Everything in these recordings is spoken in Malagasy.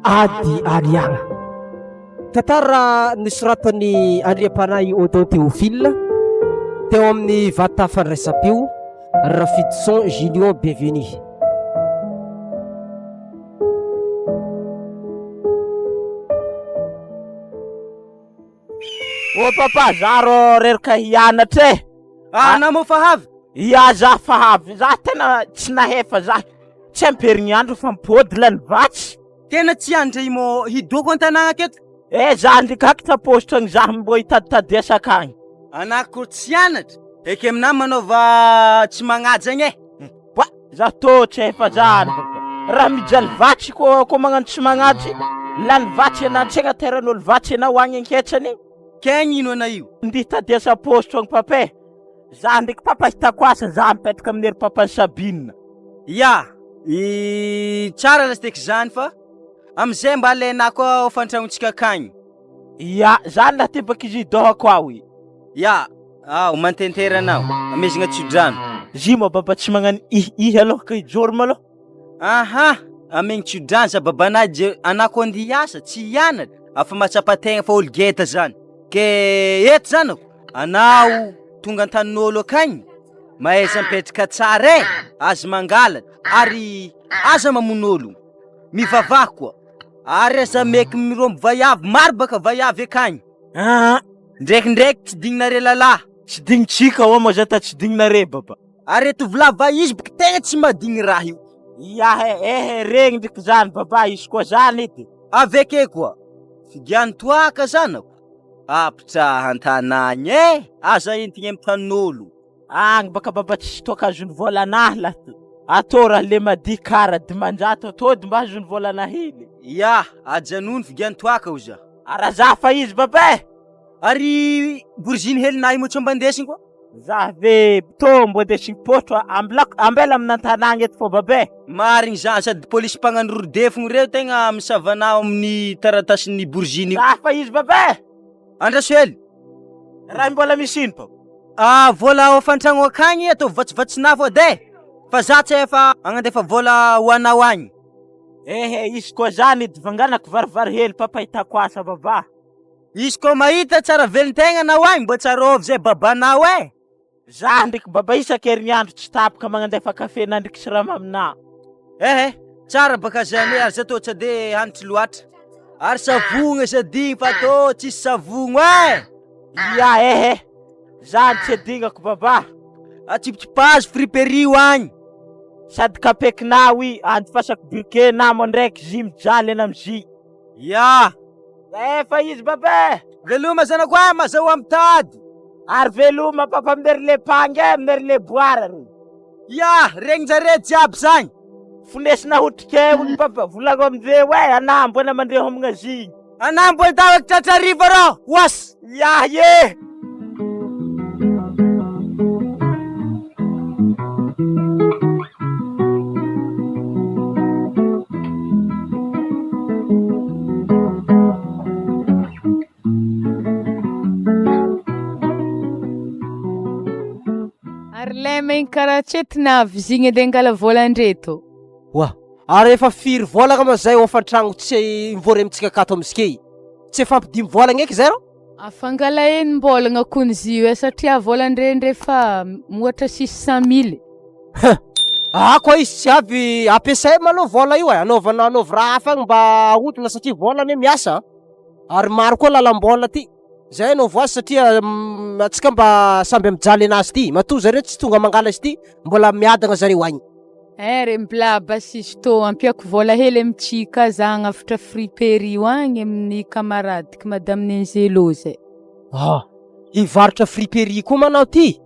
Ady Ariagna. Tantara nosoratan'i Andriampanahy Odon Théophile teo amin'ny vata fandraisam-peo Rafidison Julio Bienvenu. Ô papa, za rô reraka hianatra e. Ah, anao moa fa avy? Ia za fa avy, za tena tsy nahefa za. Tsy ampy herignandro fa mipody lany vatsy. Tena tsy andra i mô hidoko an-tanàgna aketo. Eh za ndriky akitra paositra agny za mbô hitaditady asa akagny. Anah ko tsy hianatra, eky aminah manaova tsy magnaja agny e. Boa, za tô tsy efa zany baka. Raha mijaly vatsy ko ko magnano tsy magnajy, lany vatsy anah antsegna teran'olo vatsy anao agny anketsany. Kegny ino anah io? Ndeha hitady asa paositra agny papa e. Za ndreky papa hitako asa za mipetraka amin'ny ery papan'i Sabine. Ya, i tsara lasteky zany fa amizay mba alainah koa hofantragnontsika akagny. Ya, zany lahy ty baka izy idôhako ao i. Ya, ao mantentera anao, amezagna tsodrano. Zy moa baba tsy magnano ih ih aloha ka hijoro malôha. Aha, amegny tsodrano za babanah je anah koa andeha hiasa tsy hianatra, afa mahatsapa tegna fa olo geda zany. Ke eto zanako, anao tonga an-tanin'olo akagny, mahaiza mipetraka tsara e, aza mangalatra ary aza mamono olo, mivavaha koa, ary aza meky mirômbo vaiavy, maro baka vaiavy akagny. Aa, Ndraikindraiky tsy digninare lalahy. Tsy dignintsika ô moa za ta tsy digninare baba. Ary reto tovolahy va izy boka tegna tsy mahadigny raha io. Ia he, ehe regny ndriky zany baba izy koa zany edy. Aveke koa, figian'ny toaka zanako. Apitraha an-tanàgna e! Aza entigny amy tanin'olo. Agny baka baba tsisy toaka azony vôla anahy lahy ty. Atô raha le madihy kara 500 atô dy mba azony vôla anahy hely. Ya, ajanony figian-toaka hoza. Ara za fa izy baba e! Ary boriziny helinahy moa tsy mba ndesiny koa. Za ve tô mbô ndesigny pôtro ambilako ambela amin'antanàgna eto fô baba e! Marigny zany, sady polisy mpagnano rorodefogno reo tegna misava anao amin'ny taratasin'ny boriziny io. Za fa izy baba e! Andraso hely. Raha mbola misy ino baba? Ah, vola hofan-tragno akagny ataovy vatsivatsinà fô de, fa za tsy efa hagnandefa vola ho anao agny. Ehe, izy koa zany edy vanganako varivary hely papa hitako asa baba. Izy koa mahita tsara velon-tegna anao agny mbô tsarovy zay babanao e! Za ndriky baba isan-kerignandro tsy tapaka magnandefa kafe na ndriky siramamy-na. Ehe, tsara baka zany e, ary za tô tsy de hanitry loatra. Ary savogno sady fa tô tsisy savogno e! Ia ehe, zany tsy adignako baba. Atsipitsipazo friperie io agny. Sady kapekinao i, andifasako briquet namo ndraiky zy mijaly ana am'zy. Ia! Efa izy baba e! Veloma zanako a, mazahoa mitady. Ary veloma papa amin'ery le pangy e, amin'ery le boara ry. Ia, regnin-jare jiaby zagny. Fonesina hotrikay hono papa, volagno amindreo e, anah mbola mandre homagna zigny. Anah mbola dawaka tratra hariva rô, oas. Ia ye! Ary lay maigny karaha tsy navy zigny edy angala vôlan-dreto. Oa, ary efa firy vôlagna ma zay hôfan-tragno tsy mivory amintsika akato amizikey? Tsy efa ampy dimy vôlagna eky zay rô? Afangala enim-bôlagna kony izy io e satria vôlan-dre ndre fa mihoatra 600 mille. Huh! Ah koa izy tsy avy ampiasay malôha vôla io e, anaovana anaovy raha hafa agny mba ahodina satria vôla anie miasa a! Ary maro koa lalam-bôla ty, zay anaovy azy satria antsika mba samby mijaly anazy ty, matoa zareo tsy tonga mangala izy ty mbola miadagna zareo agny. Eh re mblaba sisto, ampiako vôla hely amintsika za hagnavotra friperie io agny amin'ny camaradiko madame Nenzelo zay. Ah! Hivarotra friperie koa manao ty?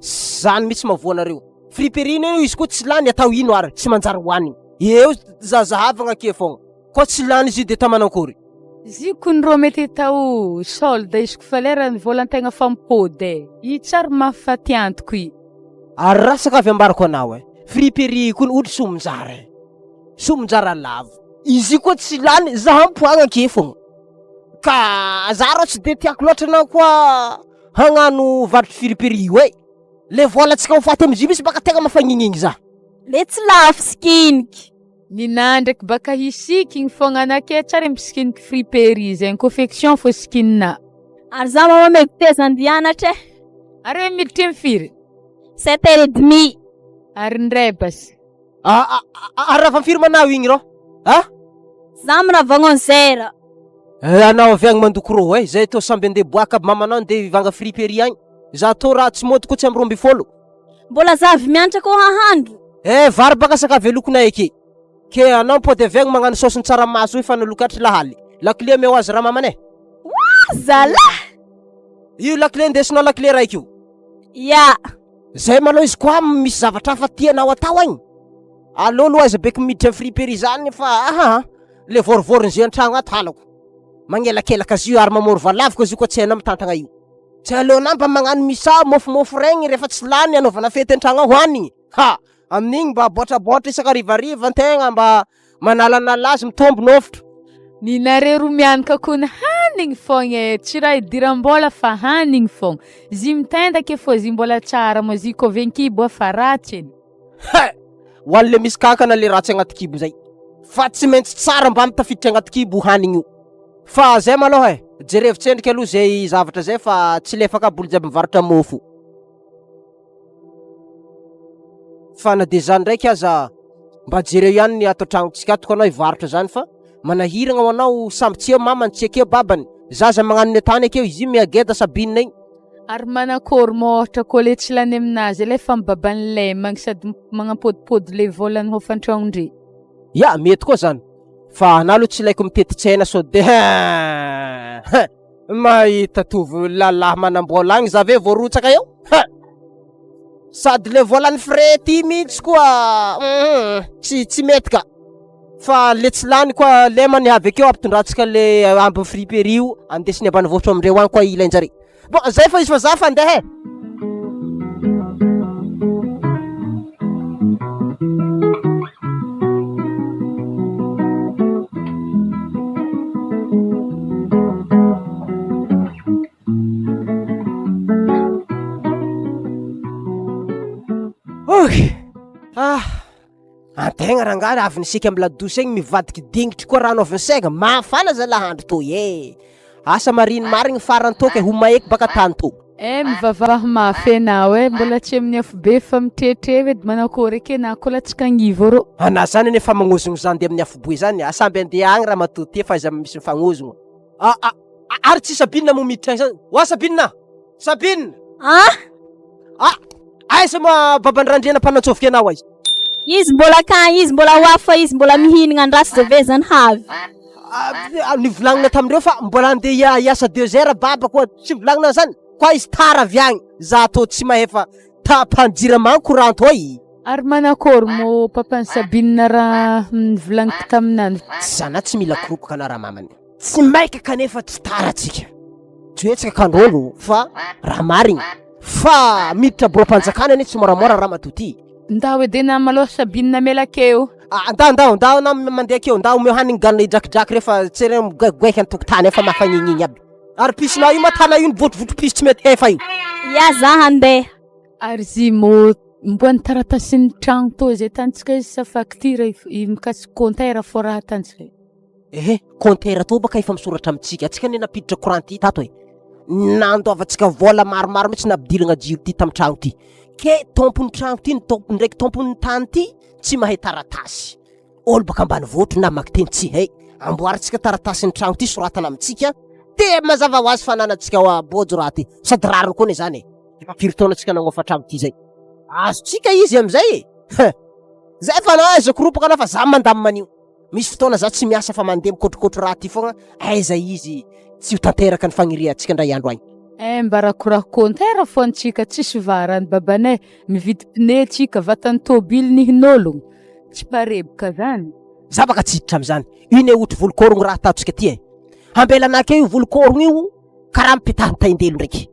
Zany mihitsy mahavoa anareo. Friperie anie izy koa tsy lany atao ino ary, tsy manjary hohanigny. Eo zazahavagna akia fogna. Koa tsy lany izy io de tamanao akory? Izy kony rô mety atao solde izy ko fa lera ny vôlan-tegna fa mipody e. I tsary mahafaty antoko i. Ary rasaka avy ambarako anao e, friperie kony ohatry somonjara e, somonjara lavo. Izy io koa tsy lany, zaha mipoagna ake fogna. Ka za rô tsy de tiako loatra anao koa hagnano varotry friperie io e! Le vôlantsika ho faty amizio mintsy baka tegna mafagnigny za. Le tsy lafo sikiniky. Ninà ndraiky baka hisikigny fogna anakay tsary misikiniky friperie zegny, confection fô sikininà. Ary za mama omeko teza andeha hianatra e. Are miditry amy firy? Sept heures et demi. Ary ndray basy. Ary raha firy manao igny rô? A? Za mirava onze heures. Eh, anao avy agny mandoko rô eh, zay tô samby andeha boaka aby mamanao andeha hivanga friperie agny. Za tô raha tsy môdy koa tsy amy 12. Mbola za avy mianatra koa hahandro. Eh, vary baka sakavy alokonay ake. Ke anao mipody avy agny magnano saosy ny tsaramaso io fa nalokatry lahaly. Lakile omeo azy ramamana eh. Oa zalah! Io lakile ndesinao lakile raiky io. Ya. Zay malou izy koa misy zavatra hafa tianao atao agny. Aleo aloha aiza beky miditra am friperie zany fa aha le vôrivôrin'izay an-tragno ato halako. Magnelakelaka azy io ary mamory valavo koa izy io koa tsy hainao mitantagna io. Tsy aleonao mba magnano misa môfomôfo regny rehefa tsy lany anaovana fety an-tragno ao hoanigny. Ha! Amin'igny mba bôtrabôtra isan-karivariva antegna mba manalanala azy mitombo nofotro. Ninareo ro mianaka kony hanigny fogna e, tsy raha idiram-bola fa hanigny fogna. Zy mitenda ke fô zy mbola tsara moa zy kô venkibo fa ratsy edy. He! Ho an'le misy kankana le ratsy agnaty kibo zay. Fa tsy maintsy tsara mba mitafiditra agnaty kibo hanigny io. Fa zay malôha e, jerevo tsendriky aloha zay zavatra zay fa tsy lefaka aby olo jiaby mivarotra môfo. Fa na de zany ndraiky aza mba jereo ihany ny ato an-tragnontsika ato ko anao hivarotra zany fa manahiragna ho anao samby tsy eo mamany tsy akeo babany, zaza magnano ny atany akeo izy io miageda Sabine igny. Ary manakôry moa ôhatra kô le tsy lany aminazy alefa amy baban'i lema agny sady magnampôdipôdy le vôlan'ny hôfan-tragnondre. Ya, mety koa zany. Fa anah aloha tsy ilaiko mitety tsena sao de hein! Mahita tovo lalahy manam-bola agny za ve voarotsaka eo? Hein! Sady le volan'ny frais ty mihitsy koa hum tsy tsy mety ka. Fa le tsy lany koa lema ny avy akeo ampitondrantsika le ambin'ny friperie io andesiny ambanivohitra amindreo agny koa ilainjare. Bon zay fa izy fa za fa andeha e. Oy! Ah! Antegna rangahy raha avy nisiky amy ladosy igny mivadiky dingitry koa rano avy nisega, mafana zalahy andro toy e! Asa mariny marigny farany tô ke ho maeky baka tany tô. Eh mivavaha mafy enao eh, mbola tsy amin'ny afobe fa mitretreva edy manakôry eke na koa latsaka agnivo arô. Anà zany anie fa magnozogno za andeha amin'ny afobe zany, asamby andeha agny ramatoa ty fa aiza misy mifagnozogno. A a ary tsy Sabine moa miditra agny zany, oa Sabine a! Sabine! Ah! Ah! Aiza moa baban-dRandriana mpanantsofoka anao aiza? Izy mbola akagny izy mbola ho avy fa izy mbola mihinagna andraso zay ve zany havy. Ah, nivolagnina tamindreo fa mbola andeha hiasa deux heures baba koa tsy volagnina zany koa izy tara avy agny za tô tsy mahefa tapanjirama courant tô i. Ary manakôry mô papan'i Sabine raha nivolagniko taminany? Tsy zana tsy mila koropoka anà ramamany. Tsy maika kanefa tsy tara tsika. Tsy hoe tsika kandrôlo fa raha marigny. Fa miditra biraom-panjakana anie tsy moramora ramatoa ty. Ndao edy enà malôha Sabine namela akeo. Ah, ndao ndao ndao anà mandeha akeo, ndao omeo hanigny ganona hidrakidraky refa tsy re migoaigoaiky an-tokotany efa mafagnigny aby. Ary pisonao io ma tana io nivotrovotro piso tsy mety hefa io. Ia za handeha. Ary izy mô mboa ny taratasin'ny tragno tô zay tantsika izy sa facture i mikasiky compteur fô raha tantsika. Ehe, compteur tô baka efa misoratra amintsika, antsika anie nampiditra courant ty tato e, nandoavantsika vola maromaro mihitsy nampidirana jiro ty tamin'ny tragno ty, ke tompon'ny tragno ty ny tompony ndraiky tompon'ny tany ty tsy mahay taratasy, olo baka ambanivohitra namaky teny tsy hay, amboarintsika taratasin'ny tragno ty soratana amintsika, de mazava ho azy fananantsika ao bôjo raha ty, sady rariny koa anie zany e, efa firy taona tsika nagnofa tragno ty zay, azontsika izy amizay e, hein, zay fa na aiza koropaka anao fa za mandamina an'io. Misy fotoana za tsy miasa fa mandeha mikotrokotro raha ty foagna, aiza izy tsy ho tanteraka ny fagniriantsika ndray andro agny. Eh mba rakorako compteur fô antsika tsisy varany babanay, mividy pneu tsika, vatan'ny tôbily nihin'ôlogno, tsy pareboka zany. Za baka tsy hiditra amizany, io ne ohatry volokôrogno raha ataontsika ty e, ambela anakeo io volokôrogno io karaha mipetaha tain-delo ndraiky,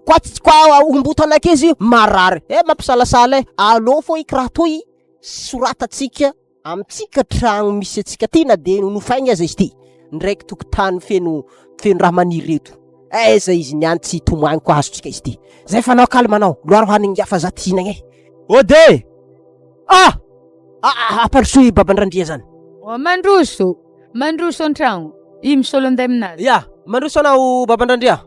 koa tsy koa omboto anakeo izy marary, eh mampisalasala e, alô fô eky raha toy soratantsika Amintsika tragno misy antsika ty na de nofaigny aza izy ty, ndraiky tokotany feno feno raha maniry reto. Aiza izy niany tsy hitomagny koa azontsika izy ty. Zay fa anao calme anao, loaro hanigny ngiahy fa za te hihinagna e. Ode! Ah! Ah, ampandrosoy i baban-dRandria zany. Oh, mandroso! Mandroso an-tragno. I misolo andeha aminazy. Ya, mandroso anao baban-dRandria.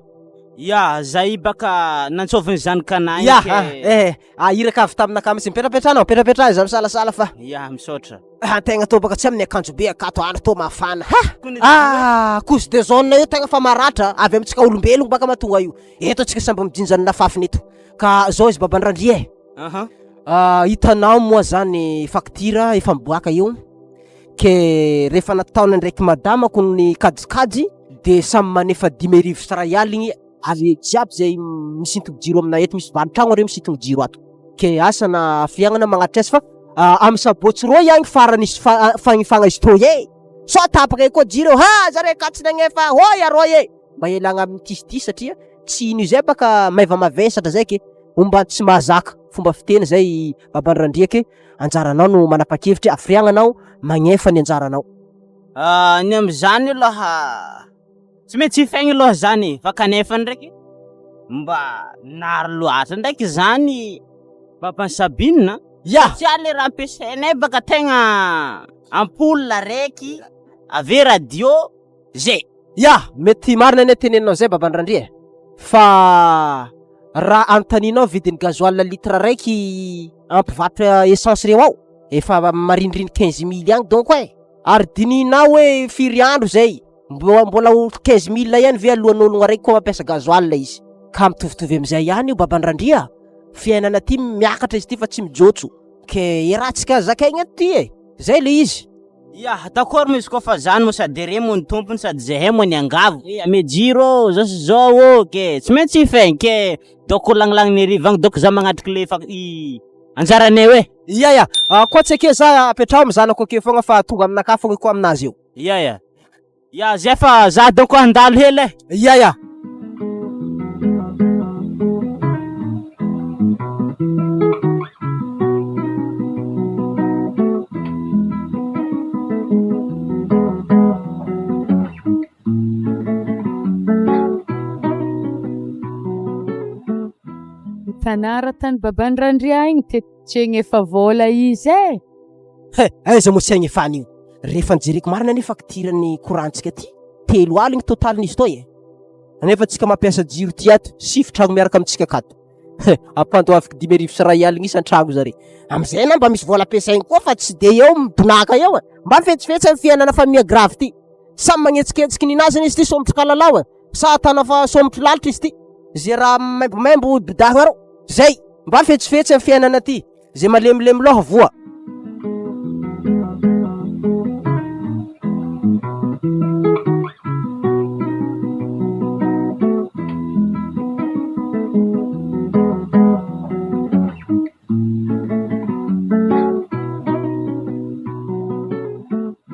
Ya, zay baka nantsovin'ny zanak'anay Ya, ke. ah, eh, ah, iraka avy taminakahy mihitsy. Mipetrapetraha anao, mipetrapetraha izaho misalasala fa. Ya, misaotra. Antegna tô baka tsy amin'ny akanjo be akato andro tô mafana ha! Ah, couche de zone io tegna fa maratra avy amintsika olombelogno baka mahatonga io. Eto antsika samby mijinja ny nafafiny eto. Ka zao izy baban-dRandria e. Aha. Ah, hitanao moa zany facture efa miboaka io. Ke rehefa nataony ndraiky madamako ny kajikajy de samy manefa 1500 aligny ary jiaby zay misintogny jiro aminay eto, misy valo tragno are misintogny jiro ato. Ke asa na fiaignana magnatitra azy fa amy sabotsy roa ihany farany izy fa- fagnifagna izy tô e! Sao tapaka eo koa jiro eo, ha zare ka tsy nagnefa hoy arô e! Mba ialagna amin'ny tisy satria tsy ino izay baka maiva mavesatra zay ke homba tsy mahazaka fomba fiteny zay baban-dRandria ke anjaranao no manapa-kevitry hafiriagna anao magnefa ny anjaranao. Ny amin'izany aloha tsy maintsy hifaigna aloha zany e, fa kanefa ndraiky mba nary loatra ndraiky zany baban'i Sabine a, Ya! satria le raha ampiasainay baka tegna ampoule raiky ave radio, zay. Ya! Mety marina anie teneninao zay baban-dRandria e! Fa raha anontanianao vidin'ny gasoil litre raiky ampivarotra essence reo ao, efa mariniriny 15 mille agny donko e! Ary dinihinao hoe firy andro zay, mbo- mbola ho 15 mille ihany ve alohan'ologno araiky koa mampiasa gasoil izy? Ka mitovitovy amizay ihany io baban-dRandria, fiainana ty miakatra izy ty fa tsy mijotso, ke iarahantsika zakaigna eto ty e! Zay le izy. Ya, d'accord moa izy koa fa zany moa sady re moa ny tompony sady zahay moa niangavy hoe ame jiro ô, zao sy zao ô, ke tsy maintsy hifaigny ke doko lagnilagny hariva agny doko za magnatriky le fa i anjaranay eo e. Ia ia, koa tsy ake za apetraho amy zanako ake fogna fa tonga aminakahy fogna koa aminazy eo. Ia ia, ia zay fa za doko handalo hely e. Ia ia. Tanara tany baban'i Randria igny te tsy agnefa vola izy e. He, aiza moa tsy agnefana io. Rehefa nijereko marina anie facture-n'ny courant-ntsika ty, telo aligny totalin'izy toy e. Nefa tsika mampiasa jiro ty ato, sivy tragno miaraka amintsika akato. He, ampandoaviko 1500 isan-tragno zare. Amizay na mba misy vola ampiasaigny koa fa tsy de eo midonaka eo e. Mba fetsifetsy amin'ny fiainana fa miha grave ty. Samy magnetsiketsika ninazy anie izy ty somotry kalalao e. Sa atana fa somotry lalitra izy ty. Ze raha maimbomaimbo bidahy arô. Zay, mba fetsifetsy amin'ny fiainana ty. Ze malemilemy loha voa.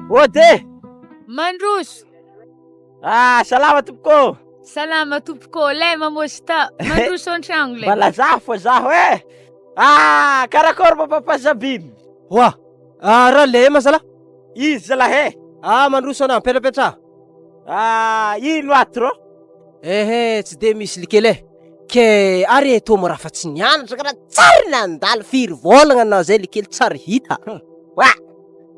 Ode! Mandroso! Ah, salama tompoko! Salama tompoko, lay mamosta, mandroso an-tragno lay. Mba lazaho fô zaho e! Ah, karakôry moa papa Sabine? Oa! Ah, raha lema zalahy. Izy zalahy e! Ah, mandroso anà, mipetrapetraha. Ah, ino ato rô? Ehe, tsy de misy likely e. Ke ary e, toa mora fa tsy nianatra karaha tsary nandalo firy vôlagna anao zay likely tsary hita. Oa!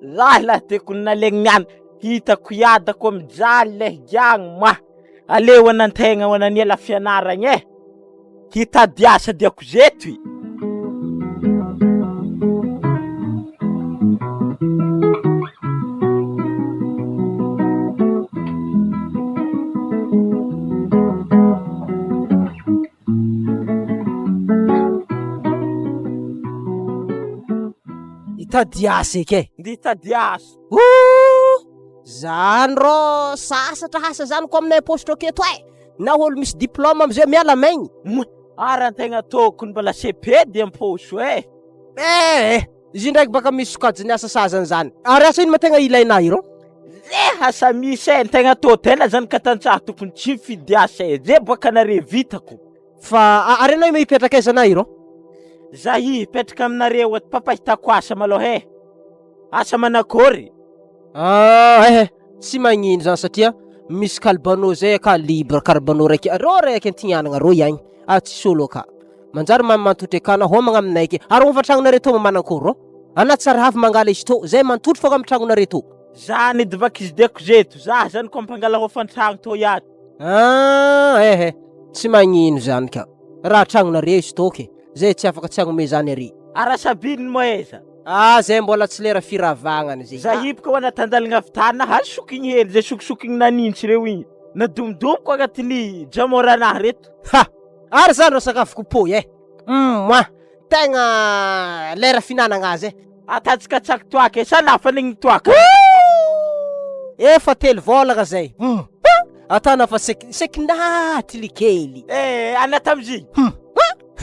Zaho lahy tiako nalaigny niany, hitako iadako mijaly lay giagny ma. Aleo anantegna ho ananiala fianaragna e. Hitady asa diako zeto i. Hitady asa eky e. Ndeha hitady asa. Ooh! Zany rô sasatra asa zany ko aminay paositra aketo e! Na olo misy diplôme amizay miala maigny. Moa ary antegna tokony mbola CP de am-paosy e. Eh! Izy io ndraiky baka misy sokajin'ny asa sasany zany. Ary asa ino ma tegna ilaina io rô? Ze asa misy e, ny tegna tô tena zany ka tantsaha tokony tsy mifidy asa e, ze boaka nare vitako. Fa ary anao io mipetraka aiza na io rô? Za hipetraka aminareo ato papa hitako asa malôha e. Asa manakôry? Ah, eh, tsy magnino zany satria. Misy kalbano zay aka libre karbano raiky reo raiky antignanagna reo iagny ary tsisy olo aka. Manjary mamy mantotry aka anao homagna aminay ake. Ary hova tragnonareo tô manankory rô? Anà tsary havy mangala izy tô, zay mantotry fogna amy tragnonareo tô. Za nidy vaky izy deko zeto, za zany ko mpangala hofan-tragno tô iato. Ah ehe, tsy magnino zany ka. Raha tragnonareo izy tô ke, zay tsy afaka tsy hagnome zany ary. Ara sabiny moa aiza? Ah zay mbola tsy lera firavagna zay. Za hipoka ho anatandalagna avy tany azo sokigny hely zay sokisokigny nanintsy reo igny. Nadomodomoko agnatin'ny jamorana reto. Ha! Ary zany ro sakafoko poy eh! Mouah! Tegna lera fihinanagna azy eh! Atantsika toaka eh, sa lafany ny toaka? Ooh! Efa telo vôlagna zay. Hum! Atana fa sek sekinaty likely. Eh, ana tamizigny. Hum!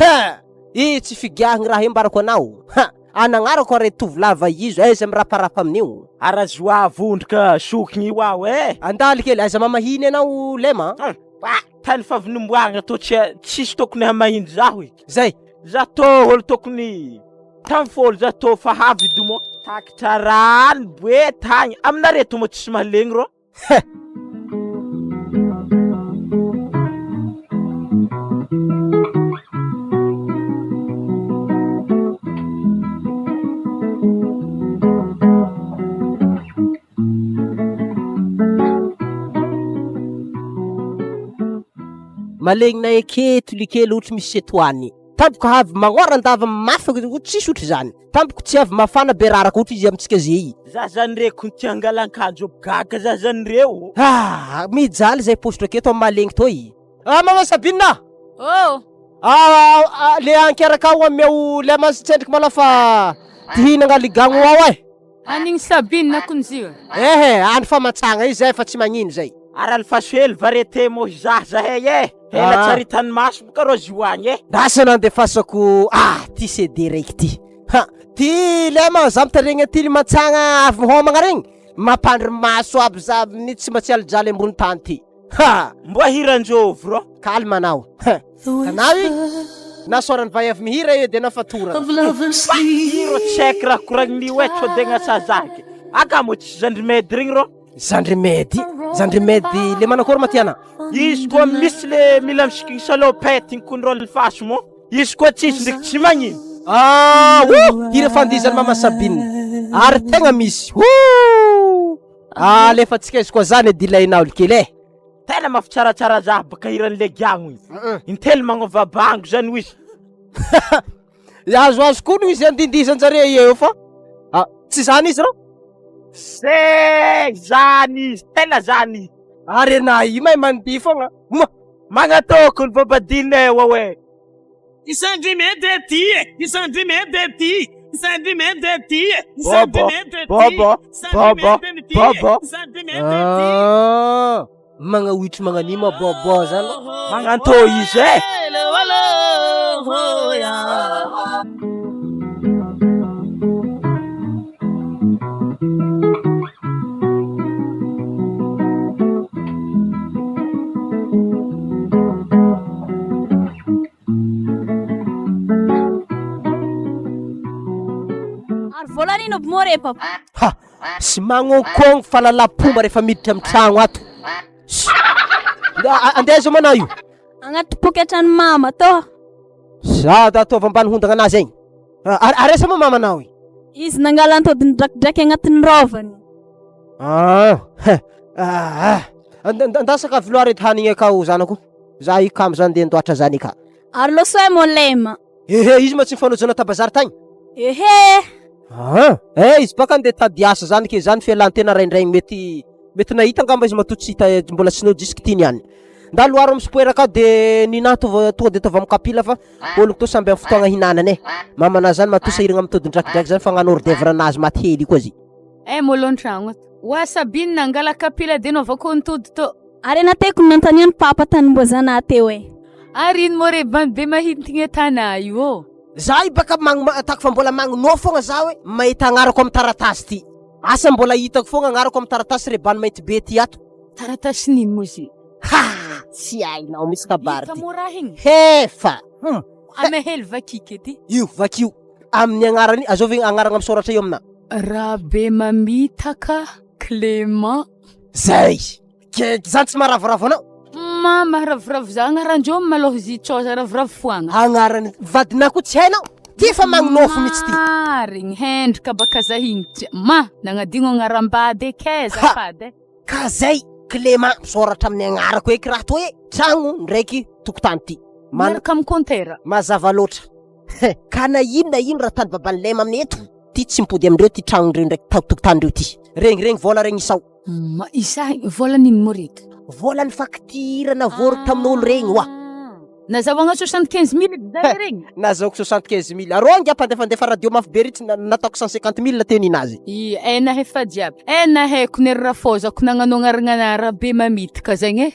Ha! I tsy figiahagny raha io ambarako anao. Ha! Anagnarako are tovolahy vahizo aiza miraparapa amin'io. Ara joie vondroka sokigny io aho eh! Andaly kely, aiza mamahiny anao lema a! Ah! Tany fa avy nomboarina tô tsy tsisy tokony hamahiny zaho e! Zay! Za tô olo tokony tamy folo za tô fa havy domo takitra rano boety agny aminareo tô moa tsisy mahalegny rô. Heh! Malegna eketo likely ohatry misy etoany. Tampoka avy magnoran-dava mafy tsisy ohatry zany. Tampoka tsy avy mafana be raraka ohatry izy amintsika ze. Za zany reko ny tia hangala ankanjo gaga za zany reo. Ah, mijaly zay paositra aketo amin'ny mahalegny toy. Ah, maman Sabine ah! Oh! Ah, ah, le ankeraka ao ameo le mas tsendriky malôha fa ty hihinagna ligagno ao eh. Anigny Sabine kony izy io. Ehe, any famantsagna izy zay fa tsy magnino zay. Ary alifaso hely variété moa hizaha zahay eh. Hela Ah. tsy ary hitan'ny maso boka rô zio agny eh. Lasa nandefasako ah ty CD raiky ty. Ha, ty lema za mitaregny aty ly mantsagna avy mihomagna regny, mampandry maso aby za amin'io tsy mba tsy alijaly ambony tany ty. Ha! Mboa hiran-jovy rô. Calme anao. Ha! Anao io na soran'ny vaiavy mihira io de na fatorana. Fa io rô tsy haiko raha koragnin'io eh, sao de agnasazaky. Aka moa tsy zandry medy regny rô. Zandry medy, zandry medy le manakory ma tiana? Izy koa misy le mila misikigny salopette igny kony rô lifaso moa. Izy koa tsisy ndraiky tsy magnino. Ah, oh, hira fandihizan'i Mama Sabine. Ary tegna misy. Oh! Alefantsika izy koa zany edy ilainao kely eh. Tena mafy tsaratsara za baka hiran'le giagno igny. Intelo magnova bango zany hoy izy. Azoazo koa no izy andindizan-jare eo fa ah, tsy zany izy rô. Zay zany izy, tena zany izy. Ary anah io mahay mandihy foagna. Moa. Magnatôko ny babadinay ao e. Bobo, bobo, bobo, bobo. Ah, magnaoitry magnan'io ma bobo zany. Magnantô izy e. Ary vola nino aby moa re papa? Ha! Sy magnonkogno falalapomba rehefa miditra amin'ny tragno ato. Sy. Andeha aiza moa anao io? Agnaty poketran'i mama tô. Za da ataovy ambany hondagna anazy agny. Ary ary aiza moa mamanao io? Izy nangala antody nidrakidraky agnatin'ny rôvany. Ah, ah, andasaka avy loha reto hanigny akao zanako. Za io kamo zany ndeha ndoatra zany ka. Ary losoe moa lema. Ehe, izy ma tsy nifanojana ta bazary tagny. Ehe. Ah, eh izy baka ndeha tady asa zany ke zany fialan-tena raindraigny mety mety nahita angamba izy matoa tsy hita mbola tsy nody jusque ty niany. Ndalo aro amy spoera ka de ninahy tonga tonga de ataovy amy kapila fa olo to samby amy fotoagna hinanany e. Mamana zany matoa sahiragna mitody ndraikidraiky zany fa hagnano hors d'oeuvre anazy maty hely io koa zy. Eh môlô an-tragno ato. Oa Sabine nangala kapila de naovako nitody tô. Ary anateko no nanontanian'i papa tanim-boazana teo e. Ary ino moa re bandy be mahintigna tanà io ô? Za io baka magn ataoko fa mbola magnonô fogna za hoe mahita agnarako am taratasy ty. Asa mbola hitako fogna agnarako am taratasy re bandy mainty be ty ato. Taratasin'ino moa izy io? Ha! Tsy hainao mihitsy kabary Hita ty. moa raha igny? Hefa! Hum! Ame hely vakiky edy. Io, vakio. Amin'ny agnarany, azovy agnarana misoratra io aminà. Rabemamitaka Clément. Zay! Ke zany tsy maharavoravo anao? Ma maharavoravo za agnaran-dreo malôha izy tsao za ravoravo foagna. Agnaran'ny vadinà koa tsy hainao? Ty efa magnonofy mihitsy ty. Marigny, hendrika baka za igny tsy ma nagnadigno agnaram-bady eky e, azafady e. Ka zay Clément misoratra amin'ny agnarako eky raha toa e, tragno ndraiky tokotany ty. Man- Miaraka amin'ny compteur. Mazava loatra. He, ka na ino na ino raha tany baban'i Lema amin'ny eto, ty tsy mipody amindreo ty tragnondreo ndraiky tokotanindreo ty. Regny regny vola regny isao. Ma isa vola nino moa reto? Vola ny facture navory tamin'olo regny oa. Nazahoagna 75 000 edy zany regny? Nazahoako 75 000. Arô angaha mpandefandefa radio mafy be ritsy nataoko 150 000 teo ninazy. Ia, eh nahefa jiaby. Eh naheko ny rafozako nagnano agnarana Rabe mamitaka zegny e.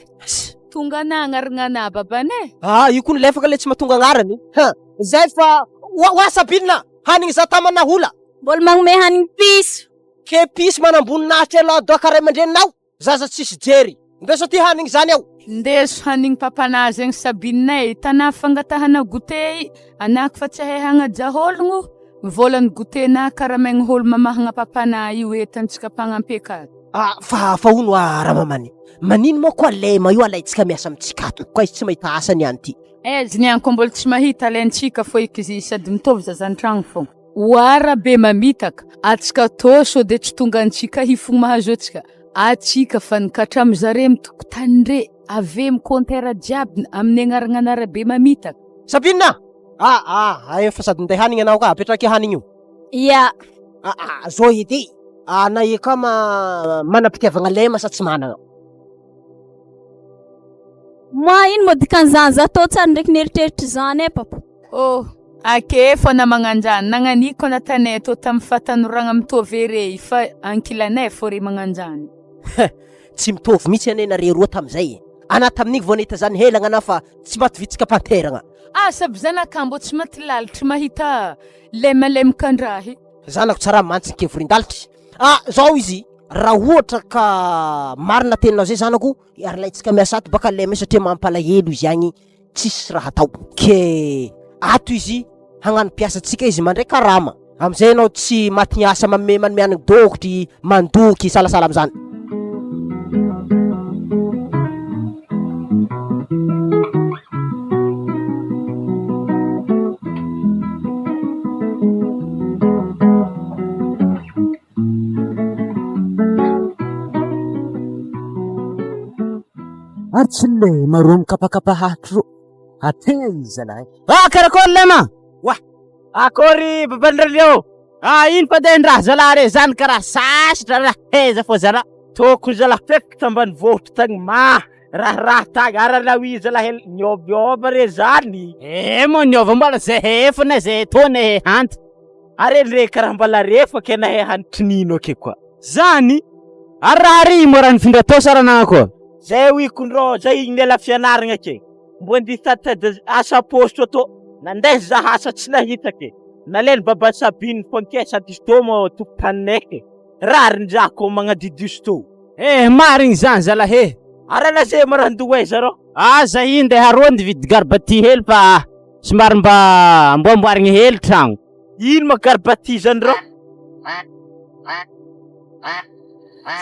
Tonga anagnarana ana babanay. Ah, io koa nilefaka le tsy mahatonga agnarany. Ha, zay fa oa Sabine, hanigny za tamana hola. Mbola magnome hanigny piso. Ke piso manamboninahitra ialahy doka ray aman-dreninao, zaza tsisy jery. Ndeso aty hanigny zany aho. Ndeso hanigny papanah zegny Sabine e, tanà fangatahana goûter i, anah fa tsy hahay hagnaja ôlogno, vôlan'ny goûter nah karamaigny ôlo mamahagna papanah io entantsika mpagnampy akato. Ah, fa fa hono ah Ramamany, manino moa koa lema io alaintsika miasa amintsika ato, koa izy tsy mahita asa niany ty. Aiza niany koa mbola tsy mahita alaintsika fô eky izy sady mitovy zaza an-tragno fô. Oara be mamitaka, atsika tô sao de tsy tonga antsika hifogno mahazo antsika, atsika fa nikatramo zare mitokotany ndre ave mi compteur jiaby amin'ny agnarana anarabe mamitaka. Sabine ah! Ah ah, efa sady minday hanigny anao ka, apetrake hanigny io. Ia. Ah ah, zao edy, ana io ka ma manam-pitiavagna lema sa tsy managna? Moi ino moa dikan'izany za tô tsary ndraiky nieritreritra izany e papa. Oh, ake fô namagnanjany, nagnaniko natanay tô tamin'ny fahatanoragna mitovy ere fa ankilanay fô re magnanjany. Tsy mitovy mihitsy anie nareo roa tamin'izay e. Anah tamin'igny vao nahita zany helagna anah fa tsy maty vitsika panteragna. Asa aby zanaka mbô tsy maty lalitry mahita lemalemekan-draha. Zanako tsara mantsy ny kevorin-dalitry. Ah, zao izy, raha ohatra ka marina teninao zay zanako, ary ilaintsika miasa ato baka lema io satria mampalahelo izy agny tsisy raha atao. Ke ato izy hagnano mpiasa antsika izy mandray karama. Amizay ianao tsy maty ny asa manome manome an'ny dôkotry, mandoky, salasala amizany. Ary tsy lema rô mikapakapa hatro rô. Hateza lahy. Ah, karakory lema? Wah, akory babandraleo. Ah, ino fa de ndraha zalahy re zany karaha sasitra raha heza fô zalahy. Tokony zalahy feky tambanivohitra tagny ma raharaha tagny ary alao izy zalahy hely niôbiôba re zany. Eh moa niôva mbola zay efa na zay tô na hanty. Are ndre karaha mbola refa ke nahay hanitry nino ake koa. Zany! Ary raha ary moa raha nifindra tao sa raha nanakôry? Zay hoy kondrô zay igny niala fianaragna ke mbo andeha hitaditady asa paositra tô nandeha za asa tsy nahita ke nalainy baba Sabine fô ke sady izy tô moa tompotaninay ke rarin-draha kô magnadidio izy tô. Eh marigny zany zalahy eh. Ary ana ze moa raha andoha aiza rô? Aza i ndeha aroa nividy garbati hely fa somary mba amboamboarigny hely tragno. Ino ma garbati zany rô?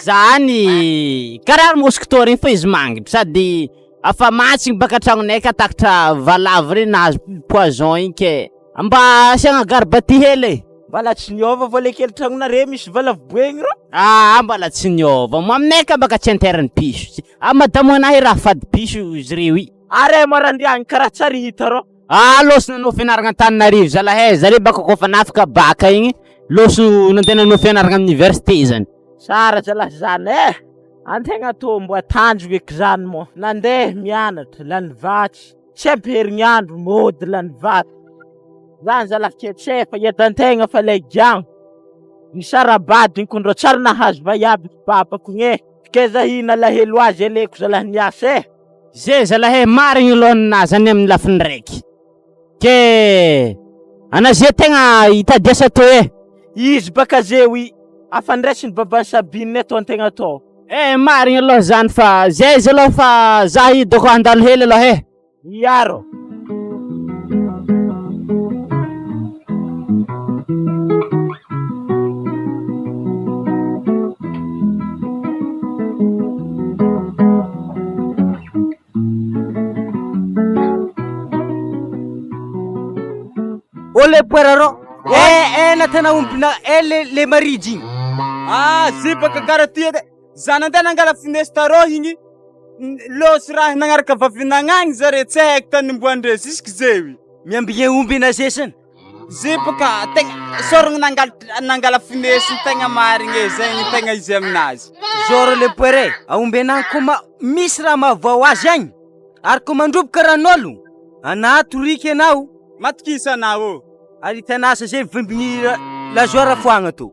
Zany karaha mosquito regny fa izy mangitry sady afa mantsigny baka an-tragnonay ka takatra valavo regny nahazo poison igny ke mba asiagna garbati hely e. Mbala tsy niôva vao le kely tragnonare misy valavo boegny rô? Aa mbala tsy niôva, mo aminay ka baka tsy anteran'ny piso, a madamo anahy raha fady piso izy reo i. Are marandriagny karaha tsary hita rô. Ah lôso nanao fianaragna Antananarivo zalahy e, zare baka kôfa nafaka bacc igny lôso nandeha nanao fianaragna amin'ny université zany. Tsara zalahy zany eh! Antegna tô mbo tanjoko eky zany moa, nandeha mianatra, lany vatsy, tsy ampy herignandro mody lany vatsy, zany zalahy ke tsy efa hiadantegna fa lay giagno, nisara-bady igny kondrô tsary nahazo vaiavy babako igny eh, f'keza nalahelo azy aleko zalahy niasa eh. Ze zalahy e, marigny aloha ninahy zany amin'ny lafiny raiky. Ke ana ze tegna hitady asa tô e. Izy baka ze oi, afa ndraisiny baban'i Sabine eto antegna tô. Eh marigny aloha zany fa zay izy aloha fa za io doko handalo hely aloha e. Ia rô. le poera rô. Eh eh natana ombina eh le le marijy igny. Ah zipaka karaha ty edy. Za nandeha nangala finesse tarô igny, lôsy raha nagnaraka vavinagna agny zare tsy haiko tany nimboandre jusque zeo. Miambigny omby nazesana. Zipaka tegna sorogno nangala nangala finesse tegna marigny e, zegny tegna izy aminazy. Zoro le poere, aomby anagny ko ma misy raha mahavao azy agny, ary ko mandroboka ran'olo, anah toriky anao. Matokisa anah ô. Ary hitanasa zay vimbigny lazoara foagna tô.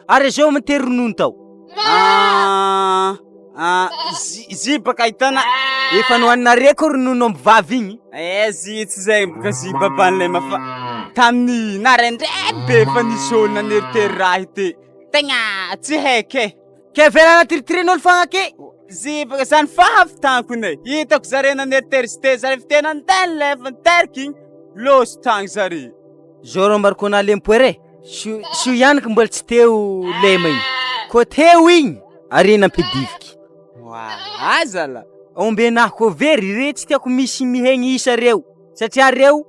Ary zao mitery ronono tao. Ah, ah, zy baka ahitana. Efa nohaninareo ko ronono omby vavy igny. Eh, zy tsy zay baka zy baban'ilay fa tamin'ny naraindray be efa nisy olo naneritery raha ity. Tegna tsy haiko e. Ke velana tiritirin'olo fogna ke. Zy baka zany fahavitanko ne. Hitako zare naneritery sy te zare fa tena nandeha nilefa niteraka igny. Lôso tagny zare. Zao rô mbariko anah lempoere. Soa ihany ko mbola tsy teo lema igny. Ko teo igny ary nampidiviky. Aza la. Omby anahy ko very re tsy tiako misy mihegny isa reo satria reo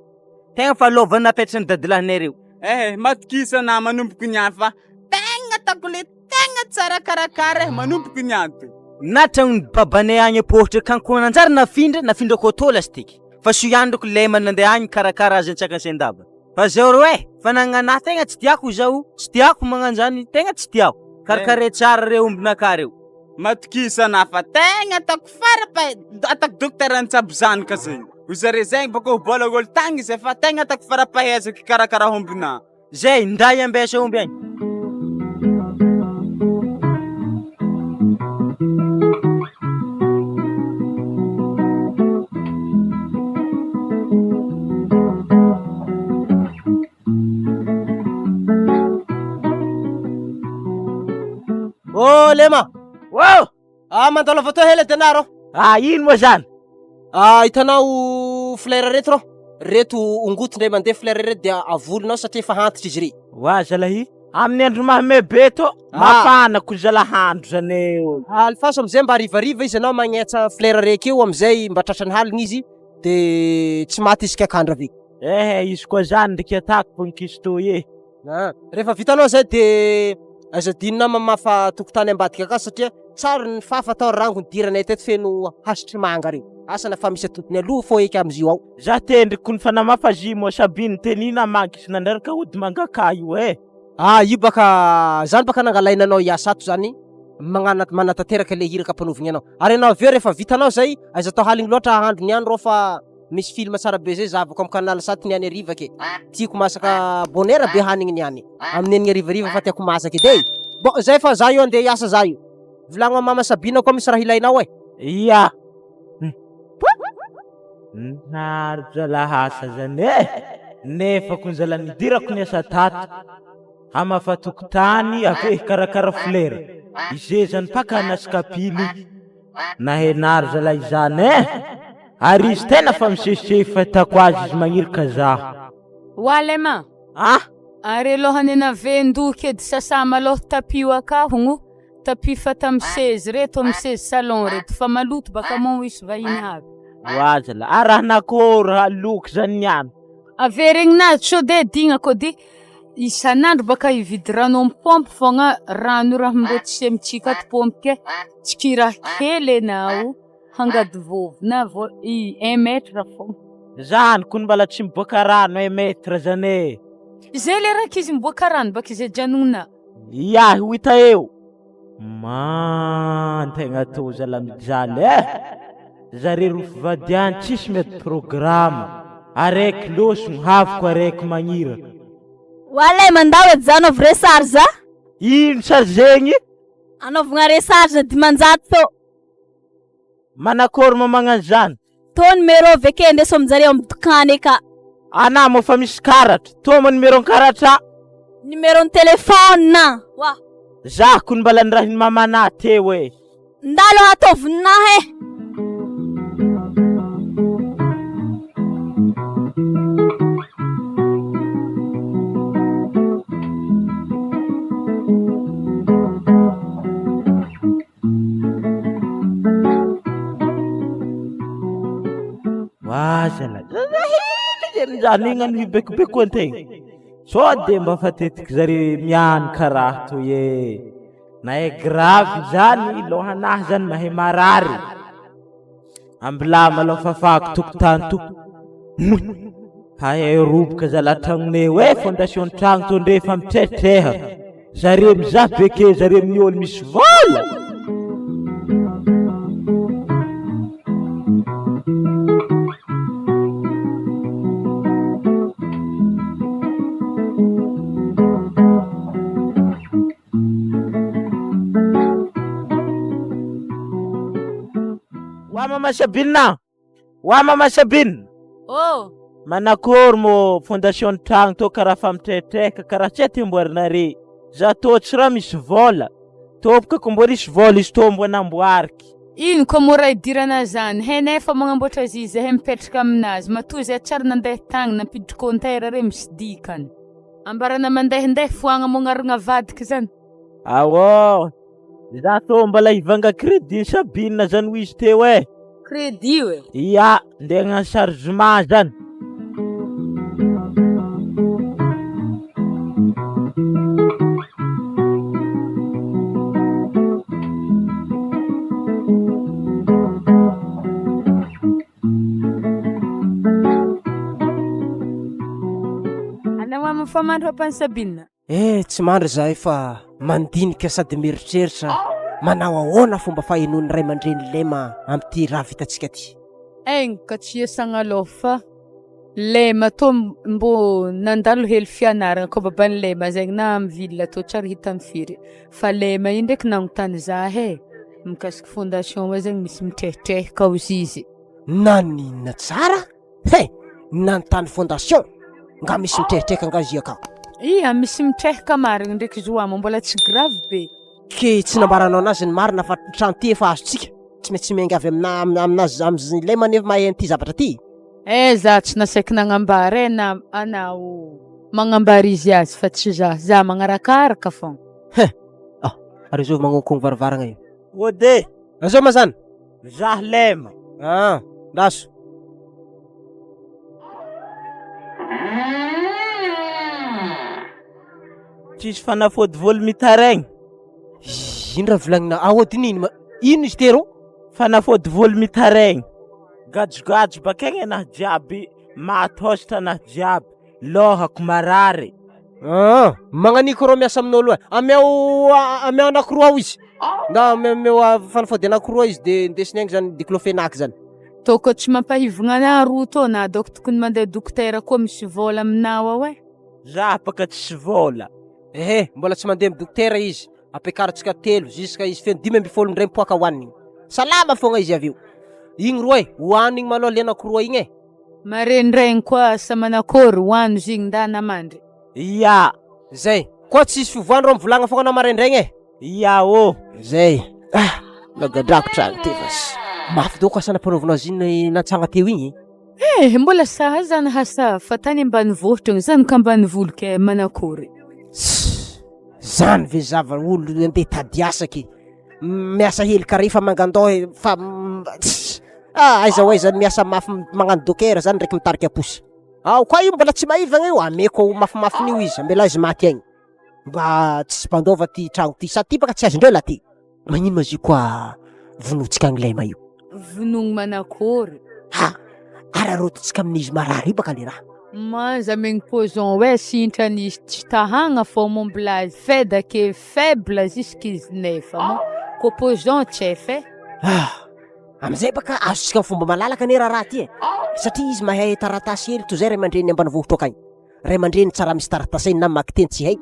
tegna fa lova napetran'ny dadilahinay reo. Eh matokisa anah manomboky niany fa tegna ataoko le tegna tsara karakara eh manomboky niany to. Na tragnon'ny babanay agny am-pôhitra akagny ko nanjary nafindra, nafindra ko tô lasiteky. Fa soa ihany reko lema nandeha agny nikarakara azy antsakany sy an-dava. Fa zao reo eh, fanagnana tegna tsy tiako zao, tsy tiako magnano zany, tegna tsy tiako. Karakare tsara reo ombinakahy reo. Matokisa anah fa tegna ataoko fara-paha ataoko dokotera nitsabo zanaka zegny. Ho zare zegny bôka ho bôla ôlo tagny zay fa tegna ataoko fara-pahaizako hikarakara ombinah. Zay, nday ambesa omby agny. Oh Lema! Wow! Ah mandalo avy atoa hela de anah rô. Ah ino moa zany? Ah hitanao fleur reto rô, reto ongoty ndray mandeha fleur reto dia avolonao satria efa antitra izy re. Wa zalahy, amin'ny andro mahame be tô, Ah. mafana ko zalahy andro zany eo. Alifaso amizay mba harivariva izy anao magnetsa fleur raiky eo amizay mba tratran'ny haligny izy de tsy maty izy kakandra avy. Ehe izy koa zany ndriky atako voninkizo toy e. Ah, rehefa vitanao zay de aza adinonao mamafa tokotany ambadika akany satria tsary ny fafa tao rango nidiranay teto feno hasitry manga reo. Asa na fa misy atodiny aloha fô eky amizio ao. Za tendriko kony fa namafa zy moa sabiny tenina manky izy nandraraka ody mangaka io eh. Ah io baka zany baka nangalaina anao hiasa ato zany magnana manatanteraka le iraka ampanaovigny anao. Ary anao avy eo rehefa vitanao zay aiza atao haligny loatra hahandro niany rô fa Misy film tsara be zay zahavako am canal sat niany hariva ke. Tiako masaka bonheur be hanigny niany. Amin'ny enigny harivariva fa tiako masaka edy e. Bon zay fa za io andeha hiasa za io. Volagno am mama Sabina koa misy raha ilainao e. Ia. Nary zalahy asa zany e! Nefa ko zalahy nidirako niasa tato, hamafa tokotany avy eo hikarakara folera, ize zany mpaka anasy kapily. Nahenary zalahy izany eh! Ary izy tena fa misesisesy fahitako azy izy magniry ka zaho. Walema! Ah! Ary alohany navendoky edy sasa malôha tapis io akahogno, tapis fata amy seza reto amy seza salon reto fa maloto baka moa hisy vahiny avy. Oa zalahy, ah raha nakôry haloky zany niany. Averegninazy sao de dignako edy isan'andro baka hividy rano amy paompy fogna rano io raha mbô tsy amitsika ato paompy ke, tsy kiraha kely enao hangady vôvo na vô i un mètre fogna. Zany kony mbala tsy miboaka rano un mètre zany e. Zay le raha k'izy miboaka rano baka izy ajanogna. Ia ho hita eo. Man tegna tô zala mijaly eh! Zare roa fivadiany tsisy mety programme, araiky lôsogno havoko araiky magnira. Walay mandao edy za anaovy recharge a! Ino sary zegny? Anaovagna recharge 500 tô. Manakôry ma magnano zany? Tô numéro avy ake andeso aminjareo am dokany eka. Anah moa fa misy karatra, tô ma numéro karatra. Numéro ny téléphone wa. Zah kony mbala nirahin'i mamanah teo e. Ndalo ataovinah e. Wah zala, zala hely zany zany igny no hibekobekoan-tegna. Sao de mba fa tetiky zare mianoka raha toy e. Na e grave zany lohanahy zany mahay marary. Ambilà malôha fafako tokotany to. Hahay roboka zalahy tragnonay eo e, fondation tragno to ndre efa mitrehatreha. Zare mizaha beke zare amin'ny olo misy vola. Wa mama Sabina! Wa mama Sabina! Oh! Manakory mo fondation tragno tô karaha fa mitretreka karaha tsy aty amboarinare. Za tô tsy raha misy vôla. Tôpoko ko mbô risy vôla izy tô mbô namboariky. Ino koa moa raha idirana zany? Hainay fa magnamboatra azy izahay mipetraka aminazy. Matoa izahay tsary nandeha tagny nampiditry compteur re misy dikany. Ambarana mandehandeha foagna mognarigna avadiky zany. Aô, za tô mbola hivanga crédit Sabine zany hoy izy teo e. Crédit e? Ia, ndeha hagnano chargement zany. Anao amin'ny famandro ampany Sabine. Eh, tsy mandry izahay fa mandinika sady mieritreritra manao ahoana fomba fahenoan'ny ray aman-dreny Lema amin'ity raha vitantsika ity. Aigny ka tsy iasagna aloha fa Lema tô mbô nandalo hely fianaragna koa baban'i Lema zegny na amy ville tô tsy ary hitany firy fa Lema io ndraiky nagnontany za e mikasiky fondation io zegny misy mitrehitrehika hozy izy. Naninona tsara? He! Nanontany fondation? Nga misy mitrehitrehika nga izy akao? Ia, misy mitrehika marigny ndraiky izy oa, mbola tsy grave be. Ke tsy nambaranao anazy ny marina fa trano ty efa azontsika, tsy maintsy miainga avy amina aminazy amin'ilay manefa mahay an'ity zavatra ty. Eh za tsy nasaiky nagnambara eh na anao magnambara izy azy fa tsy za, za magnarakaraka fogna. He! Ah! Ary zovy magnonkogno varavaragna io. Ode! Azao ma zany? Zah lema. Ah, ndaso. Tsisy fanafody volo mitaraigny. Ino raha volagnina aodiny ino ma ino izy te rô? Fanafody volo mitaraigny. Gajogajo bakegny anah jiaby, mahatôsitra anah jiaby. Lohako marary. Ah, magnaniky rô miasa amin'olo e. Ameo ameo anakiroa ao izy. Na ameo fanafody anakiroa izy de indesiny agny zany diclofenac zany. Tô koa tsy mampahivagna anah roa tô na dôko tokony mandeha dokotera koa misy vôla aminao ao e. Za baka tsisy vôla. Ehe, mbola tsy mandeha amy dokotera izy. Ampiakarintsika telo jusqu'à izy feno 15 indray mipoaka hoanigny. Salama fogna izy avy eo. Igny roa e, hoanigny malôha le anakiroa igny e. Marendraigny koa asa manakôry hoano zegny ndana mandry. Ia! Zay! Koa tsisy fivoahana rô mivolagna fogna anao maraindraigny e! Ia ô! Zay! Ah! Nagadrakotra agny ty fa mafy dôko asa nampanaovinao azy iny nantsagna teo igny. Eh! Mbola saha zany hasa fa tany ambanivohitra agny zany ka ambanivolo ke manakôry. Tss! Zany ve zava olo andeha hitady asa ke! Miasa hely kare fa mangandao fa tss! Ah! Aiza ho aiza miasa mafy magnano docker zany ndraiky mitarika posy. Ao koa io mbola tsy maivagna io, ameko mafimafin'io izy, ambela izy maty agny. Mba tsisy mpandova ty tragno ty, sady ty baka tsy azondreo la ty. Magnino ma izy io koa vonointsika agny lema io? Vonoigny manakôry? Ha! Araraotintsika amin'izy marary io baka le raha. Manja amegny poison oe sintrany izy tsy tahagna fô momba feda ke faible jusque izy nefa mo ko poison tsy efa e. Ah! Amizay baka azontsika amin'ny fomba malalaka anie raharaha ty e! Satria izy mahay taratasy hely toy izay ray aman-dreniny ambanivohitra akagny. Ray aman-dreny tsara misy taratasy na mamaky teny tsy hay.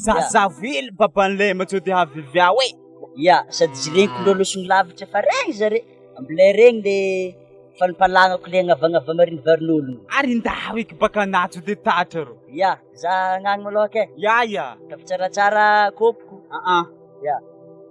Zazavo hely baban'ilay sao de haviavy ao e. Ya, sady jireniko ndreo losony lavitra fa regny zare, ambilay regny le fanimpalagnako le agnavagnava mariny varin'ologno. Ary ndao eky baka anatso de tatra rô. Ya, za agnagny malôha ke. Ya ya. Ka tsaratsara kôpiko. Aa. Ya.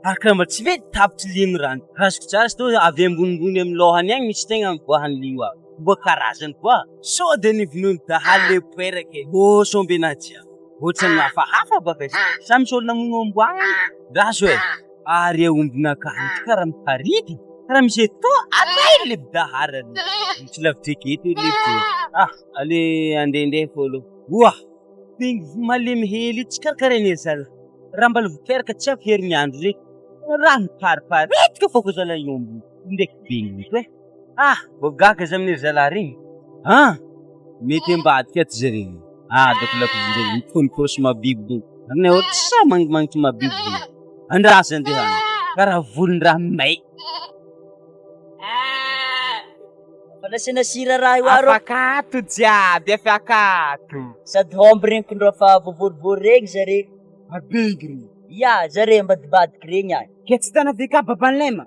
Akama tsy ve tapitry limo rano. Azoko tsara sy to avy ambonimbony amin'ny lohany agny misy tegna miboahan'ny lio aby. Mba karazany koa. Sao dia nivonoin'ny dahalo le poera ke. Ô sombe jiaby. Ohatran'ny hafahafa baka izy. Sa misy olona namono amboa any? Raso e. Ary aombinakahy ty karaha mitarity. Karaha misy eto atay le daharany. Tsy lavitra eketo le poera. Ah, ale andehandeha fô aloha. Oa! Bengy malemy hely io tsy karakarain'i zalahy. Raha mbola voteraka tsy ampy herinandro zay. Raha mipariparetika fô ko zalahy omby ndraiky bengy ito e. Ah! Mbô gaga za amin'iry zalahy regny. Ah! Mety ambadika ato zareo. Ah! Doko lakozin-dreo mifono paosy mahabibo be. Aminay ao tsy sahy mangimangiky mahabibo be. Andraso andeha any. Karaha volon-draha may. Fandraisana sira raha io aro. Afakato jiaby, afakato. Sady homby regny kondro fa voavorivory regny zare. Mabengy regny. Ya, zare ambadibadiky regny any. Ke tsy tana VK baban'lema.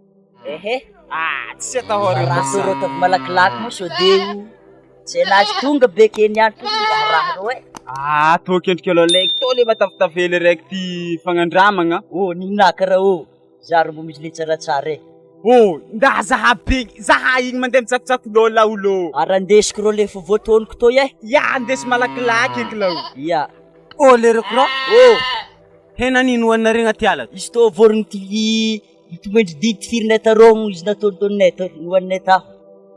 Ehe. Ah, tsy atahorana Raha sorota avy malakilaky moa sao de ho tsy elazy tonga be ke niany to raha reo e. Ah, tô kendriky aloha laiky tô le matavitavely raiky ty fagnandramagna. Oh, ninaka raha ô. Zary mbo misy le tsaratsara e. Oh, nda zaha be, zaha igny mandeha mitsakotsako lô laolo. Ary andesiko reo le efa voatonoko toy e. Ya, andesy malakilaky eky lao. Ya. Oh lerako rô. Oh. Hena nino hohaninareo agnaty ala? Izy tô vorogny ty tomoendry didy firinay tarôgno izy nataontaoninay tao nohaninay tao.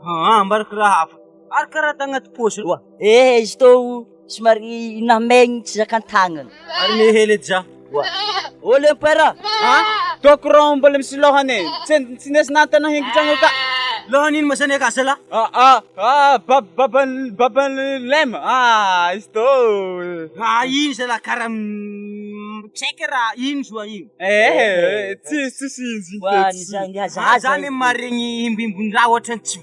Aa, ambarako raha hafa. Ary karaha tagnaty paosy. Oa. Eh, izy tô somary namaigny tsy zakan-tagnana. Ary me hely edy za. Oa. Ô le père. Ha? Toko rô mbola misy lôhany e. Tsy tsy nesy nantana hengitragno ka. Lôhany ino ma zany aka zalahy? Ah ah ah bab baban baban lema. Ah, izy tô. Ah, ino zalahy karaha tsy haiko raha ino zoa io. Eh, tsy tsisy izy. Oa, niza- nihazahaza. Zany maregny himbimbin-draha ohatran'ny tsy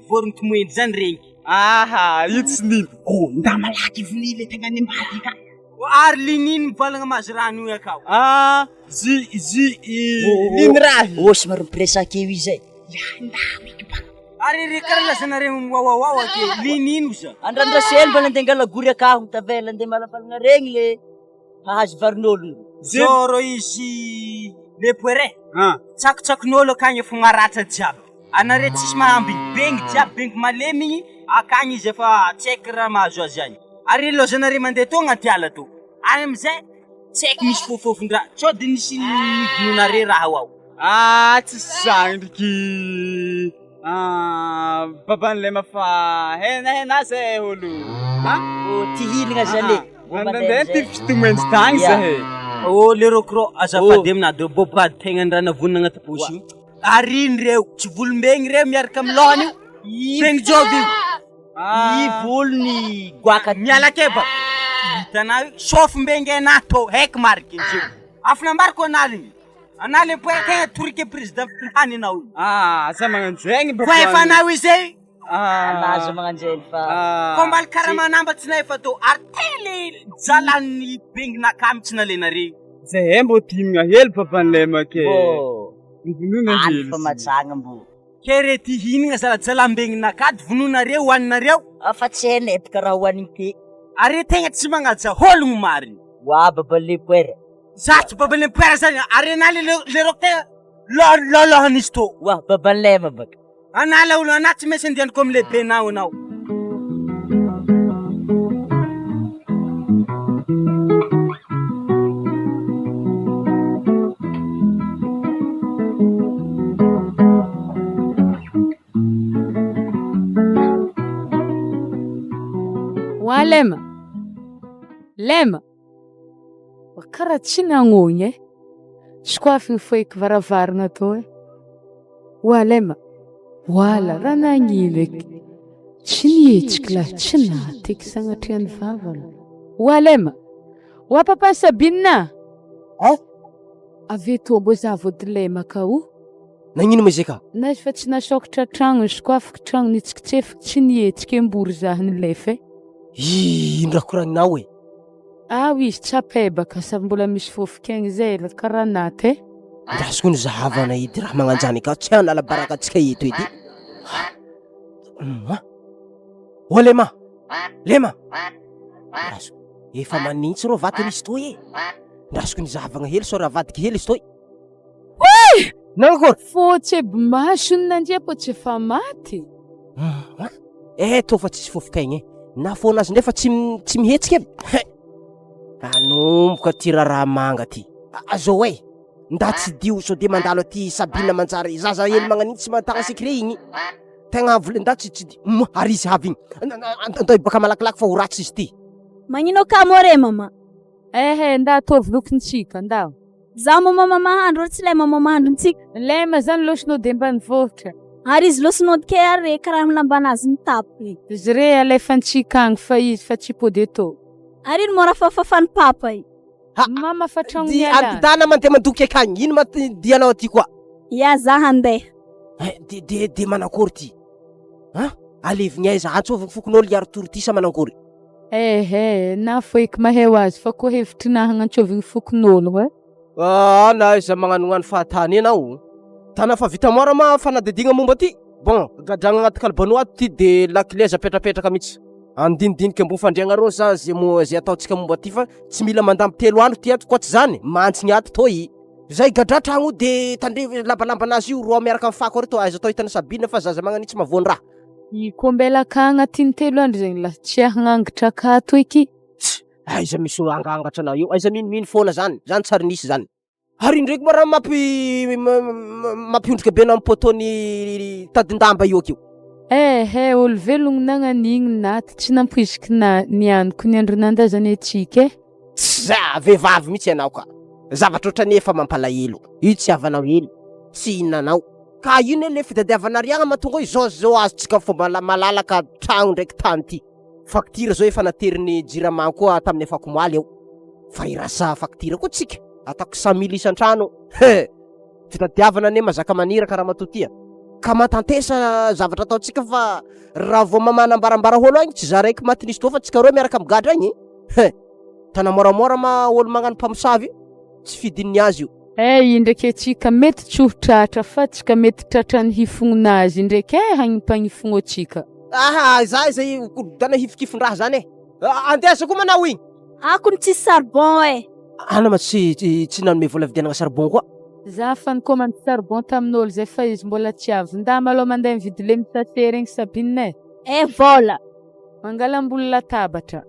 vorogny tomoendry zany regny. Aha, io tsy nino. Oh, nda malaky vonia le tegna nimbadika. Ary linino mivalagna mahazo rano io akao. Ah, zy zy i liny raha. Oh, somary mipresaka eo izy e. Ary re karaha lazanareo wawawawa ke linino za. Andrandrasely mba nandeha ngalagory akaho tavela andeha malafalagna regny le hahazo varin'ologno. Zao rô izy le poere. Ah. Tsakotsakon'olo akagny efa maratra jiaby. Anare tsisy mahamby bengy jiaby bengy malemy igny akagny izy efa tsy haiko raha mahazo azy agny. Ary lôzanare mandeha tô agnaty ala tô. Any amizay tsy haiko misy fofofon-draha sao de nisy nidononare raha ao. Ah, tsisy zandriky. Ah, baban'lema fa hena hena zay olo. Ah, Oh, ty hinagna zany e. Nandeha ty fitomoenjy tagny zahay. Oh le rokro azafady aminah de bobady tegna ny raha navonona agnaty paosy io. Ary iny reo tsy volombegny reo miaraka amin'ny lohany io. Bengy jovy io. I volony goaka Miala keba. Hitanao io sôfimbengy anah tô haiko mariky izy io. Afa nambarako analigny. Anah le poera tegna torike président hany anao io. Ah, za magnano zegny Fa efa anao izy e. Anazy magnano zegny fa. Fa mbaly karaha manamba tsy nahefa tô ary tele jalan'ny benginakahy mitsy nalenareo. Zahay mbô timigna hely baban'lema ke. Mbô. Vonoina Any hely. fa matsagna mbô. Ke re ty hihinagna zalajalam-benginakahy vonoinareo hohaninareo. Fa tsy hainay bôka raha hohanigny ty. Ary tegna tsy magnaja ôlogno marigny. Oa baban'le poera. Za tsy baban'le poera zany ary anah le le roko tegna lôlôhan'izy tô. Oa baban'lema baka. Anah laolo anah tsy maintsy andehaniko amin'ny lehibenao anao. Oa lema. Lema. Karaha tsy nagnôgny e. Sokoafy ny foiky varavarana tô e. Oa lema. Oala raha nagnino eky. Tsy nihetsiky lahy tsy nahateky sagnatria ny vavany. Oa lema. Oa papa Sabine a. Hein? Avy etoa mbô za vao dilema ka o. Nagnino ma izy ka? Na izy fa tsy nasokatra tragno, nisokafiko tragno, nitsikitsefiky tsy nihetsiky ambory za nilefa e. Ino raha koragninao e? Ao izy tsy apebaka sady mbola misy fofok'aigny zay la karaha naty e. Andraso koa ny zahavana edy raha magnanjany ka tsy hanala baraka antsika eto edy. Hum. Ô Lema! Lema! Andraso. Efa manintsy rô vatany izy toy e. Andraso ko ny zahavagna hely sao raha avadiky hely izy toy. Nankory? Fotsy aby masony nandria po tsy efa maty. Hum. Eh tô fa tsisy fofokaigna e. Na foana azy ndray fa tsy tsy mihetsika e. Hein! Hanomboka ty raharaha manga ty. Azao e! Nda tsy dio sao de mandalo aty Sabine manjary zaza hely magnan'igny tsy mahatagna secret igny. Tegna avo nda tsy tsy moa ary izy avy igny. Andao hibaka malakilaky fa ho ratsy izy ty. Magnino kamo re mama? Ehe nda ataovy lokontsika ndao. Zaho mama mahandro ary tsy lay mama mahandro ntsika. Lema zany losinao de ambanivohitra. Ary izy losinao ke ary re karaha lambanazy mitapy. Izy re alefantsika agny fa izy fa tsy pody eto. Ary ino moa raha fafafan'i papa i. Ha! Mama fa tragno Di mialana. Antitana mandeha mandoky akagny ino ma ty dianao aty koa. Ya za handeha. Eh, de de de manakôry ty? An? Alevigny aiza? Antsôvigny fokonolona hiaro tory ty sa manakôry? Ehe, na foiky mahay ho azy fa koa hevitry na hagnantsôvigny fokonologno e. Ah, na aiza magnanognano fahatany enao. Tana fa vita moara ma fanadihadiagna momba ty? Bon, gadragna agnaty kalbano ato ty de lakile aza apetrapetraka mitsy. Andinidinika ambony fandriagna rô za ze mo ze ataontsika momba ty fa tsy mila mandamby telo andro ty ato koa tsy zany, mantsigny ato tô i. Zay gadra tragno io de tandremo lambalambanazy io roa miaraka am fako ary tô aiza atao hitana sabine fa zaza magnan'io tsy mahavoan-draha. I ko mbela akagny aty ny telo andro zegny lah tsy hagnangitra akato eky. Tss! Aiza misy olo hangangatra anao io, aiza minomino foana zany, zany tsy ary nisy zany. Ary iny ndraiky moa raha mampi mampiondrika be anao am poteau ny tadin-damba io akeo. Ehe, olo velogno nagnan'igny naty tsy nampoiziko na nianiko ny andro nandazany antsika e. Tsa, vehivavy mihitsy ianao ka. Zavatra ohatran'ny efa mampalahelo. Io tsy havanao iny, tsy hihinanao. Ka ino le fitadiavana riagna mahatonga hoe zao zao azontsika fomba malalaka tragno ndraiky tany ty. Facture zao efa naterin'ny jirama koa tamin'ny afakomaly eo. Fa hirasa facture koa tsika. Ataoko 100 mille isan-trano. He! Fitadiavana anie mazaka maniraka ramatoa ty a. Ka matantesa zavatra ataontsika fa raha vao mamanambarambara holo agny tsy za raiky maty nisy doha fa tsika roe miaraka migadra agny e. He! Tana moramora ma olo magnano mpamosavy io, tsy fidin'ny azy io. Eh i ndraiky atsika mety tsy ho tratra fa tsika mety tratran'ny hifognona azy ndraiky eh hagnimpagnifognô tsika. Aha, za izay dana hifikifin-draha zany e. Andeha aiza koa manao igny? Akony tsisy charbon eh. Ana ma tsy tsy nanome vola vidianagna charbon koa. Za fa nikomandy charbon tamin'olo zay fa izy mbola tsy avy. Ndà malôha mandeha mividy le misase regny Sabine eh. Eh vola. Mangala ambony latabatra.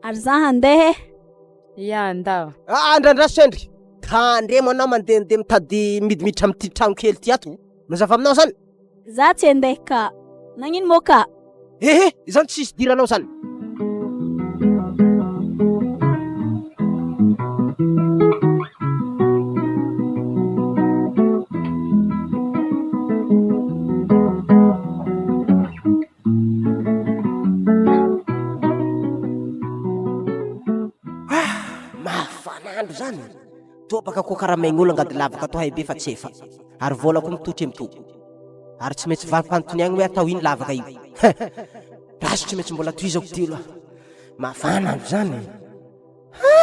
Ary za handeha eh. Ya, ndao. Ah, andrandra sendriky. Tandremo anao mandehandeha mitady midimiditra amin'ity trano kely ity ato. Mazava aminao zany? Za tsy handeha ka. Nagnino moa ka? Ehe, izany tsisy idiranao zany. Mafana andro zany. Toa baka koa karaha maigny olo angady lavaka toa hay be fa tsy efa. Ary vola koa mitotry am to. Ary tsy maintsy valim-panontaniagna hoe atao ino lavaka io. Raso tsy maintsy mbola tohizako ty aloha. Mafana andro zany. Ha!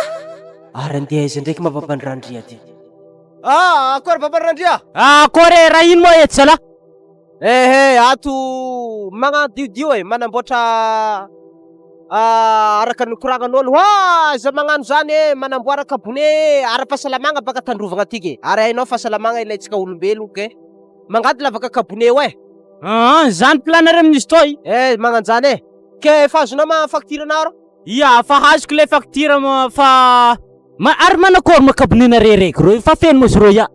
Ary andeha aiza ndraiky ma baban-dRandria ty? Ah, akory baban-dRandria? Akory e, raha ino moa eto zalahy? Ehe, ato magnadiodio e, manamboatra araka ny koragnan'olo, hoa aza magnano zany e, manamboara kabone e, ara-pahasalamagna baka tandrovagna aty ke, ary hainao fahasalamagna ilaintsika olombelo ke, mangady lavaka kabone eo e. Aa, zany plan-nareo amin'izy toy? Eh, magnanjany e, ke efa azonao ma facture-nao rô? Ia, fa azoko le facture ma fa ma ary manakory ma kabone-nareo raiky rô, fa feno moa izy rô ia?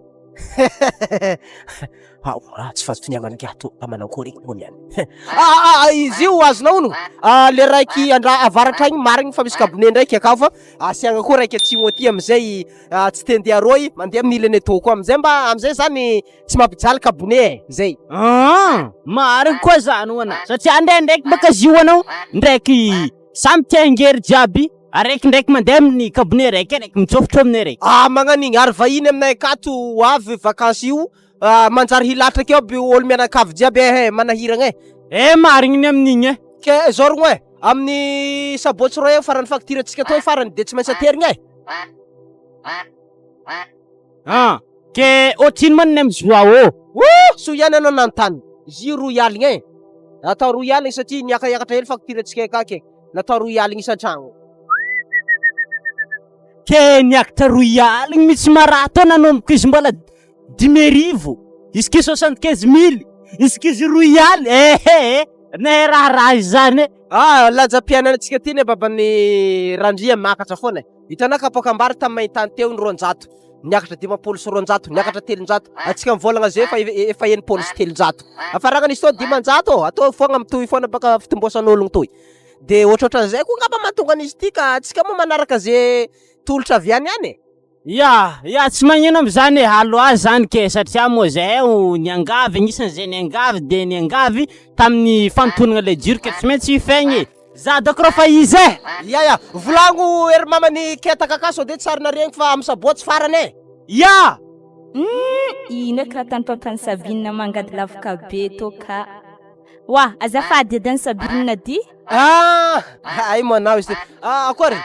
Ao raha tsy fazotoaniagna an'ingahy to mba manankory eky hono ihany. Ah, ah, izy io azonao hono. Ah, le raiky andra avaratra agny marigny fa misy kabone ndraiky akao fa asiagna koa raiky atsimo aty amizay ah, tsy te andeha aroy mandeha amin'ny ilany atô koa amizay mba amizay zany tsy mampijaly kabone e, zay. Ah, marigny koa zany hoana satria ndraindraiky baka izy io anao ndraiky samy te hangery jiaby araiky ndraiky mandeha amin'ny kabone raiky araiky mitsofotro amin'ny araiky. Ah, magnan'igny ary vahiny aminay akato ho avy vakansy io Ah, manjary hilatraka eo aby olo mianakavy jiaby eh, eh, manahiragna eh. Eh, marigny ny amin'igny eh. Ke zorogno eh, amin'ny sabotsy roe farany facture antsika toy farany de tsy maintsy aterigna eh. Ah, ke ohatrino man ny amin'ny joie ô? Oh, soa ihany anao nanontany. Izy io roy aligna eh. Atao roy aligna satria niakaiakatra hely facture antsika akaky eh. Natao roy aligna isan-tragno. Ke niakatra roy aligny mihitsy maraha tao nanomboka izy mbola 1050, isky 75000, isky izy roy aly, ehe. Ne raharaha izany e! Ah, lanjam-piainantsika ty ne baban'i Randria miakatra foana e. Hitanao kapoakam-bary tamin'ny maintany teo ny 200, niakatra 250, niakatra 300, antsika mivolagna zay efa efa 360. Afaragna nisy teo 500 ô, atao foagna mitohy foana baka fitomboasan'ologno toy. De ohatrohatran'izay koa angamba mahatonga an'izy ity ka antsika moa manaraka ze tolotra avy any ihany e. Ya, ya, tsy magnino amizany e, aloha zany ke, satria moa zahay o niangavy, agnisan'ny zay niangavy de niangavy tamin'ny fanintonagna le jiro ke tsy maintsy hifegny e, za dôko rô fa izy e! Ya, ya, volagno ery mamany ketaka ka sao de tsy ary naregny fa am sabotsy farany e! Ya! Humm ino eky raha tany papan'i Sabine mangady lavoka be tô ka. Oa, azafady edy an'i Sabine ty. Ah! Hay moa anao izy ty. Ah, akory?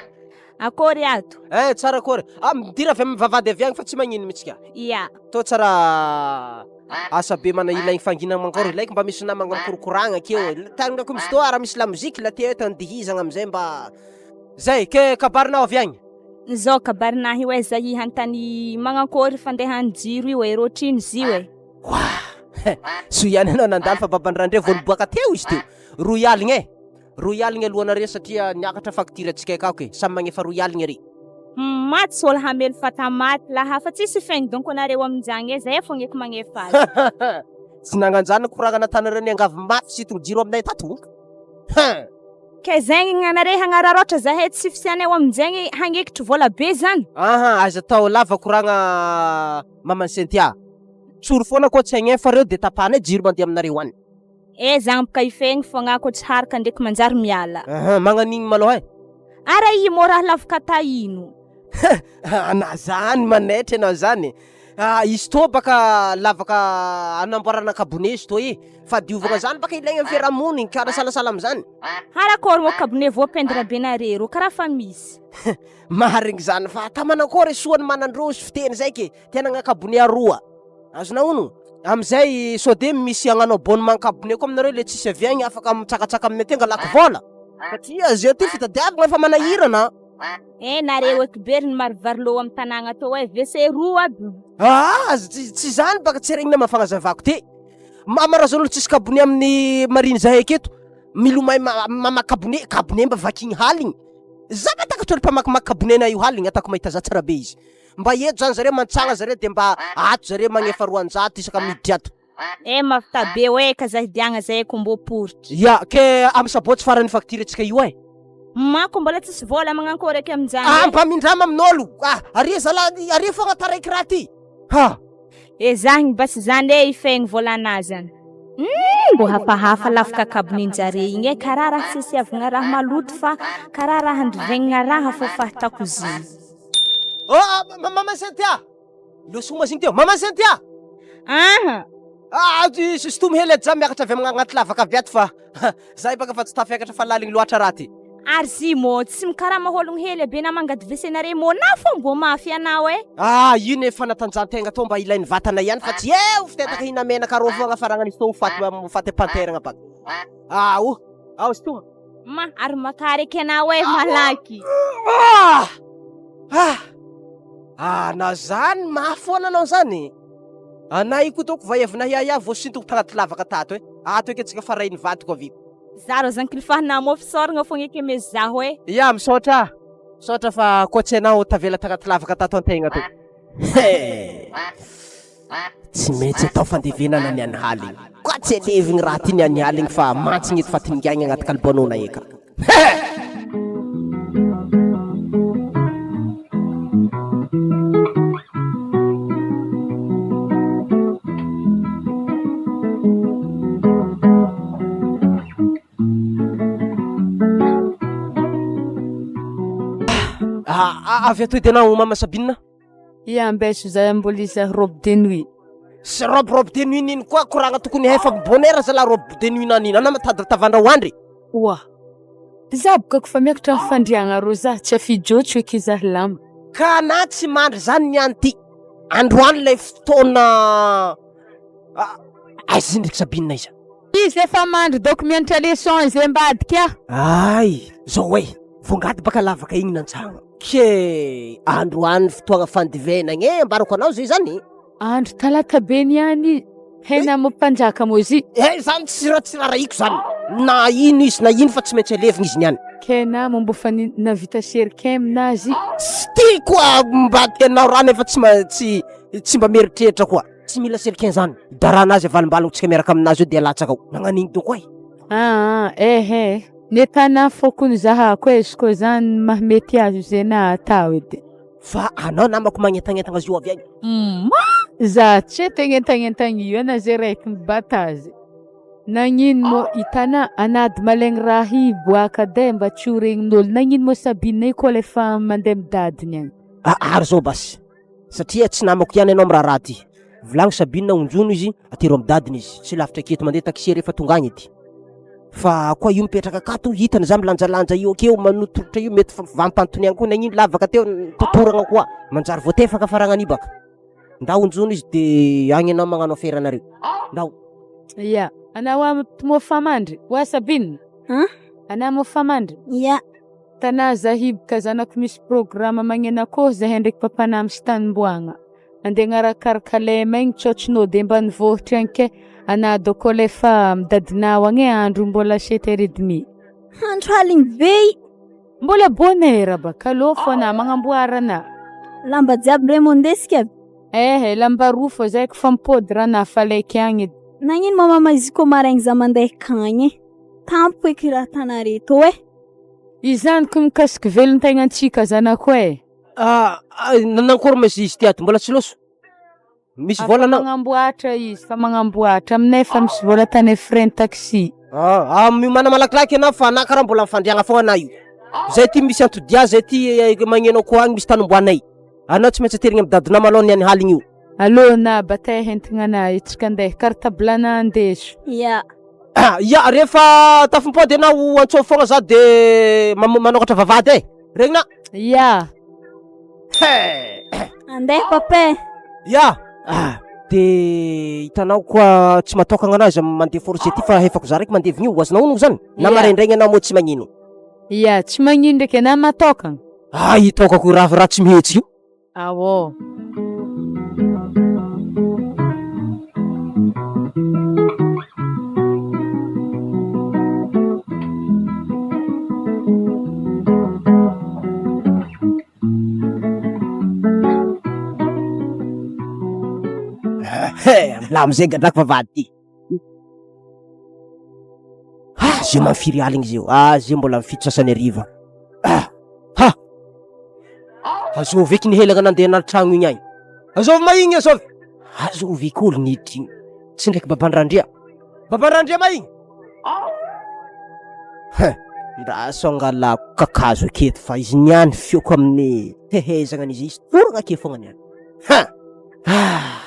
Akory ato? Eh, tsara akory. Ah, midira avy amin'ny vavahady avy agny fa tsy magnino mihitsy ka. Ia. Tô tsara asa be mana ilaigny fanginana mankôry ilaiko mba misy namagna mikorokoragna akeo. Tagnako misy tô ary misy lamoziky la te eto andihizagna amizay mba zay ke kabarinao avy agny. Zao kabarinahy io e, zay hantany magnankôry fandehan'ny jiro io e, rôtrino izy io e. Oah! Soa ihany anao nandalo fa baban'i Randria vao niboaka teo izy teo. Roy aligna e! Roy aligna alohanareo satria niakatra facture antsika akako e! Samy magnefa roy aligna re. Maty sôla hamelo fata maty laha fa tsisy fegny donko anareo aminjagny e, zay fogna eky magnefa azy. Tsy nagnanjany koragna natanareo niangavy mafy sy hitogno jiro aminay tato. Hein! Ke zegny gnanare hagnararaotra zahay tsy fisianay ao aminjegny hagnekitry vola be zany. Aha, aza atao lava koragna maman'i Cynthia. Tsory foana koa tsy hagnefa reo de tapahanay jiro mandeha aminareo any. Eh zagny boka ifegny fogna ko tsy haraka ndreky manjary miala. Aha, magnan'igny malôha e? Ara i mô raha lavaka ta ino? Anà zany manaitra enao zany. Ah, izy tô baka lavaka anamboarana kabone izy tô e. Fahadiovagna zany baka ilaigna am fiarahamonigny ka raha salasala amizany. Harakôry mô kabone voapendre be nare rô karaha fa misy. Marigny zany fa ta manakôry soa ny manandroso fiteny zay ke. Tena agnakabone aroa. Azonao ono? Amizay sao de misy hagnano abonnement kabone koa aminareo le tsisy avy agny afaka mitsakatsaka aminay aty angalako vôla. Satria zay ty fitadiavagna efa manahirana. Eh nareo eky be ry ny marivarilô am tanagna tô eh, WC roa aby. Ah, tsy zany baka tsy regnina ma fagnazavako ty. Mama razan'olo tsisy kabone amin'ny mariny zahay aketo. Milomay mamaky kabone, kabone mba vakigny haligny. Za mba takatry olo mpamakimaky kabone na io haligny atako mahita za tsara be izy. Mba eto zany zareo mantsagna zareo de mba ato zareo magnefa 200 isaka miditra ato. Eh mafta be oe ka zah diagna zay ko mbô poritra. Ya, ke am sabotsy farany facture tsika io eh. Manko mbola tsisy vôla magnankôry eky aminjany Ah eh. mba mindrama amin'ôlo ah aria zalahy aria fogna taraiky raha ty ha. Ezahigny basy zany eh hifehigny vôlanà zany. Humm mbô hafahafa lafika kabonin-jare igny eh karaha raha tsy asiavagna raha maloto fa karaha raha andrivegnina raha fô fahitako izy igny. Oh ah maman Cynthia! Losoma zigny teo. Maman Cynthia! Aha! Ah, sintomy hely aja miakatra avy agnaty lavaka avy ato fa zahay baka fa tsy tafiakatra fa laligny loatra raha ty. Ary zy mô tsy mikarama hôlogno hely be na mangady WC nare mô na fô mbô mafy anao eh. Ah, io ne fanatanjahantegna atao mba ilain'ny vatana ihany fa tsy eo fitetaka hina menaka rô fogna fa raha nisy ho faty ho faty am-panteragna baka. Ah, o, ao sintomy. Ma, ary makà eky anao eh malaky. Ah! Ah! Ah, na zany mafy foana anao zany. Anay koa taoko vaiavy ahiahy voasintoko tagnaty lavaka tato eh. Ato eky antsika fa rain'ny vadiko avy. Za rô zany kilifahinà mô fisaoragna fogna eky ame zaho eh. Ya, misaotra. Misaotra fa koa tsy anao tavela tagnaty lavaka tato antegna to. He! Tsy maintsy atao fandevenana ny an'ny haligny. Koa tsy alevigny raha ty ny an'ny haligny fa mantsigny eto fa tingaigny agnaty kalibonona eka. He! Ah, avy ato edy anao Mama Sabine. Ia ambeso zay mbola iza robe de nuit. Sy robe robe de nuit nino koa koragna tokony hefa bonheur zala robe de nuit nanino anao mitady tavandra ho andry. Oa. Za boka kofa miakatra ny fandriagna rô za tsy afijotso eky za lamba. Ka na tsy mandry zany niany ty androany lay fotoana aiza ndriky Sabine aiza. Izy efa mandry dôko mianatra leçon izy ambadika. Ay! Zao e! Vongady baka lavaka igny nantsagna. Ke androany fotoagna fandivenagna e, ambarako anao zay zany. Andro talata be niany. Hena mo mpanjaka mo izy. Eh zany tsy raha tsy rarahiko zany. Na ino izy na ino fa tsy maintsy alevina izy niany. Kena mo mbo fa navita cercueil aminazy. Tsy tiako mba tenao raha nefa tsy tsy tsy mba mieritreritra koa. Tsy mila cercueil zany. Darana azy avalimbaliny tsika miaraka aminazy eo dia latsaka ao. Nagnano ino doko ai. Aa ehe. Ny fokony zahako e izy koa zany mahamety azy zay na atao edy. Fa anao namako magnentagnentagna azy io avy agny. Ma! Za tsy entagnentagnentagna io ana zay raiky mibata azy. Nagnino moa hitanà anady malaigny raha hiboaka de mba tsy ho regnin'olo nagnino moa Sabine io koa le fa mandeha midadiny agny. Ah ary zao basy satria tsy namako ihany ianao amin'ny raharaha ty. Volagno Sabine onjono izy atero amin'ny dadiny izy tsy lavitra aketo mandeha taxi rehefa tonga agny edy. Fa koa io mipetraka akato hitany za milanjalanja io akeo manotolotra io mety vampantoniagna koa nagnino lavaka teo totoragna koa manjary voatefaka faragna baka. Ndao onjono izy de agny anao magnano afera anareo. Ndao. Ya, anao a mofa mandry? Oa Sabine? Hein? Anao mofa mandry? Ya. Tanà zahiboka zanako misy programme magnena akôho zahay ndraiky papanah misy tanimboagna. Andeha agnarakaraka lema igny tsôtsinô de ambanivohitra agny ke anà dôkô lefa amy dadinao agny e andro mbola sept heures et demi. Andro haligny be i. Mbola bonne heure baka alô fô anà magnamboara anà. Lamba jiaby ndray moa ndesika aby. Ehe lamba roa fô zay kofa mipody raha na fa laiky agny edy. Nagnino ma mama izy koa maraigny za mandeha kagny e? Tampoko eky raha tanare tô e. Izany ko mikasiky velon-tegnantsika zanako e. Ah, nanankory ma izy ty ato mbola tsy loso? Misy vola anao? Magnamboatra izy fa magnamboatra aminay fa misy vola tany frais ny taxi. Ah, miomana malakilaky ianao fa anah karaha mbola mifandriagna fogna anah io. Zay ty misy antodia, zay ty magneno akoho agny misy tany omboanay. Anao tsy maintsy aterigny amy dadinao malôha ny any haligny io. Alô na batay entigna anah io tsika andeha cartable anah andeso. Ya. Ya, rehefa tafimpody ianao antsôvy fogna za de manokatra vavahady e. Regnina? Ya. He. Andeha papa e. Ya. Ah, de hitanao koa tsy matokagna anah izy mandeha force ty fa hefako za raiky mandevigny io, azonao ono zany? Na Ya. maraindraigny anao moa tsy magnino. Ya, tsy magnino ndraiky anah matokagna. Ah, hitokako raha raha tsy mihetsika io. Awô. He, milamy zay gadrako vavahady ty. Ah, zay mafiry aligny zay io. Ah, zay mbola amin'ny fito sasany hariva. Ah, ha! Azovy eky ny helagna nandeha anaty tragno igny agny. Azovy ma igny azovy. Azovy eky olo niditra igny. Tsy ndraiky baban-dRandria. Baban-dRandria ma igny. He, ndraso angalako kakazo aketo fa izy niany feoko amin'ny tehezagna an'izy izy toragna ake fogna niany. Ha! Ah!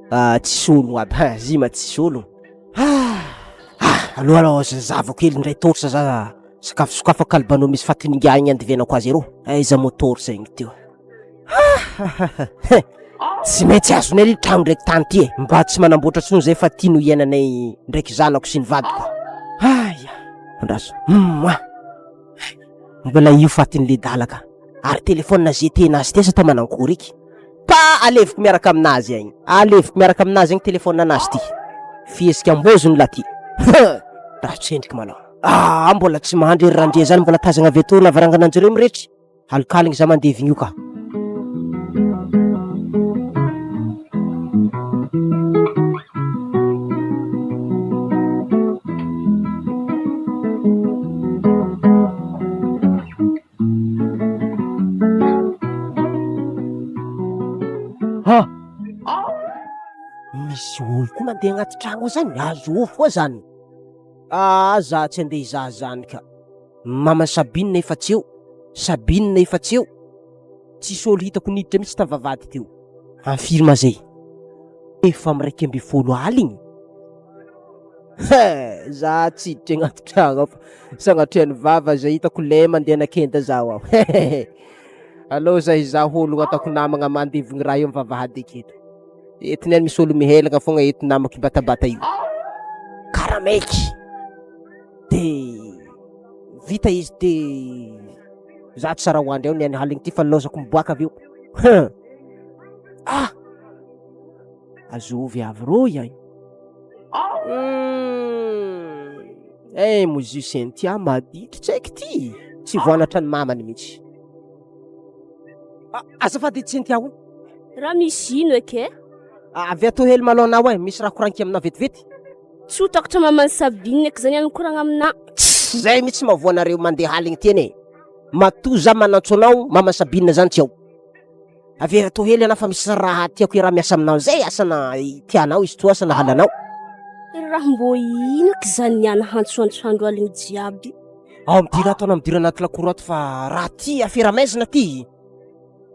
Ah, tsisy ologno aby ha, zima tsisy ologno. Ah, ah, aloha aloha zavako kely indray torsa za sakafo sokafako kalibano misy fatin'ingahy igny andivenako azy arô. Aiza moa torsa igny teo. Ah, tsy maintsy azonay ry tragno ndraiky tany ty e. Mba tsy manamboatra tsony zay fa ty no iainanay ndraiky zanako sy ny vadiko. Aia, andraso. Moa. Mbola io fatin'le dala ka. Ary téléphone GT nazy ty asa atao manankory eky. Pa aleviko miaraka aminazy agny. Aleviko miaraka aminazy agny téléphone anazy ty. Fihetsika ambozony la ty. Raha tsendriky malôha. Ah mbola tsy mandry ry Randria zany mbola tazagna avy etoa lavarangana anjareo miretry. Alikaligny za mandevigny io ka. Ha! Misy olo koa mandeha agnaty tragno ao zany, azovy koa zany. Ah, za tsy andeha hizaha zany ka. Maman'i Sabine efa tsy eo, Sabine efa tsy eo. Tsisy olo hitako niditra mihitsy tam vavahady teo. Am firy ma zay? Efa am 11 aligny. He! Za tsy hiditra agnaty tragno ao fa sagnatria ny vava zay hitako le mandeha nakenda zaho ao. Hehehe! Aleo za hizaha ologno ataoko namagna mandevigny raha io am vavahady aketo. Eto niany misy olo mihelagna fogna eto namako hibatabata io. Karaha maiky. De vita izy de. Za tsy raha hoandry ao ny any haligny ty fa laozako miboaka avy eo. Huh! Ah! Azovy avy rô iay. Hum! Eh moa Cynthia maditry tsy haiko ty. Tsy voanatra ny mamany mihitsy. Ah, azafady Cynthia o. Raha misy ino eky e? Avy ato hely malôha anao e, misy raha koranky aminao vetivety. Tsy ho takatra maman'i Sabine eky zany any mikoragna aminà. Tss! Zay mihitsy mahavoa anareo mandeha aligny ty anie e. Matoa za manantso anao, maman'i Sabine zany tsy ao. Avy ato hely anao fa misy raha tiako hiaraha miasa aminao zay, asa na tianao izy toa asa na halanao. Raha mbô ino eky zany niany hantsoantsoandro aligny jiaby. Ao midira ato anao midira anaty lakoro ato fa raha ty afera maizina ty.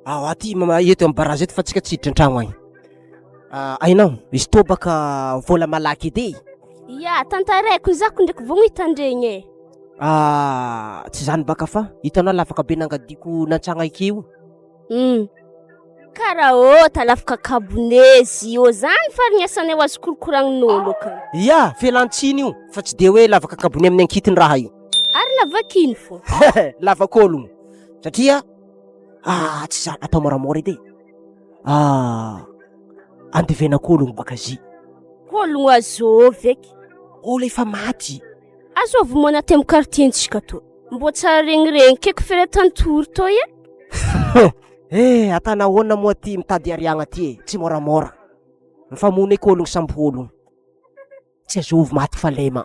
Ao aty mama eto amin'ny barazy eto fa tsika tsy hiditra an-tragno agny. Ah, hainao, izy tô baka vola malaky edy e. Ya, tantaraiko zako ndraiky vao hitandregny e. Ah, tsy zany baka fa hitanao lavaka be nangadiko nantsagna ike io. Hum. Karaha ôta lafika kabonezy io zany fa ny asanay ho azo korokoragnin'olo ka. Ya, fialan-tsiny io fa tsy de hoe lavaka kabone amin'ny ankitiny raha io. Ary lavak'ino fô? Lavak'ologno satria Ah, tsy zany, atao moramora edy e. Ah, andevenako ologno baka zy. Ologno azovy eky? Olo efa maty. Azovy moa anaty amy quartier-ntsika tô? Mbô tsara regniregny keky firetan-tory tô e. Eh, atana ahoana moa ty mitady hariagna ty e, tsy moramora. Mifamono eky ologno samby ologno. Tsy azovy maty falema.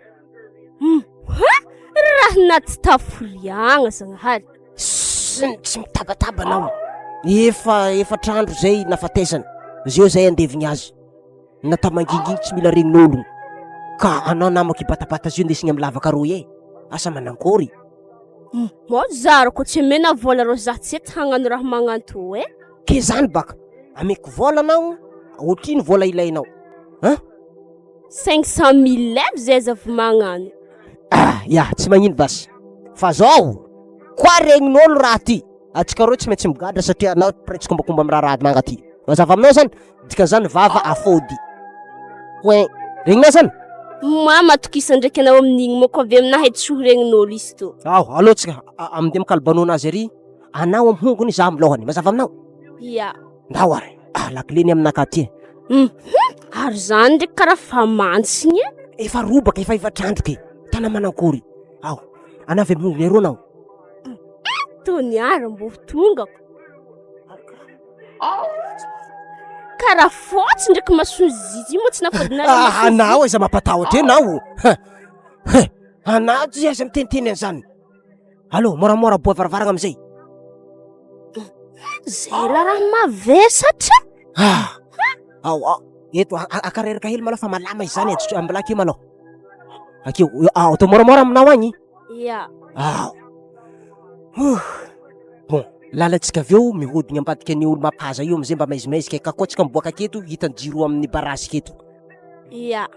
Hum, ha? Raha naty taforiagna Zagnahary. Sss, tsy mitabataba anao. Efa efatr'andro zay nafatesana. Zeo zay andevigny azy. Natao mangingigny tsy mila regnin'ologno. Ka anao namako hibatabata zio ndesigny amy lavaka roy e. Asa manankory? Hum, zara ko tsy omena vola rô za tsy eto hagnano raha magnanto e. Ke zany baka, ameko vola anao, otrino vola ilainao? Hein? 500 mille avy zay aza avy magnano. Ah, ya, tsy magnino basy. Fa zao, koa regnin'olo raha ty, atsika roe tsy maintsy migadra satria anao mpiray tsikombakomba amin'ny raharaha manga ty. Mazava aminao zany? Dikan'izany vava afody. Point. Regninao zany? Ma matokisa ndraiky anao amin'igny moko avy aminahy tsy ho regnin'olo izy to. Ao, aleo tsika andeha mikalibano anazy ary, anao amin'ny hongony, za amin'ny lohany. Mazava aminao? Ya. Ndao ary. Ah, lakile ny aminakahy ty e. Hum, ary zany ndraiky karaha fa mantsigny e. Efa robaka, efa efatr'andro ke. Tana manankory. Ao, anao avy amin'ny hongony eroa anao. Tony ary mbo tongako. Karaha fotsy ndraiky mason'ny zizi moa tsy nafodinareo Ah, mason'ny anao aiza mampatahotra e nao. Ha, ha, anao tsy aiza miteniteny an'izany. Allo, moramora boa varavaragna amizay. Zay raha mavesatra. Ah, ao, ao, eto akareraka hely malôha fa malama izy zany e, ambilà akeo malôha. Akeo, ao, atao moramora aminao agny. Ya. Ao. Huh. Bon, lalantsika avy eo mihodigna ambadika ny olo mampaza io amizay mba maizimaizika ka koa tsika miboaka aketo hitan'ny jiro amin'ny barazy aketo. Ya.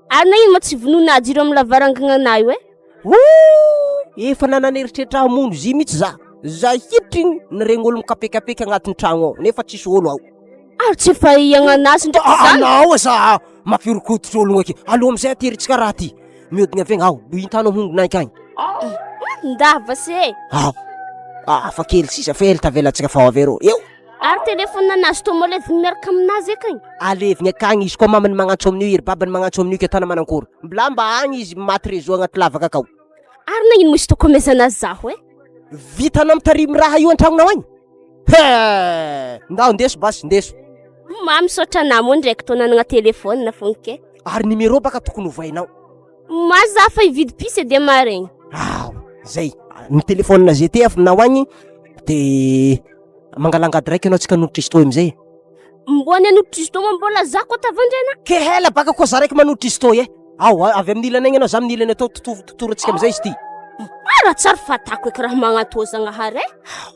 Ary na ino ma tsy vonoina jiro amin'ny lavarangana anay io e? Ooh! Efa nanana eritreritra hamono zy mihitsy za. Za hitriny niregny olo mikapekapeky agnatin'ny tragno ao nefa tsisy olo ao. Ary tsy efa iagnan'azy ndraiky zany. Anao aza mampihoronkoditra ologno ake. Aleo amizay ateritsika raha ty. Mihodigna avy agny aho, hitanao hongona ankagny. Ndava se. Ao. Ah, fa kely sisa fa ela tavelantsika fa ho avy arô. Eo. Ary téléphone anazy tô mbola alevigny miaraka aminazy akagny. Alevigny akagny izy koa mamany magnantso amin'io, ery babany magnantso amin'io ke tana manankory. Mbla mba agny izy maty réseau agnaty lavaka akao. Ary nagnino moa izy toko amezana zaho e? Vitanao mitarimy raha io an-tragnonao agny? He! Ndao ndeso basy ndeso. Ma misaotra anah moa ndraiky tô nanagna téléphone fogna ke. Ary numéro baka tokony ovainao. Ma za fa hividy puce edy amaregny. Ao, zay. Ny téléphone GT afinao agny de mangalangady raiky anao tsika hanolotra izy tô amizay. Mbô ny hanolotra izy tô moa mbola za koa tavandrena. Ke hela baka koa za raiky manolotra izy tô e. Ao, avy amin'ny ilany agny anao za amin'ny ilany atao totorantsika amizay izy ty. Ah raha tsary fatako eky raha magnatô Zagnahary e. Ao.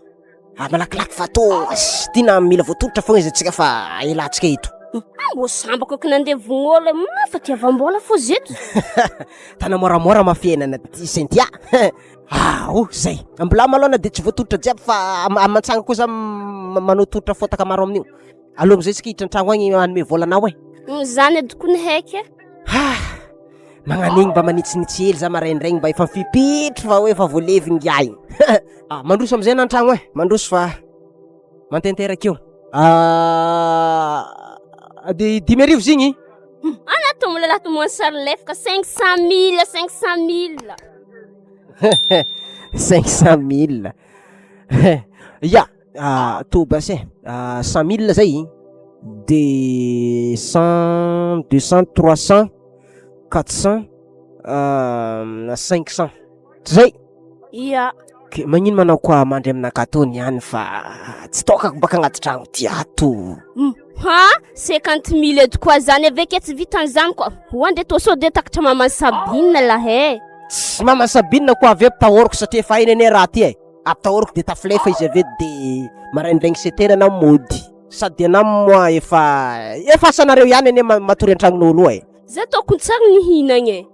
Ah malakilaky fa tô ty na mila voatolotra fogna izy antsika fa elantsika eto. Ah mbô sambako eky nandevogno olo e, ma fa tiavam-bola fô zeto. Tana moramora ma fiainana ty Cynthia. Ao zay. Mbola malôha na de tsy voatolotra jiaby fa amantsagna koa za manao tolotra fotaka maro amin'io. Aleo amizay tsika hiditra an-tragno agny hanome vola anao e. Zany edy kony haiky e. Ah! Magnano igny mba manitsinitsy hely za maraindraigny mba efa mifipitry fa hoe efa voalevy ingahy igny. Ah, mandroso amizay anà an-tragno e, mandroso fa mantenteraka eo. De 5000 izy igny? Ana tombola lahy tomoan'ny sary lefaka 500 000, 500 000. 500 000. Ya, tô basy e, 100 000 zay de cent, 200, 300, 400, 500, tsy zay? Ya. Ke magnino ma anao koa mandry aminakahy tô niany fa tsy tôkako baka agnaty tragno ty ato. Ha! 50 000 edy koa zany avy ake tsy vitan'izany koa. Ho ndre tô sao de takatra maman'i Sabine lahy e. Tsy maman'i Sabine koa avy eo ampitahoriko satria efa hainy anie raha ty e. Ampitahoriko de tafilefa izy avy eo de maraindraigny sept heures anao mody. Sady anao moa efa efa asanareo ihany anie matory an-tragnon'olo io e. Zay tokony tsara nihinagna e.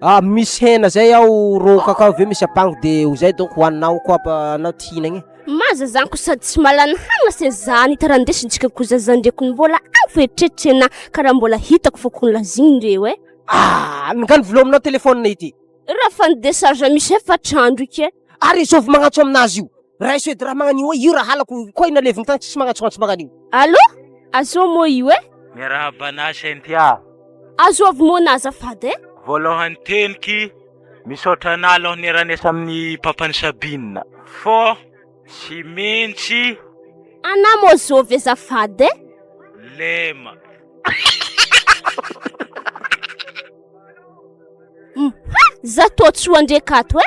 Ah misy hena zay ao ro kakao avy eo misy apango de ho zay donc hoaninao koa anao ty hihinagna e. Maza zany ko sady tsy mahalany hanina se zany hita raha ndesintsika ko zaza ndreko ny mbola agny fo eritreritry na karaha mbola hitako fo ko nilazigny ndreo e. Ah nga ny vola aminao téléphone ity. Raha fa ny décharge misy efatr'andro ike. Ary izao vao magnantso aminazy io. Raiso edy raha magnan'io hoe io raha halako koa ina levogny tany tsisy magnantsoantso magnan'io. Allô? Azô moa io e? Miarahaba anah Cynthia. Azovy moa na azafady e? Voalohany teniky, misaotra anah aloha niara-niasa amin'ny papan'i Sabine fô tsy mintsy. Anah moa zovy azafady e? Lema. Ha! Za tô tsy ho andreka ato e!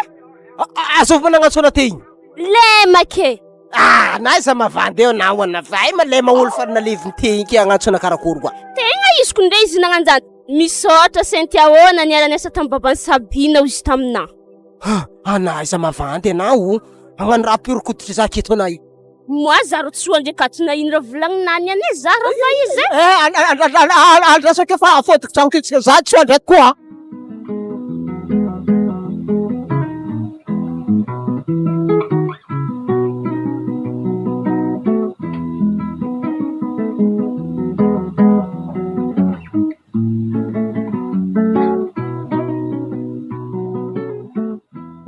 Azovy moa nagnantso anah te igny? Lema ke! Ah, na aiza mavandy eo na ahoana fa hay ma lema olo fa naleviny te igny ke agnantso anah karakory koa. Tegna izy ko ndray izy nagnanjany. Misaotra Cynthia ô naniara-niasa tamin'i baban'i Sabine hoy izy taminah. Ha, anah aiza mavandy anah o? Hagnano raha pure koditry za aketo anah io. Moi za ro tsy ho andreka ato na ino raha volagnina any anie za raha fa izy e. Eh, andraso akeo fa afodiko tragno kitsika za tsy ho andraiko koa.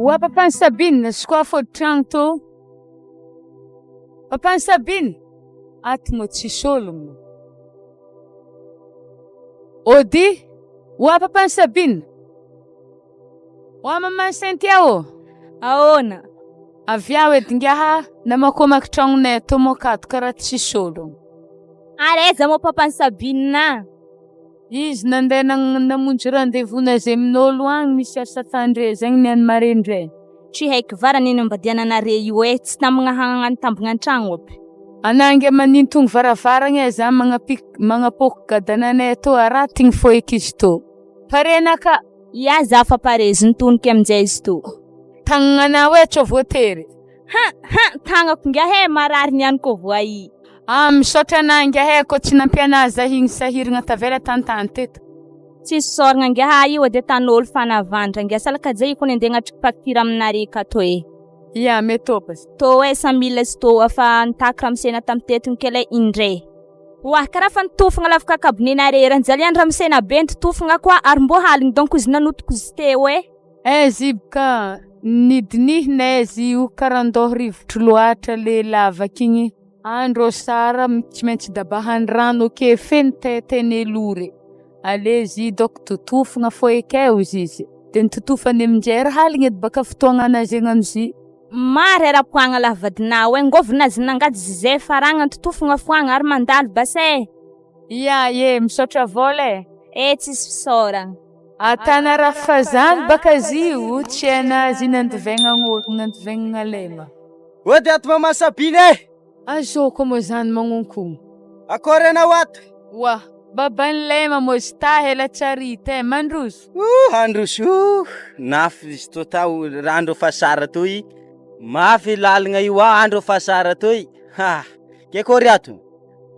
Oa papan'i Sabine, sy koa afody tragno tô. Papan'i Sabine, ato moa tsisy ologno. Ody, oa papan'i Sabine. Oa maman'i Cynthia ô. Ahoana? Avy ao edy ngiaha namakomaky tragnonay ato moa kato karaha tsisy ologno. Ary aiza moa papan'i Sabine a? Izy nandeha namonjy rendez-vous nazy amin'olo agny misy asa tandre zegny niany maraindray. Tsy haiko vara neny ambadiananare io eh, tsy tamagna hagnano tambagna an-tragno aby. Anah ange manintogno varavaragna eh, za magnapik- magnapoaka gadananay tô aratigny fô eky izy tô. Pare anah ka. Ia za fa pare, zintoniko aminjay izy tô. Tagnanah hoe tsô voatery. Ha ha, tagnako ngiahy eh, marary niany kô voay. Ah, misaotra anah ngiahy eh, kô tsy nampianah za igny sahiragna tavela tantany teto. Tsisy isaoragna ngiahy io edy atan'olo fa navandra ngiahy salakajay io kony andeha agnatriky facture aminare akato eh. Ia, mety ô basy. Tô eh, 100 000 izy tô efa nitaky ramosena tamy teto igny kele indray. Oah, karaha fa nitofagna lavaka kabonenare, raha nijalian ramosena be nitotofagna koa ary mbô haligny donc izy nanotoko izy teo eh. Aiza iby ka nidinihina aiza io karandoha rivotro loatra le lavaka igny andro sara tsy maintsy dabahany rano ake feno tetenelore allez y donc totofagna fô ekeo izy izy de nitotofany aminjay raha aligny edy baka fotoagna anazy zy. Maro era-poagna lah vadinao e, ngôvy nazy nangady zay faragna nitotofagna foagna ary mandalo basa e. Ia e, misaotra vôla e. Eh tsisy fisaoragna. Atana raha fazany baka zio tsy hainazy nandivaigna nandivaigna lema. Ody ato maman Sabine e! Azoko moa zany magnonkogno. Akory anao ato? Oa, baban'i lema moa izy ta ela tsarita e, mandroso. Oh, handroso oh. Nafy izy to tao raha andro fa sara toy. Mafy lalagna io ah, andro fa sara toy. Ha. Ke akory ato?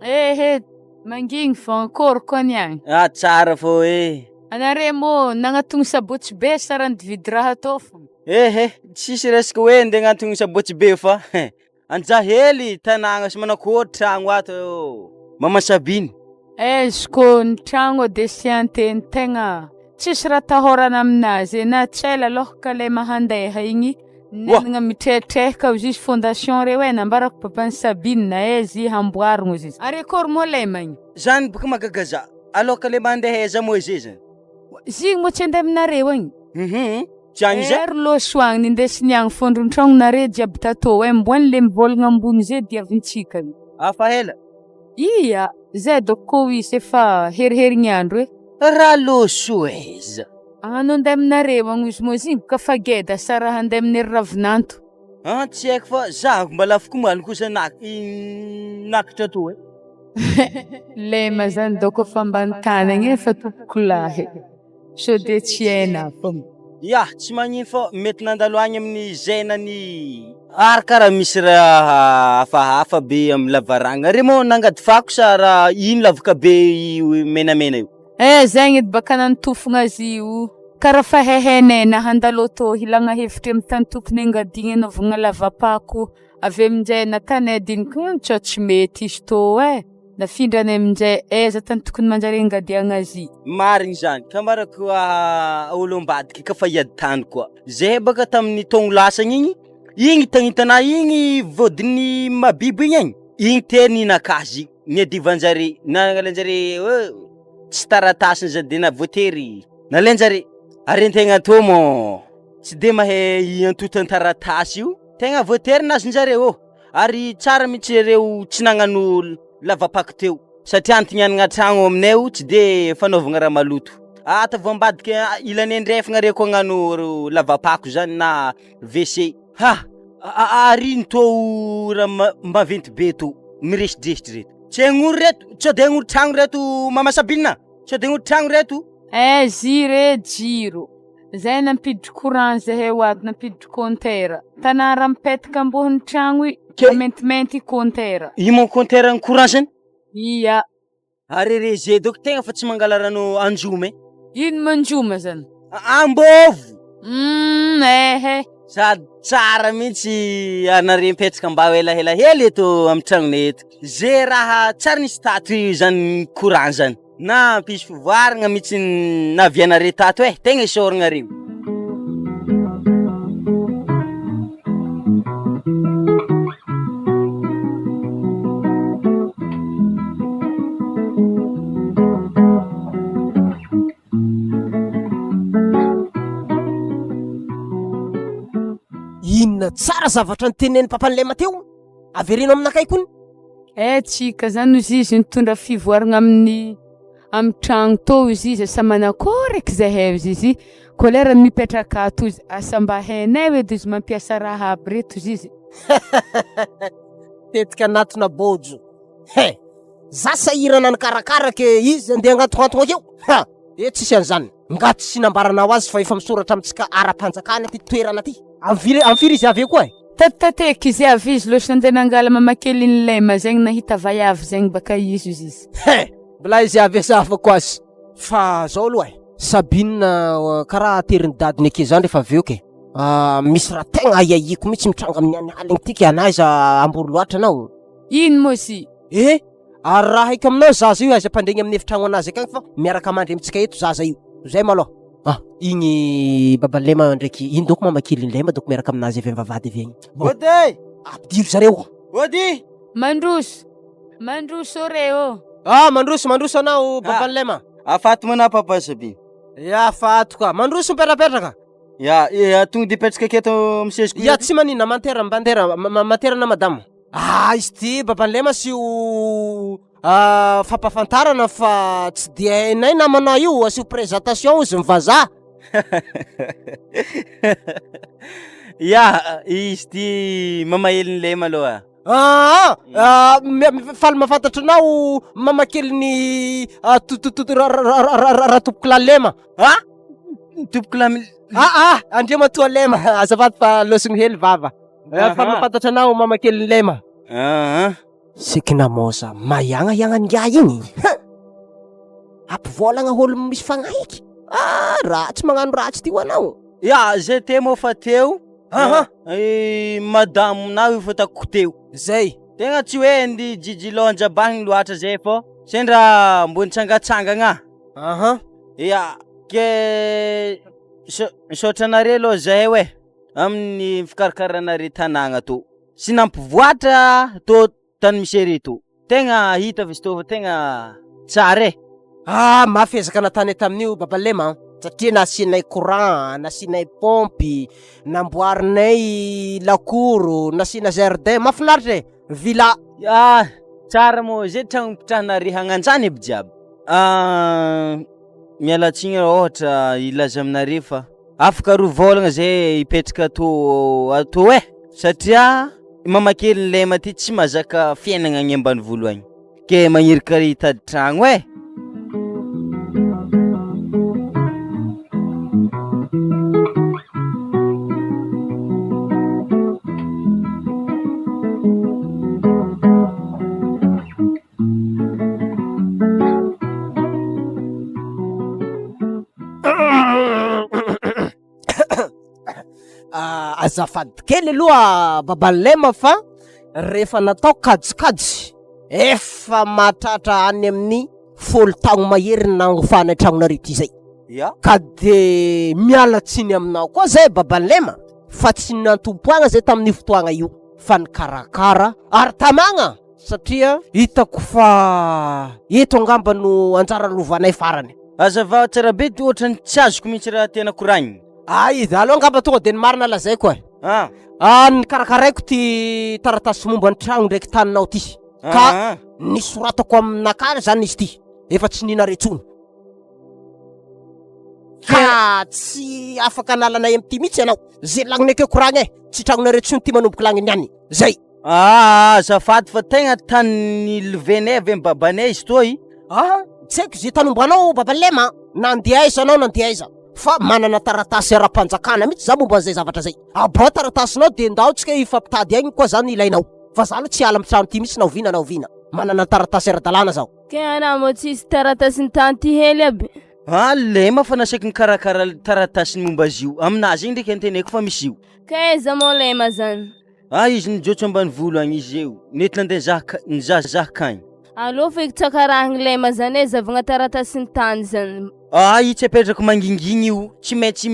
Ehe, mangigny fô akory koa ny agny. Ah, tsara fô e. Anare moa nagnatogno sabotsy be sa raha nividy raha atao fô? Ehe, tsisy resaka hoe ndeha agnatogno sabotsy be fa Anjahely tanàgna sy manakory tragno ato Maman Sabine. Aiza kô ny tragno de sy anteny tegna. Tsisy raha atahorana aminazy e, na tsy ela aloha ka le mahandeha igny nenagna mitretrehaka ozy izy fondation reo e, nambarako papan'i Sabine aiza i hamboarigna ozy izy. Ary akôry moa lema igny? Zany boka mahagaga za, aloha ka le mandeha aiza moa izy zany? Izy igny moa tsy andeha aminareo agny? Hum tsy agny zay. Ery loso agny nindesiny agny fondron-tragnonare jiaby tatô e, mboany le mivôlagna ambony zay diavintsika. Afa ela. Ia, zay dôko kô isy efa heriherigniandro e. Raloso aiza? Agnano andeha aminareo agny ozy moa izy igny ka fa geda sa raha andeha amin'ny ery ravinanto. An tsy haiko fa za mba lafiko omaly kosa nakatra tô e. Lema zany dôko efa ambany tany agny e fa tompoko lahy. Sao dia tsy haina fô. Ya, tsy magnino fô mety nandalo agny amin'ny zena ny. Ary karaha misy raha hafahafa be amin'ny lavarangana re moa nangady fako sa raha ino lavaka be io menamena io? Eh zegny edy baka nanotofogna azy io, karaha fa haihainay na handalo tô hilagna hevitry amy tany tokony angadigna anaovagna lava-pako. Avy eo aminjay natanay diniky hum tsao tsy mety izy tô eh, nafindranay aminjay aiza tany tokony manjary angadiagna azy. Marigny zany, ka ambarako olo ambadiky ka fa hiady tany koa, zahay baka tamin'ny taogno lasagny igny, igny tagnitanà igny vôdin'ny mahabibo igny agny, igny te ninakazy niadivan-jare, nangalain-jare hoe tsy taratasiny za de na voatery nalain-jare, ary an-tegna tô moa tsy de mahay i antontan-taratasy io. Tegna voatery nazon-jareo ô! Ary tsara mihitsy ireo tsy nagnano lava-pako teo satria antignanagna tragno aminay o tsy de fanaovagna raha maloto. Ataovy ambadika ilany andrefagna reo ko hagnano lava-pako zany na WC. Ha! Ary ino tô raha maventy be tô miresidresitry reto? Tsy hagnoro reto, sao de hagnoro tragno reto mama Sabine a! Sao de hagnoro tragno reto? Eh zire jiro. Zay nampiditry courant zahay ho ato nampiditry compteur. Tanà raha mipetaka ambony tragno i, Ke- maintimainty compteur. Io moa compteur ny courant zany? Ia. Ary re ze doko tegna fa tsy mangala rano anjoma e. Ino manjoma zany? Ambôvo! Humm ehe. Sady tsara mihitsy anare mipetraka mba ho elaela hely eto amin'ny tragnonay eto. Ze raha tsary nisy tato zany courant zany. Nampisy fivoaragna mihitsy ny navianareo tato eh, tegna isaoragnareo. Inona tsara zavatra notenenin'i papan'ilay Mateo? Avereno aminakay kony. Eh tsika zany ozy izy nitondra fivoaragna amin'ny amin'ny tragno tô ozy izy asa manakôry eky zahay ozy izy kô lera mipetraka ato ozy asa mba hainay edy izy mampiasa raha aby reto ozy izy. Tetika anatina bôjo. He! Za sahirana nikarakara ke izy andeha agnatognatogna akeo. Ha! Eh tsisy an'izany. Nga tsy nambaranao azy fa efa misoratra amintsika ara-panjakana ty toerana ty. Amin'ny firy amin'ny firy izy avy eo koa e? Tatitateky izy avy izy loatra nandeha nangala mamakelin'i Lema zegny nahita vaiavy zegny baka izy ozy izy. He! Mbola izy avy asa afako azy. Fa zao aloha e, Sabine karaha aterin'i dadiny ake zany rehefa avy eo ke. Misy raha tegna ahiahiako mihitsy mitranga amin'ny any aligny ty ke, anà aiza ambory loatra anao. Ino moa izy? Eh! Ary raha haiko aminao zaza io aiza ampandregny amin'ny efitragno anazy akagny fa miaraka mandry amintsika eto zaza io. Zay malôha. Ah, igny baba Lema ndraiky iny dônko mama kelin'i Lema dônko miaraka aminazy avy am-bavahady avy agny. Ody e! Ampidiro zareo. Ody! Mandroso! Mandroso re ô! Ah, mandroso, mandroso anao baban'i Lema. Afato manà papa Sabine. Ya, afato ka. Mandroso mipetrapetraka. Ya, ya tonga de hipetraka aketo amin'ny seziko. Ya, tsy maninona, mantera, mantera, mantera na madama. Ah, izy ity baban'i Lema asio fampahafantarana fa tsy dia hainay namana io, asio présentation hozy ny vazaha. Ya, izy ity mamahelin'i Lema aloha. Aa, faly mahafantatra anao mamakelin'i Ratompokolahy Lema. Ah, Tompokolahy. Ah, ah, Andriamatoa Lema, azafady fa lôsogno hely vava. Faly mahafantatra anao mamakelin'i Lema. Aa. Sekina môza maiagna ingahy igny. Hein! Ampivolagna ôlo misy fagnahy eky. Ah, ratsy magnano ratsy ty ho anao. Ya, zay teo moa fa teo. Aha. I madame nao io fa takoko teo. Zay. Tegna tsy hoe ndy jijy lonja bahiny loatra zay fô sendra mbô nitsangatsangagna. Aha. Ya. Ke misaotra anare aloha zahay oe amin'ny fikarakaranare tanàgna tô sy nampivoatra tô tany misy are tô. Tegna hita fa izy tô fa tegna tsara e. Ah, mafy ezaka nataonay tamin'io Baba Lema an! Satria nasianay courant, nasianay pompy, namboarinay lakoro, nasiana jardin, mahafinaritra e! Villa. Ah, tsara moa zay tragno ipitrahanare hagnanjany aby jiaby. Ah, miala tsiny raha ôhatra hilaza aminare fa afaka roa vôlagna zay hipetraka atô atô e, satria mamakely lema ty tsy mahazaka fiainagna agny ambanivolo agny. Ke magniry kare hitady tragno eh. Azafady kely aloha Babalema fa rehefa natao kajikajy efa mahatratra any amin'ny folo taogno mahery ny nagnofanay tragnonareo ty zay. Ya. Ka de miala tsiny aminao koa zay Babalema fa tsy nantompoagna zay tamin'io fotoagna io fa nikarakara ary tamagna satria hitako fa eto angamba no anjara lovanay farany. Azavao tsara be ty ohatran'ny tsy azoko mihitsy raha tena koragnina. Ay, aleo angamba tonga de ny marina lazaiko e. Ah. Ah, nikarakaraiko ty taratasy momba ny tragno ndraiky taninao ty. Ka Ah. nisoratako aminakahy zany izy ty. Efa tsy ninare intsony. Ka tsy afaka analanay amin'ity mihitsy ianao. Ze lagniny akeo koragna e. Tsy tragnonareo intsony ty manomboka lagniny any. Zay. Ah, azafady fa tegna tany nilovenay avy amy babanay izy toy. Ah, tsy haiko ze tany ombanao baba Lema a! Nandeha aiza anao nandeha aiza? Fa manana taratasy ara-panjakana mihitsy za momba an'izay zavatra zay. Aboaho taratasinao de ndao tsika hifampitady aigny koa zany ilainao. Fa za aloha tsy hiala amin'ny trano ty mihitsy na oviana na oviana. Manana taratasy ara-dalàna zaho. Ke anah moa tsisy taratasin'ny tanty hely aby. Ah, Lema fa nasaiko nikarakara taratasy momba azy io. Aminazy igny ndraiky anteneko fa misy io. Ke aiza moa Lema zany? Ah izy nijotso ambanivolo agny izy eo nety nandeha nizaha ka- nizahazaha kagny. Aleo feky tsakarahagny lema zany e zavagna taratasin'ny tany zany. Ah io tsy apetrako mangingigny io, tsy maintsy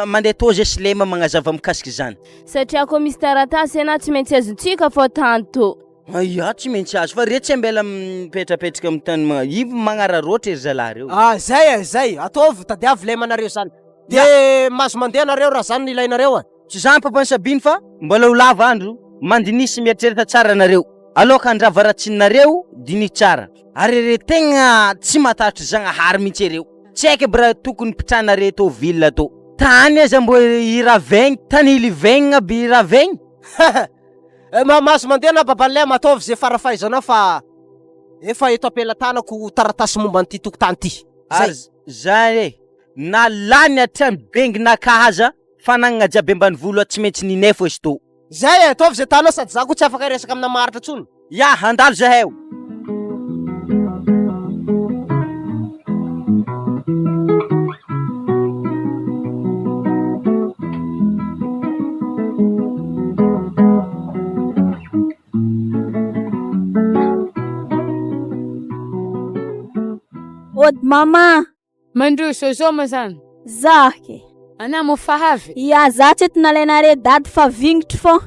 mandeha tô zay sy lema magnazava mikasiky zany. Satria koa misy taratasy enà tsy maintsy azontsika fô tany tô. Aia tsy maintsy azo fa re tsy ambela mipetrapetraka amin'ny tany ma- io magnararaotra ery zalahy reo. Ah zay e zay, ataovy tadiavo lemanareo zany. De mahazo mandeha nareo raha zany no ilainareo e. Tsy zany Papa Sabine fa mbola ho lava andro, mandiniha sy mieritrereta tsara nareo, aloka handrava ratsininareo diniho tsara, ary ere tegna tsy matatry Zagnahary mintsy ereo, tsy haiko aby raha tokony mpitranare tô ville tô, tany aza mbo iravegny, tany ilivegna aby iravegny. Mahazo mandeha na Baba Lem, ataovy ze farafahaizanao fa efa eto am-pelatanako taratasy momba an'ity tokotany ty. Ary zay e, na lany hatrany benginakahy aza Fanagnana jiaby ambanivolo a tsy maintsy ninay fo esto. Zay e, ataovy zay tanao sady za koa tsy afaka hiresaka amina maharitra tsony. Ya, handalo zahay o. Ody mama. Mandroso zao ma zany. Za ke. Anà moa fa avy. Ya za tsy eto nalainare dady fa vignitry fô.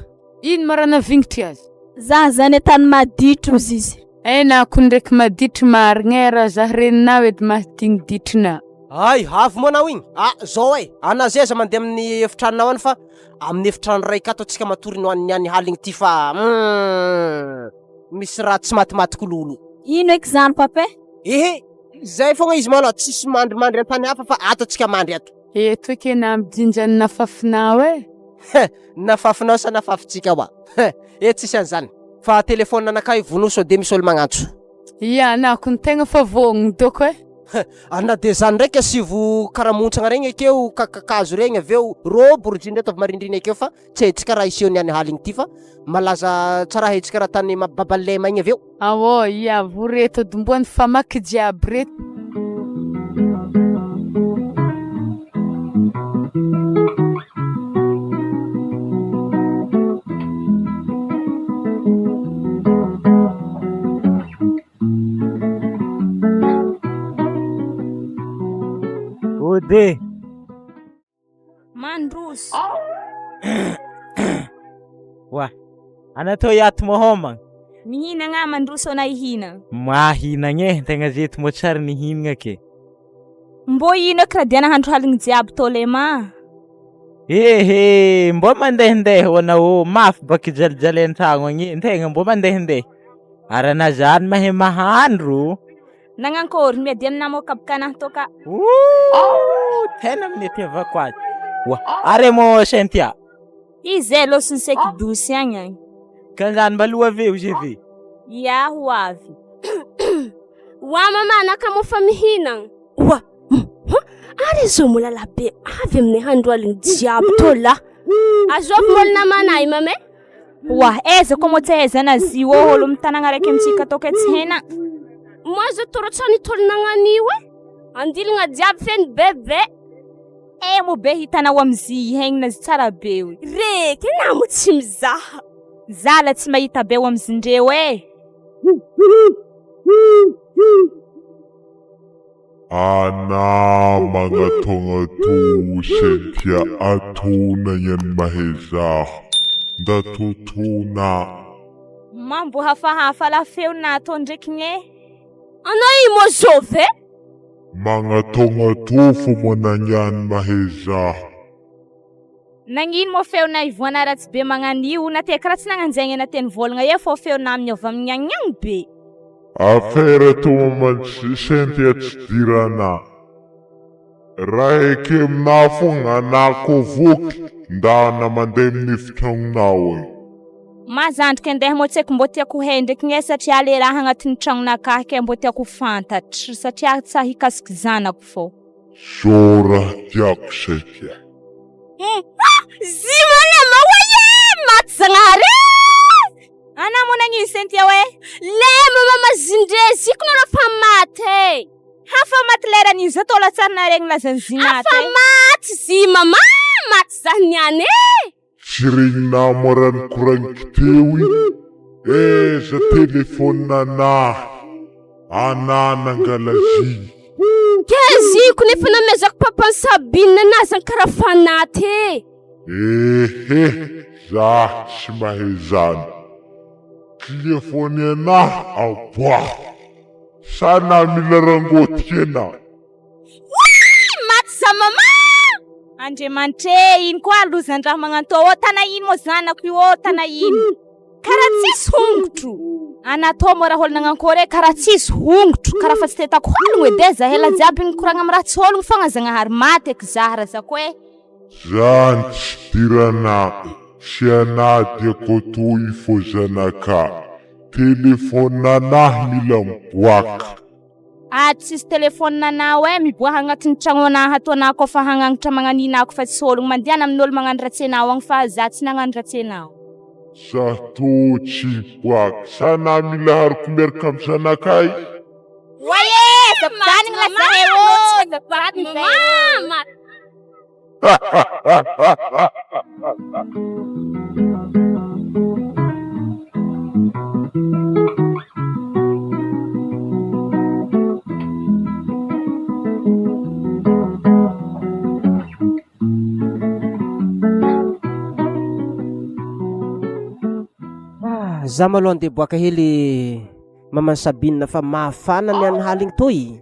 Ino ma raha navignitry azy? Za zany tany maditry ozy izy. Eh na ko ndraiky maditry marigny eh raha za reninao edy mahadigny ditrinà. Hay, avy moa anao igny? Ah, zao e, anà zay aza mandeha amin'ny efitranonao any fa amin'ny efitrano raiky ato antsika matory no any niany haligny ty fa humm misy raha tsy matimaty kololo. Ino eky zany papa eh? Ehe, Zay fogna izy malôha, tsisy mandrimandry an-tany hafa fa ato antsika mandry ato. Eto eky na mijinja ny nafafinao e. He, nafafinao sa nafafintsika wa? He, eh tsisy an'izany. Fa téléphone anakahy vono sao de misy olo magnantso. Ia, na ko ny tegna fa vognogno dôko e. He, ary na de zany ndraiky asivo karaha montsagna regny akeo, kakakazo regny avy eo, rô borojiny reto avy marindrigny akeo fa tsy haintsika raha hiseho niany haligny ty fa malaza tsara haintsika raha tany mababalema igny avy eo. Aô, iavo reto domboany famaky jiaby reto. Mody. Mandroso. Oa. Anatao iato mahomagna. Mihinagna mandroso anah hihinagna. Mahinagna e, tegna zeto moa tsary nihinagna ke. Mbô ino eky raha dia nahandro haligny jiaby tô lema? Ehe, mbô mandehandeha ho anao ô, mafy baka ijalijaly an-tragno agny e, ntegna mbô mandehandeha. Ary anà zany mahay mahandro. Nagnankôry, miadia aminà môkabaka anah tô ka. Ouh, tena amin'ny itiavako azy. Oa, are mô Cynthia? Izy e, lôson'ny seky dosy agny agny. Ka zany mba loha ave hozy ave? Ia, ho avy. Oa mama, anah ka mô fa mihinagna. Oa, hum, ary izao mbola labe avy aminay handro aligny jiaby tô lah. Azovy môly namanay mama e. Oa, aiza koa moa tsy ahaizana azy io ô, olo mitanagna araiky amintsika tô kay tsy hena. Moa zao tô rô tsy nitolona agnan'io e. Andilagna jiaby feno bebe. Eh moa be hitanao amzy hegninazy tsara be oe. Reky na moa tsy mizaha. Zala tsy mahita be ao amzindreo e. Ana magnatognatogno Cynthia atona ihany mahezaha nda totona. Mambo hafahafa la feo natao ndreky gne. Anao i moa zovy e? Magnatognatogno fo managnano mahezaha. Nagnino moa feonà ivoana ratsy be magnan'io na te karaha tsy nagnanjegny na te nivôlagna eo fô feonà miôva mignagniagny be. Afera to maman Cynthia tsy dirana. Raha ekeminà fogna anà kô voky ndana mandeha amin'ny efitragnonao agny. Ma zandriko andeha moa tsy haiko mbô tiako ho hay ndraiky gne satria le raha agnatin'ny tragnonakahy ke mbô tiako ho fantatry satria tsy hikasiky zanako fô. Zao raha tiako Cynthia. Zimana mahoye maty zagnahary e! Ana moa nagnino Cynthia oe? Le mama mazindre ziko nareo fa maty e! Hafa maty leran'io zao tô latsary naregny lazan'i Zina Hafa maty zy mama maty zah niany e! Tsy regninà moa raha nikoragniko teo igny? Aiza téléphone anah? Anah nangala zigny. Ke ziko nefa namezako papan'i Sabine anah zany karaha fanaty e! Ehe, zah tsy mahay zany. Téléphone anah aboaho. Sa na mila rangoty enah? Oay! Maty za mama! Andriamanitra e, ino koa lozan-draha magnantô ô, tana ino moa zanako io ô, tana ino? Karaha tsisy hongotro. Ana tô moa raha olo nagnankôry e, karaha tsisy hongotro, karaha fa tsy te hitako hologno edy e, zahay la jiaby nikoragna amy raha tsy hologno fogna Zagnahary maty eky zah razako e. Zany tsy dirana tsy anah dia koto io fô zanakah, téléphone anah mila miboaka. Ah tsisy téléphone anao eh, miboaha agnatin'ny tragno anah ato anah koa fa hagnangitra magnanina ako fa tsy ologno mandehana amin'olo magnano ratsy anao agny fa za tsy nagnano ratsy anao. Za tô tsy hiboaka, sa na mila haroko miaraka am zanakay? Oay eh, zafidanigny la zahay ô, zafidanigny zahay ô. Ah, za maloha andeha boaka hely maman'i Sabine fa mafana ny an'ny haligny toy.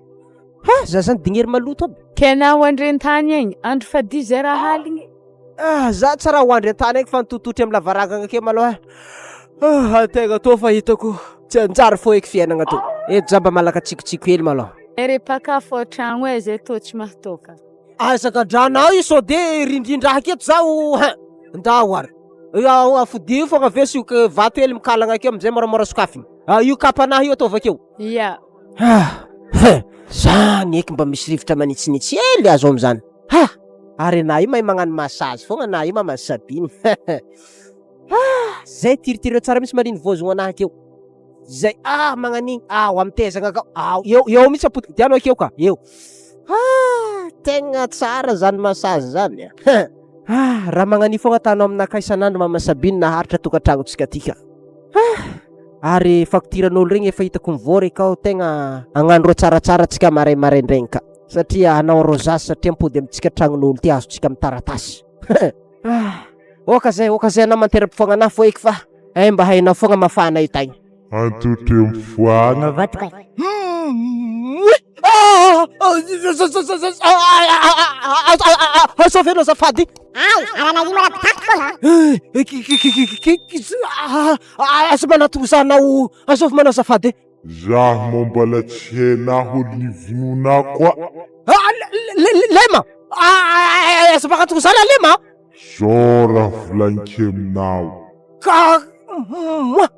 Ha! Za zany dignery maloto aby. Ke na ho andren-tany agny, andro fadio zay raha aligny. Ah, za tsy raha ho andry an-tany agny fa nitototry amy lavarangana ake maloha eh. Ah, antegna tô fa hitako tsy hanjary fô eky fiainagna tô. Eto za mba malaka tsikitsiky hely maloha. Ere mpakafo an-tragno e, zay tô tsy mahatoka. Aza gadranao io sao de rindrindraha aketo zaho hein. Ndao ary. Afodio fogna avy eo sioka vato hely mikalagna akeo amizay moramora sokafigny. Io kapanahy io ataovy akeo. Ia. Ah! Hein! Zany eky mba misy rivotra manitsinitsy hely azo amizany. Ha! Ary anah io mahay magnano massage fogna anah io mama Sabine. Ah! Zay tiritirio tsara mihitsy mariny vôzogno anah akeo. Zay ah magnan'igny ao amy tezagna akao ao eo eo mihitsy ampodikidiano akeo ka eo. Ah! Tegna tsara zany massage zany a. Hein! Ah! Raha magnan'io fogna atanao aminakahy isan'andro mama Sabine naharitra tokantragnontsika ty ka. Ah! Ary facture-n'olo regny efa hitako mivory akao tegna hagnano rô tsaratsara tsika maray maraindraigny ka. Satria hanao arrosage satria mipody amintsika tragnon'olo ty azontsika amin'ny taratasy. Ah, oka zay, oka zay anao mantera-pifoagna anah fô eky fa eh mba hainao foagna mafana io tagny. Antotrem-foagna vadiko e. Azovy anao azafady. Ay, arana ino raha bitaky fô ha? Aza manatogno anao, azovy manao azafady e. Zah moa mbola tsy henah olo nivonona koa. Ah, Lema! Aza magnatogno zany Lema! Zao raha volagniko aminao. Ka moi,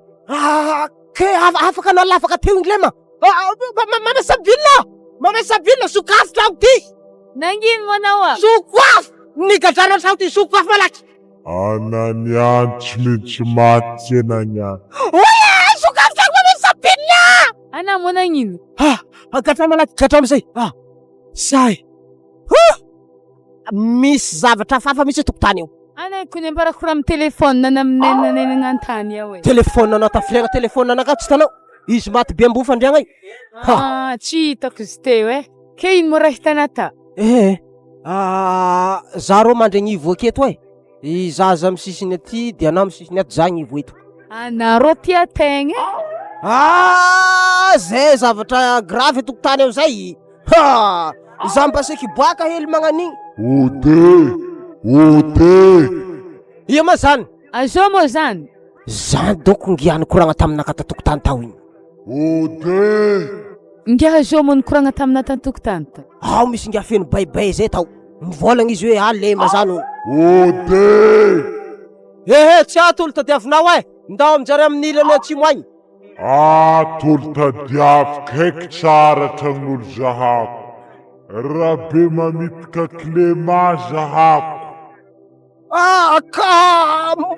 ke afaka anao lavaka teo igny Lema? Mama Sabine! Mama Sabine, sokafy tragno ty! Nagnino moa anao a? Sokafy! Nigadrana tragno ty, sokafy malaky! Ananiany tsy maintsy maty tsy Ananiany. Oay! Sokafy tragno Mama Sabine! Anao moa nagnino? Ah! Gadrana malaky, gadrana amizay! Ah! Zay! Huh! Misy zavatra hafahafa mihitsy tokotany io. Anay ko niambarako raha amin'ny téléphone na naminenanenana an-tany ao e. Téléphone anao tafirena téléphone anakahy tsy hitanao? Izy maty be ambony fandriagna io. Ha. Ah, tsy hitako izy teo e. Ke ino moa raha hitanà ta? Eh, ah, za rô mandry agnivo aketo e. I zaza amin'ny sisiny aty de anao amin'ny sisiny ato, za agnivo eto. Anà rô tia tegna e. Ah, zay zavatra grave tokotany ao zay. Ha! Za mba saiky hiboaka hely magnan'igny. Ode! Ode! Ia ma zany? Azao moa zany? Zany doko ngiahy nikoragna taminaka tan-tokotany tao igny. Ode! Ngiahy azao moa nikoragna taminah tan-tokotany tao? Ao misy ngiahy feno baibay zay tao. Nivôlagna izy hoe ah lema zany hono. Ode! Ehe, tsy ato olo tadiavinao eh! Ndao aminjareo amin'ny ilany atsimo agny. Ato olo tadiaviko haiky tsara tragnon'olo zahako. Rabe mamitika Clément zahako. Ah, ka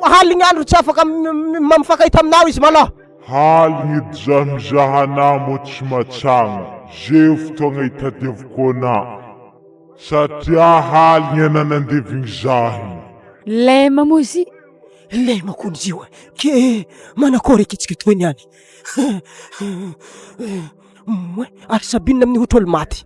haligny andro tsy afaka mifankahita aminao izy malôha. Haligny edy zah mizaha anah moa tsy matsagna, ze fotoagna itadiaviko anah. Satria haligny anah nandevigny zah igny. Lema moa izy. Lema kony izy io e! Ke manakôry eky tsika toy niany? Moin, ary Sabine amin'ny ohatry olo maty.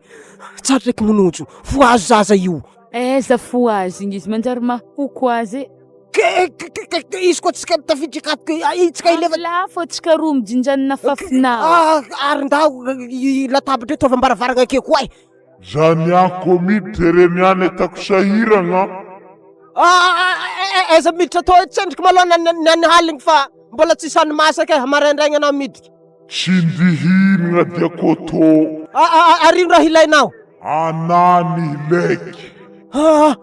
Tsara ndraiky monojo, fohazo zaza io. Aiza fohazo igny izy manjary mahoko azy e. Ke ke ke izy koa tsika tafiditra akato ke i tsika ileva. Lafo atsika roa mijinjanona fafinao. Ah, ary ndao i latabatra io taovam-baravarana akeo koa e. Zany ako miditra ireny ihany ataoko sahiragna. Ah, aiza miditra atao tsendriky malôha ny any haligny fa mbola tsy sany masaka e, maraindraigny anao miditra. Tsy ndihinagna dia kôtô. Ah, ary ino raha ilainao? Anà ny hileky. Ah,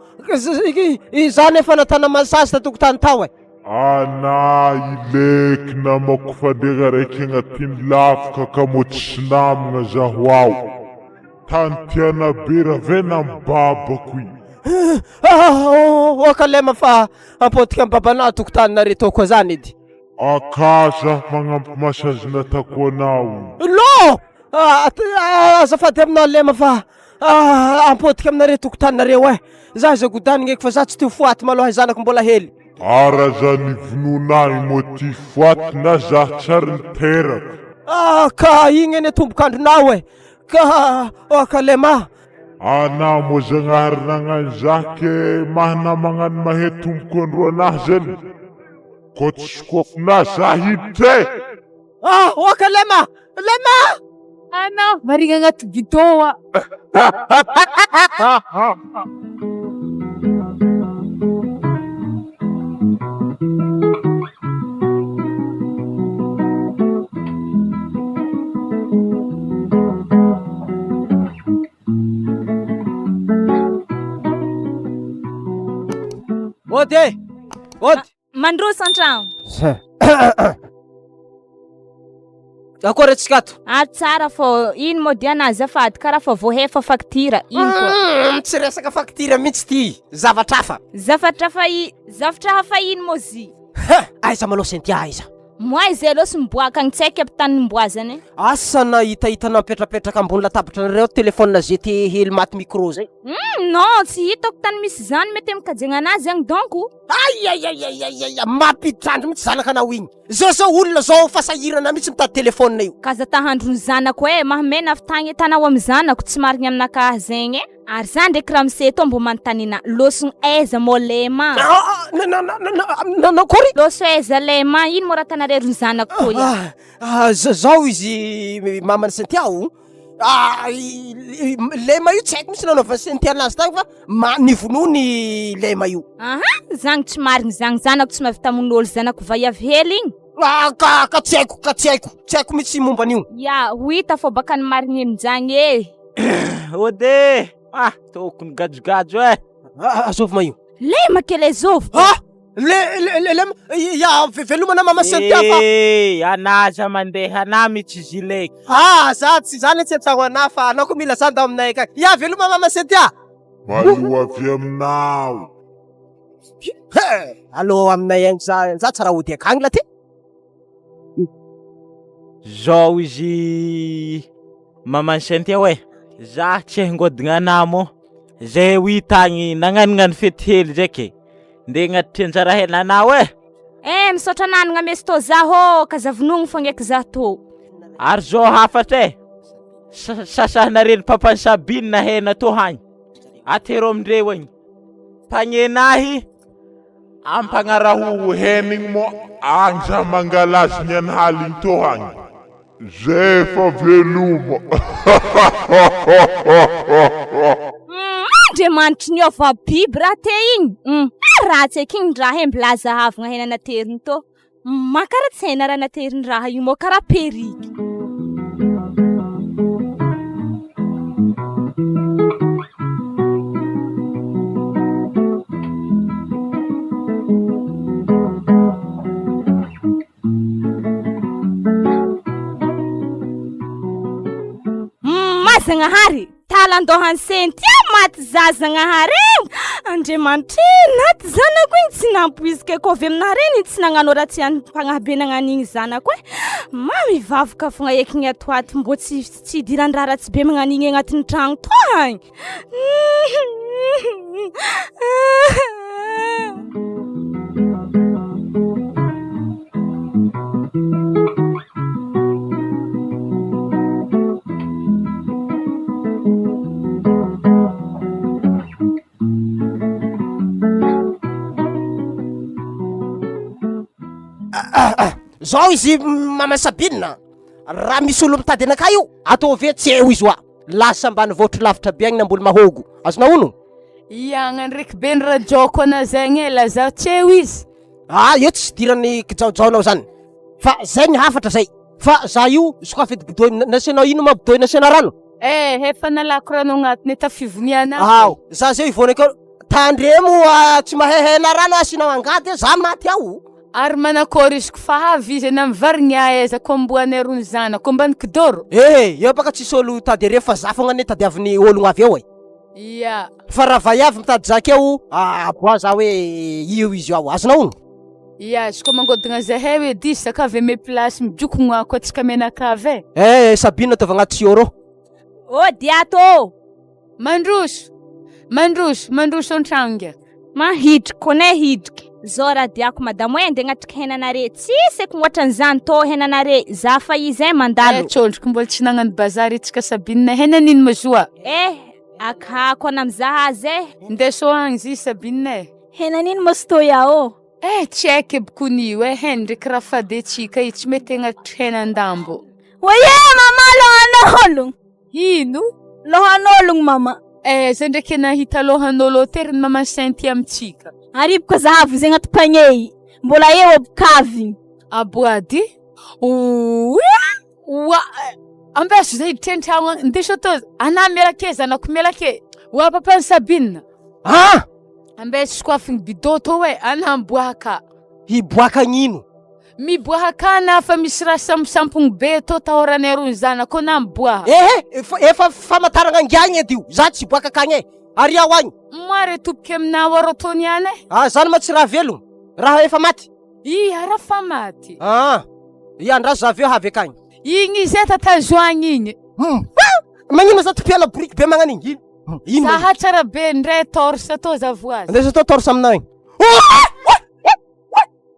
izaho nefa natana massage tan-tokotany tao e. Ana ileky namako fandriagna raiky agnatin'ny lafika ka mô tsisy namagna zaho ao. Tany tiana be rave nam babako i. Oka lema fa ampodika am babanao tokotaninareo tô koa zany edy. Aka zah magnampy massage natako anao. Lo! Azafady aminao lema fa ampodika aminareo tokotaninareo eh. Za zay godanigna eky fa za tsy te ho foaty maloha zanako mbola hely. Ara za nivonoana ahy moa ty foaty na za tsary niteraka. Ah ka igny anie tombok'andronao eh. Ka oh ka lema. Ana moa Zagnahary nagnano za ke maha namagnano mahe tomboko andro anah zany. Ko tsy sokafo na za hiditra eh. Ah oh ka lema. Lema. Anao marigna agnaty bidon ah. Ody e! Ody! Mandroso an-tragno. Akory antsika ato? Ah tsara fô ino moa diana azafady karaha fa voahefa facture ino koa. Mm, tsy resaka facture mihitsy ty, zavatra hafa. Zavatra hafa i zavatra hafa ino moa zy? Ha, aiza malao Cynthia aiza? Moi izay aloha sy miboaka agny tsy haiko aby tany nimboazany e. Asa na hitahita nampetrapetraka ambony latabatranareo telephone ZTE hely maty micro zay. Hum non tsy hitako tany misy zany mety amikajiagna anazy agny donc. Aiaiaiaiaia mampiditra-andro mihitsy zanakanao igny. Zao zao olona zao fa sahirana mihitsy mitady telephone io. K'aza tahandro ny zanako e, mahamena avy tagny tanao amy zanako, tsy marigny aminakahy zegny e. Ary za ndraiky ramose tô mbô manontany anah, lôsogno aiza mô lema? Nanakôry? Lôso aiza lema? Ino mô raha tanareo ry zanako tô ia? Zao izy maman'i Cynthia o, lema io tsy haiko mihitsy nanaovan'i Cynthia anazy tagny fa ma- nivonoiny lema io. Aha, zagny tsy marigny zagny, zanako tsy mahavita mamono ôlo zanako vaiavy hely igny. Ah, ka ka tsy haiko, ka tsy haiko, tsy haiko mihitsy momba an'io. Ya, ho hita fô baka ny marigny aminjagny e. Ode! Ah, tokony gajogajo e. Ah, azovy ma io? Lema kely azovy. Ah, le le le lema, ya veloma na mama Cynthia fa. Eh, anaza mandeha ana mitsy zileky. Ah, za tsy zany tsy an-tragno anah fa anao koa mila za ndao aminay akagny. Ya veloma mama Cynthia. Mario avy aminao. He! Allo aminay agny za za tsara hody akagny la ty. Zao izy maman'i Cynthia hoe za tsy hangodigna anah moa zay ho hita agny nagnanognano fety hely ndraiky ndeha agnatitry anjara hena anao e. Eh misaotra nanagna mesy tô zaho ô ka za vonogno fogna eky za tô. Ary zao hafatra e, sasahanareny papan'i Sabine hena tô hagny, atero amindreo agny. Mpagnena ahy ampagnaraho hena igny moa agny za mangala azy niany haligny tô agny. Zay efa veloma. Humm Andriamanitry niova biby raha te igny humm ratsy eky igny raha e mbola zahavagna hena nateriny tô. Ma kara tsy haina raha nateriny raha io moa kara periky. Ma Zagnahary! Talan-dohan'i Cynthia maty za Zagnahary e! Andriamanitra e! Naty zanako igny tsy nampoiziko e, kô avy aminah reny igny tsy nagnano raha tsy am-pagnahy be nagnano igny zanako e! Ma mivavaka fogna eky igny ato ato mbô tsy tsy hidiran'ny raha ratsy be magnano igny agnatin'ny tragno tô agny. Zao izy mama Sabine, raha misy olo mitady anakahy io, ataovy hoe tsy eo izy hoa. Lasa ambanivohitry lavitra be agny namboly mahôgo. Azonao ono? Iagna ndraiky be ny rajoko ana zegny e, lazao tsy eo izy. Ah, eo tsisy idiran'ny kijaojaonao zany. Fa zay ny hafatra zay. Fa za io sokafy edy bodoy nasianao ino ma bodoy nasiana rano? Eh, efa nalako rano agnatiny e, tafivoniana aho. Ao, za zay ivona akeo, tandremo ah, tsy mahehena rano asianao angady e, za maty ao. Ary manakôry izy ko fa avy izy ana mivarigny aiza ko amboanay rony zanako ambany kidoro. Eh, eo baka tsisy olo hitady are fa za fogna anie tadiavin'ny ologno avy eo e. Ia. Fa raha vaiavy mitady zaka eo, aboaho za hoe io izy io ao, azonao ono? Ia, izy koa mangodigna zahay hoe diso zaka avy ame place mijokogno ako antsika mianakavy e. Eh, Sabine ataovy agnaty siôrô. Ô diato ô! Mandroso! Mandroso! Mandroso an-tragno ngia. Mahidriky koa ne hidriky. Zao raha diako madamo e, ndeha agnatriky henanare, tsisy eky hoatran'izany tô henanare, za fa izy e mandalo. Eh, tsôndriky mbola tsy nagnano bazary antsika Sabine, hena nino ma zoa? Eh, akako ana mizaha azy e. Ndeso agny zy Sabine e. Hena nino ma Stoya ô? Eh, tsy haiko aby konio e, hena ndraiky raha fady antsika io, tsy mety agnatitry henan-dambo. Oye mama lohan'ologno. Ino? Lohan'ologno mama. Eh, zay ndraiky nahita lohan'olo teriny maman Cynthia amintsika. Ariboka zahavo izay agnaty panier mbola eo abokavy. Aboady? Oa! Oa! Ambeso zay hiditra an-tragno agny, ndeso atao, anah miala ake zanako miala ake. Oa papan'i Sabine. Ah! Ambeso sokoafiny bidon tô e, anah miboaka. Hiboaka agnino? Miboaha ka na fa misy raha samposampogno be tô tahoranay rony zanako na miboaha. Ehe, efa efa famantaragna angiagny edy io, za tsy hiboaka akagny e, ary aho agny. Moa re toboky aminao arô tô niany e. Ah, zany ma tsy raha velogno, raha efa maty. Ia raha fa maty. Ah! Ia andraso za avy eo havy akagny. Igny izy e tatazoagny igny. Hum! Magnino za topiala boriky be magnano igny? Ino? Zaha tsara be ndray torse tô za voazy. Andeso atao torse aminao igny.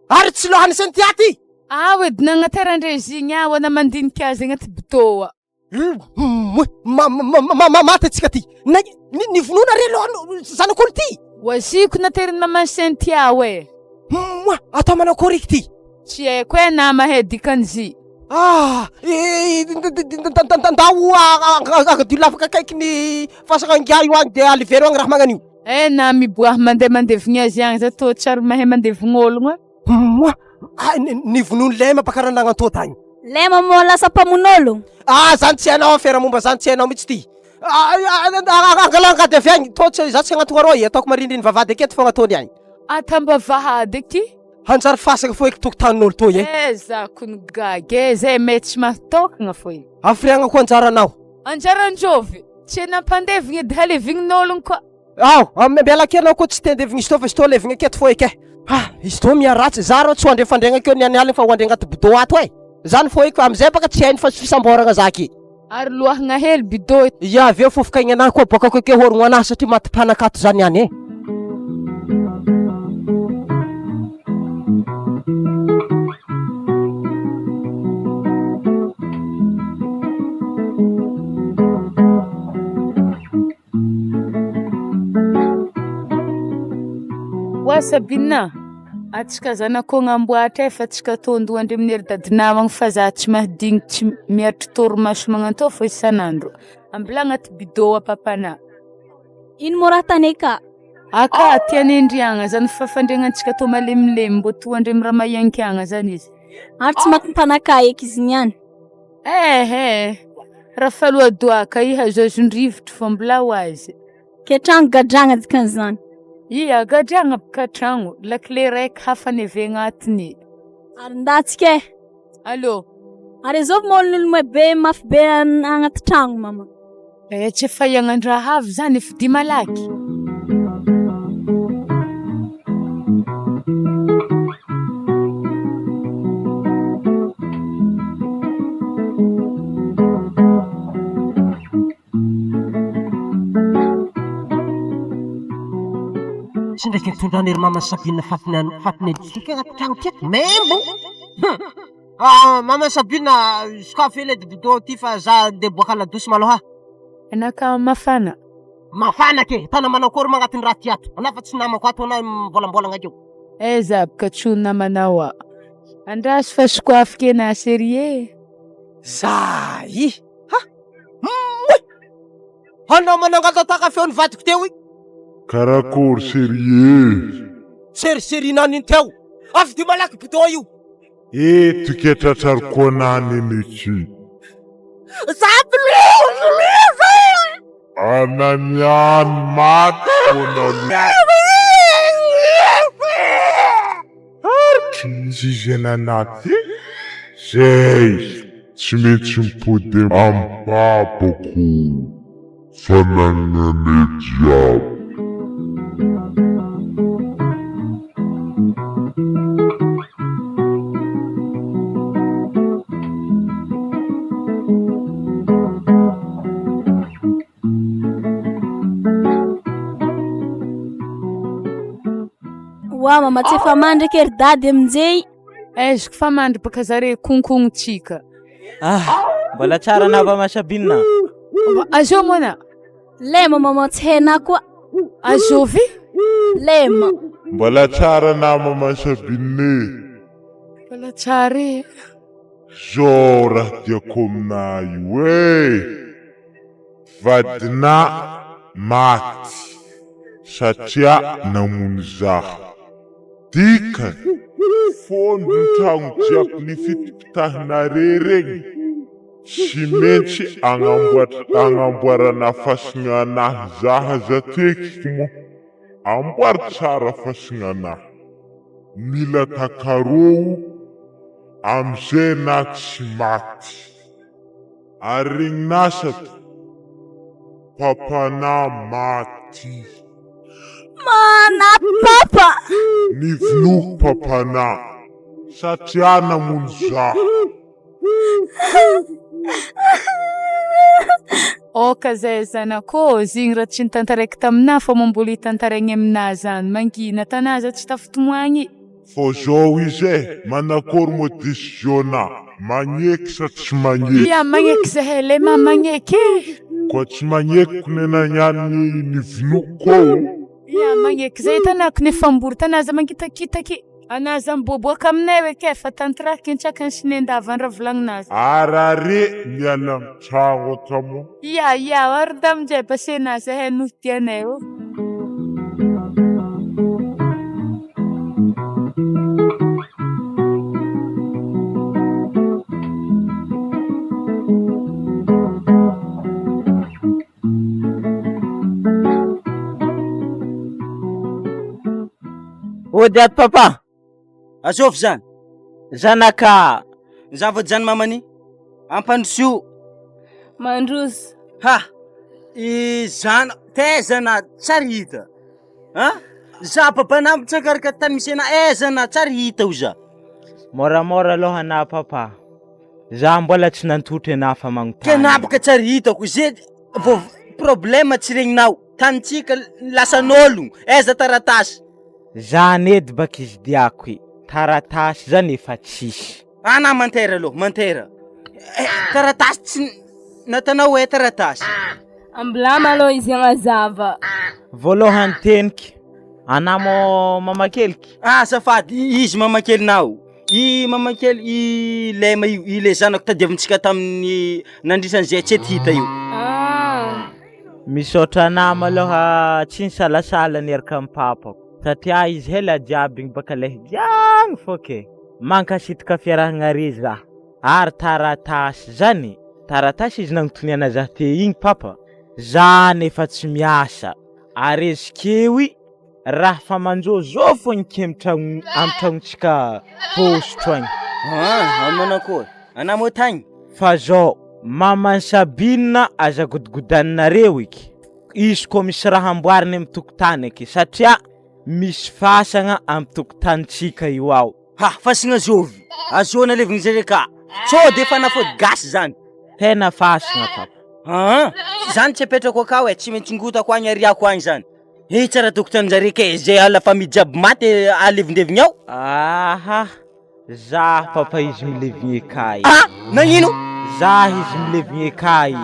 Ary tsy lohany sen ty aty. Ao edy nagnateran-drezigny ao ana mandinika azy agnaty bidô. Maty antsika ty. Ny vonoana re aloha zanak'olo ty. Oaziko naterin'i maman Cynthia ao e. Moa atao manao akory eky ty? Tsy haiko e na mahay dikan'izy. Ah! Ndao angadio lavaka akaiky ny fasana ingahy io agny de alivero agny raha magnan'io. Eh na miboaha mandeha mandevigna azy agny za tô tsy ary mahay mandevigna ologno e. Moa ny vonoan'i Lema mpakara nagnantô tagny. Lema moa lasa mpamono olo. Ah zany tsy hainao afera momba zany tsy hainao mihitsy ty. Angalao angady avy agny, tô tsy za tsy hagnantogna arô e, ataoko marindriny vavahady aketo fogna ataony agny. Atambavahady aky. Hanjary fasagna fô eky tokotanin'olo toy e. Eh za kony gaga e, zay mety tsy mahatokagna fô e. Hafiriagna koa anjaranao. Anjaran-jovy, tsy nampandevigna edy halevignin'ologno koa. Ao, miala kely anao koa tsy te handevigna izy tô fa izy tô levigna aketo fô eky e. Ha, izy tô miharatsy, za rô tsy ho andrefandregna akeo ny any aligny fa ho andre agnaty bidô ato e. Zany fô eky fa amizay baka tsy hainy fa fisamboragna za aky. Ary loahagna hely bidô e. Ia avy eo fofokaigny anahy koa boakako akeo hôrogno anahy satria maty mpanaka ato zany any e. Oa Sabina, antsika zanak'ôgno agnamboatra e fa antsika tôndohan-dry amin'ny ery dadinao agny fa za tsy mahadigny tsy miaritry torimaso magnantô fô isan'andro. Ambilà agnaty bidô a papanà. Ino moa raha tany aka? Aka tian'Endriagna zany fa fandriagnantsika tô malemilemy mbô toa andre raha mahiankiagna zany izy. Ary tsy maty mpanaka eky izy niany. Ehe, raha faloadoaka i hazoazon-drivotro fô mbola ho azy. Ke tragno gadragna dikan'izany. Ia, gadragna bôka tragno, lakile raiky hafa ny avy agnatiny. Ary ndatsika e. Allô. Ary azovy moa olon'olo be mafy be agnaty tragno mama. Eh, tsy efa hiagnan-draha avy zany efa dia malaky. Tsy ndraiky nitondran'i ry mama Sabine fatiny fatiny alika agnaty tragno ty ato. Membo! Hum! Ah, mama Sabine, sokafy hely edy bidon ty fa za ndeha boaka ladosy malôha. Anaka mafana. Mafana ke! Tana manao akory ma agnatin'ny raha ty ato? Anà fa tsy namako ato anà mivôlambôlagna akeo. Aiza aby ka tsy ho namanao aho. Andraso fa sokafy kena serie. Zay! Ha! Mooi! Anao manangatataka feon'ny vadiko teo iny. Karakory serie? Seriserie nanino teo? Avy dia malaky bidon io. Eto ke tratrariko anany mitsy. Anany ihany maty foana Tsy izay nanaty zay tsy maintsy mipody am babako fanagnanay jiaby. Oa mama tsy efa mandry eky ry dady aminjey. Aiziko fa mandry baka zare konkognontsika. Ah, mbola tsara nava Sabine. Azô moana. Lema mama tsy hainà koa. Azovy? Lema. Mbola tsara nama Sabine. Mbola tsara e. Zao raha tiako aminà io e. Vadinà maty satria namono zaho. Dikany, fondro ny tragno jiaby nifitipitahinare regny, tsy maintsy agnamboatra agnamboarana fasigna anahy zaha zatekiky moa. Amboary tsara fasigna anahy. Mila takarô amizay na tsy maty. Ary regnin'asa to, Papanà maty. Mana papa. Nivonoiko papanà. Satria namono za. Aoka zay zanako ô, zigny raha tsy nitantaraiko taminà fa moa mbola hitantaraigny aminà zany, mangina tanà za tsy tafitomoagny. Fô zao izy e, manakôry moa décision-nà, magneky sa tsy magneky? Ia, magneky zahay le ma magneky e! Koa tsy magneky ko nenagny ny nivonoiko ô! Ia, magneky zay tanàko nefa ambory tanà za mangitakitaky. Anà za miboaboaka aminay eke fa tanteraky antsakany sy nendavany raha volagninazy. Arare miala am tragno aka moa. Ia ia ary nda aminjay basenà zahay noho tianay ô. Ody ato papa. Azovy zany. Zanaka. Zavatra zany mamany. Ampandroso. Mandroso. Ha! Izany taiza na tsary hita. Ha? Za babanà mitsangaraka tany misy anà aiza na tsary hita ho za. Moramora aloha anà papa. Za mbola tsy nantotry anà fa magnontany. Tena boka tsary hitako ze vao problème tsy regninao. Tanintsika lasan'ologno, aiza taratasy? Zany edy baka izy diako e, taratasy zany efa tsisy. Ana mantera aloha, mantera. Eh, taratasy tsy natanao hoe taratasy. Ambilama aloha izy agnazava. Voalohany teniky, anà mô mamakeliky? Ah, azafady, izy mamakelinao. I mamakely i lema io, i le zanako tadiavintsika tamin'ny nandrisan'izay tsy ety hita io. Ah. Misaotra anah malôha tsy nisalasala niaraka am papako satria izy hela jiaby igny baka lehy giagny fô ke. Mankasitraka fiarahagna are zah. Ary taratasy zany, taratasy izy nagnotoniana zah teo igny papa, zah nefa tsy miasa, ary izy keo i raha fa manjôzô fô ny ke am tragno am tragnontsika paositro agny. Ah, manakôry? Anah moa tagny? Fa zao, maman'i Sabine aza godogodaninareo eky, izy koa misy raha amboariny amin'ny tokotany aky satria misy fasagna amin'ny tokotanintsika io ao. Ha, fasagna zovy? Azoana alevigny zare ka! Sao de fanafody gasy zany? Tena fasagna papa. Aa, zany tsy apetrako akao e, tsy maintsy ngotako agny ariako agny zany. He tsara tokotanin-jare kay, zay la famille jiaby maty alevindevigny ao. Aha! Zah papa izy milevigny kay. Ah! Nagnino? Zah izy milevigny kay.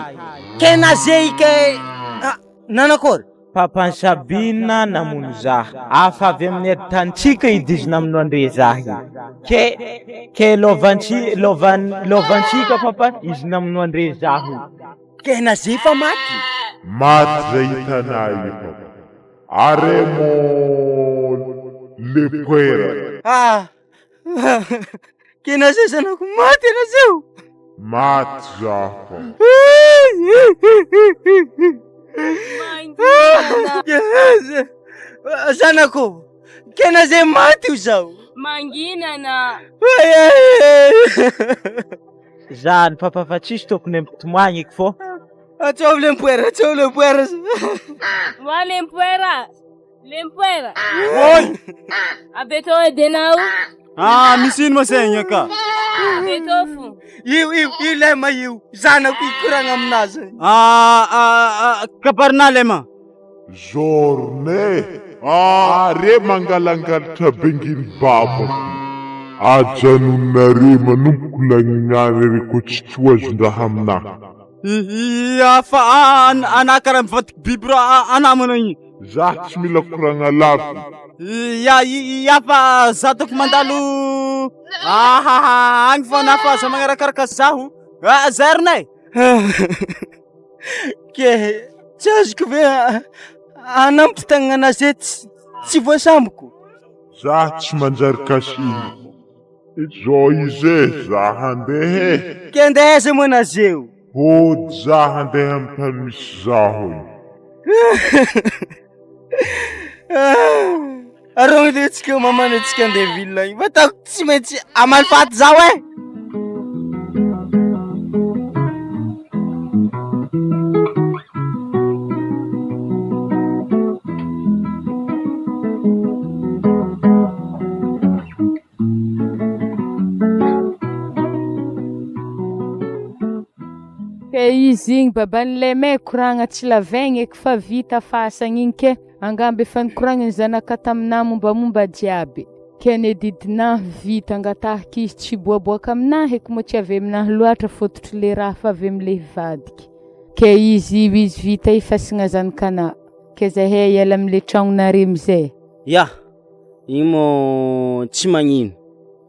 Tena zay kay ah, nanakôry? Papan'i Sabine namono zah. Afa avy amin'ny ady tanintsika io dizy namono andre zah io. Ke ke lôvantsi lôvan lôvantsika papa izy namono andre zah io. Tena zay fa maty? Maty zay hitanay io papa. Are mon le poera. Ah! Kena zay zanako maty ana zao. Maty za papa. Zanako, kena zay maty io zao. Mangina na. Zany papa fa tsisy tokony ampitomagny eky fô. Ataovy lempoera, ataovy lempoera. Wa lempoera, lempoera. Oi! Abeto edenao. Ah, misy ino ma zegny aka? Abeto fo. Io, io, io lema io. Zanako ikoragna aminazy. Ah, ah, ah, kabarinà lema. Journée are mangalangalatra benginy babako. Ajanonareo manomboko lagnany re ko tsy toazon-draha aminah. Ia fa anah karaha mivadiky biby raha anah manao igny. Zah tsy mila koragna lavitra. Ia ia fa za toko mandalo ahaha agny fa anah fa aza magnarakaraka zaho. Ah zay ry nay. Ke tsy azoko ve hanampy tagnana zay tsy voasamboko. Zah tsy manjary kasihiko. Zao izy e, za handeha e. Ke andeha aiza moa nazeo? Hody za handeha amin'ny tany misy zaho io. Arogny le tsika mamana tsika andeha ville agny. Fa ataoko tsy maintsy hamaly faty zaho e. Izy igny baban'i Lemay koragna tsy lavaigna eky fa vita fasagna igny ke angamba efa nikoragniny zanaka taminah mombamomba jiaby. Ke ny didinah vita angatahiko izy tsy hiboaboaka aminah eky moa tsy avy aminah loatra fototry le raha fa avy amle hivadiky. Ke izy io izy vita io fasagna zanakanah. Ke zahay hiala amle tragnonare amizay. Ya, igny moa tsy magnino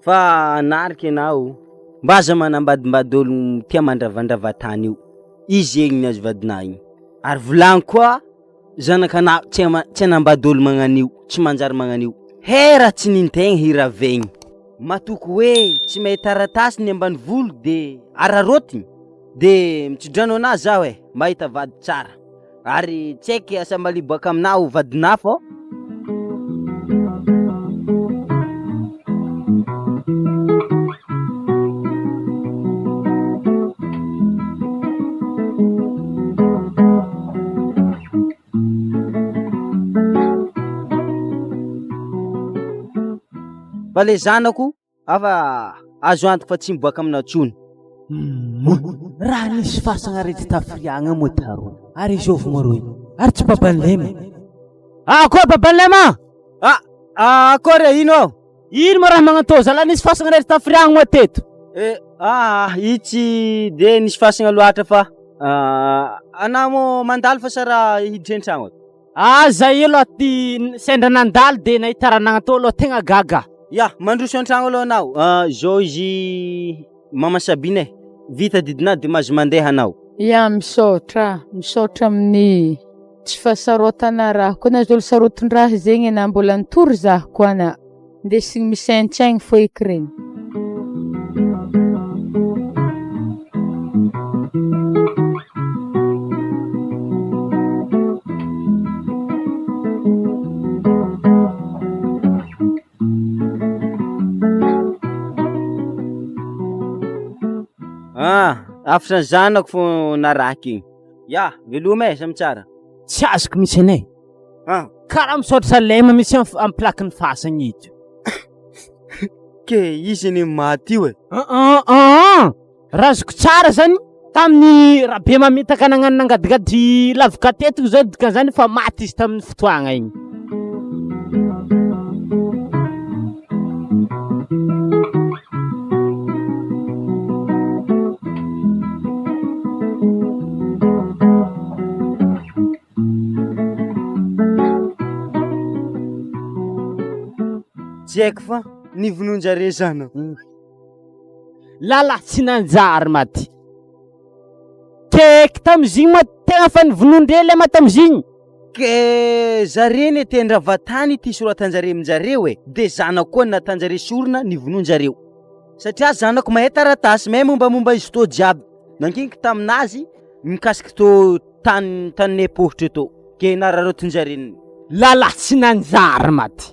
fa anarika enao mba aza manambadimbady ôlogno tia mandravandrava tany io, izy egny ny azo vadinà igny, ary volagno koa zanakanà tsy ama- tsy hanambady ôlo magnan'io, tsy manjary magnan'io, he raha tsy nintegna hiravegny, matoky hoe tsy mahay taratasy ny ambanivolo de araraotigny de mitso-drano anà zaho e, mahita vady tsara. Ary tsy haiko asa mba liboaka aminà ho vadinà fô. Fa le zanako Afa azo antoka fa tsy miboaka aminao tsony. Humm. Raha nisy fasagna reto tafiriagna moa tarona. Ary izôvy moa rô io? Ary tsy baban'i Lema? Akory baban'i Lema? Ah, akory e, ino ao? Ino moa raha magnatô zalahy nisy fasagna reto tafiriagna moa teto? Eh, ah, io tsy de nisy fasagna loatra fa ah, anà moa mandalo fa sa raha hiditra an-tragno ato? Ah zay io aloha ty sendra nandalo de nahita raha nagnatô aloha tegna gaga. Ya, mandroso an-tragno aloha anao. Ah, zao izy Mama Sabine e, vita didinà de mahazo mandeha anao. Ya, misaotra, misaotra amin'ny tsy fahasarotana raha koa nahazo olo sarotin-draha zegny na mbola nitory zah koa na ndesigny misaintsaigny fô eky regny. Ah, afatra ny zanako fô naraky igny. Ya, veloma e, samy tsara. Tsy azoko mihitsy anie. Ah. Karaha misaotra Salema mihitsy am am plaque-n'ny fasagna ito. Ke izy anie maty io e. Ah ah ah. Raha azoko tsara zany tamin'ny Rabe mamitaka nagnano nangadigady lavaka teto zao dikan'izany fa maty izy tamin'ny fotoagna igny. Tsy haiko fa nivonoan-jare zanako. Lala tsy nanjary maty. Keky tamizigny ma tegna fa nivonoan-dre le ma tamizigny. Ke zare ne tendrava tany ity soratan-jare amin-jareo e, de zanako koa natan-jare sorona nivonoan-jareo. Satria zanako mahay taratasy, mahay mombamomba izy tô jiaby. Nankiniko taminazy mikasiky tô tany taninay paositra tô, ke nararaotin-jare. Lala tsy nanjary maty.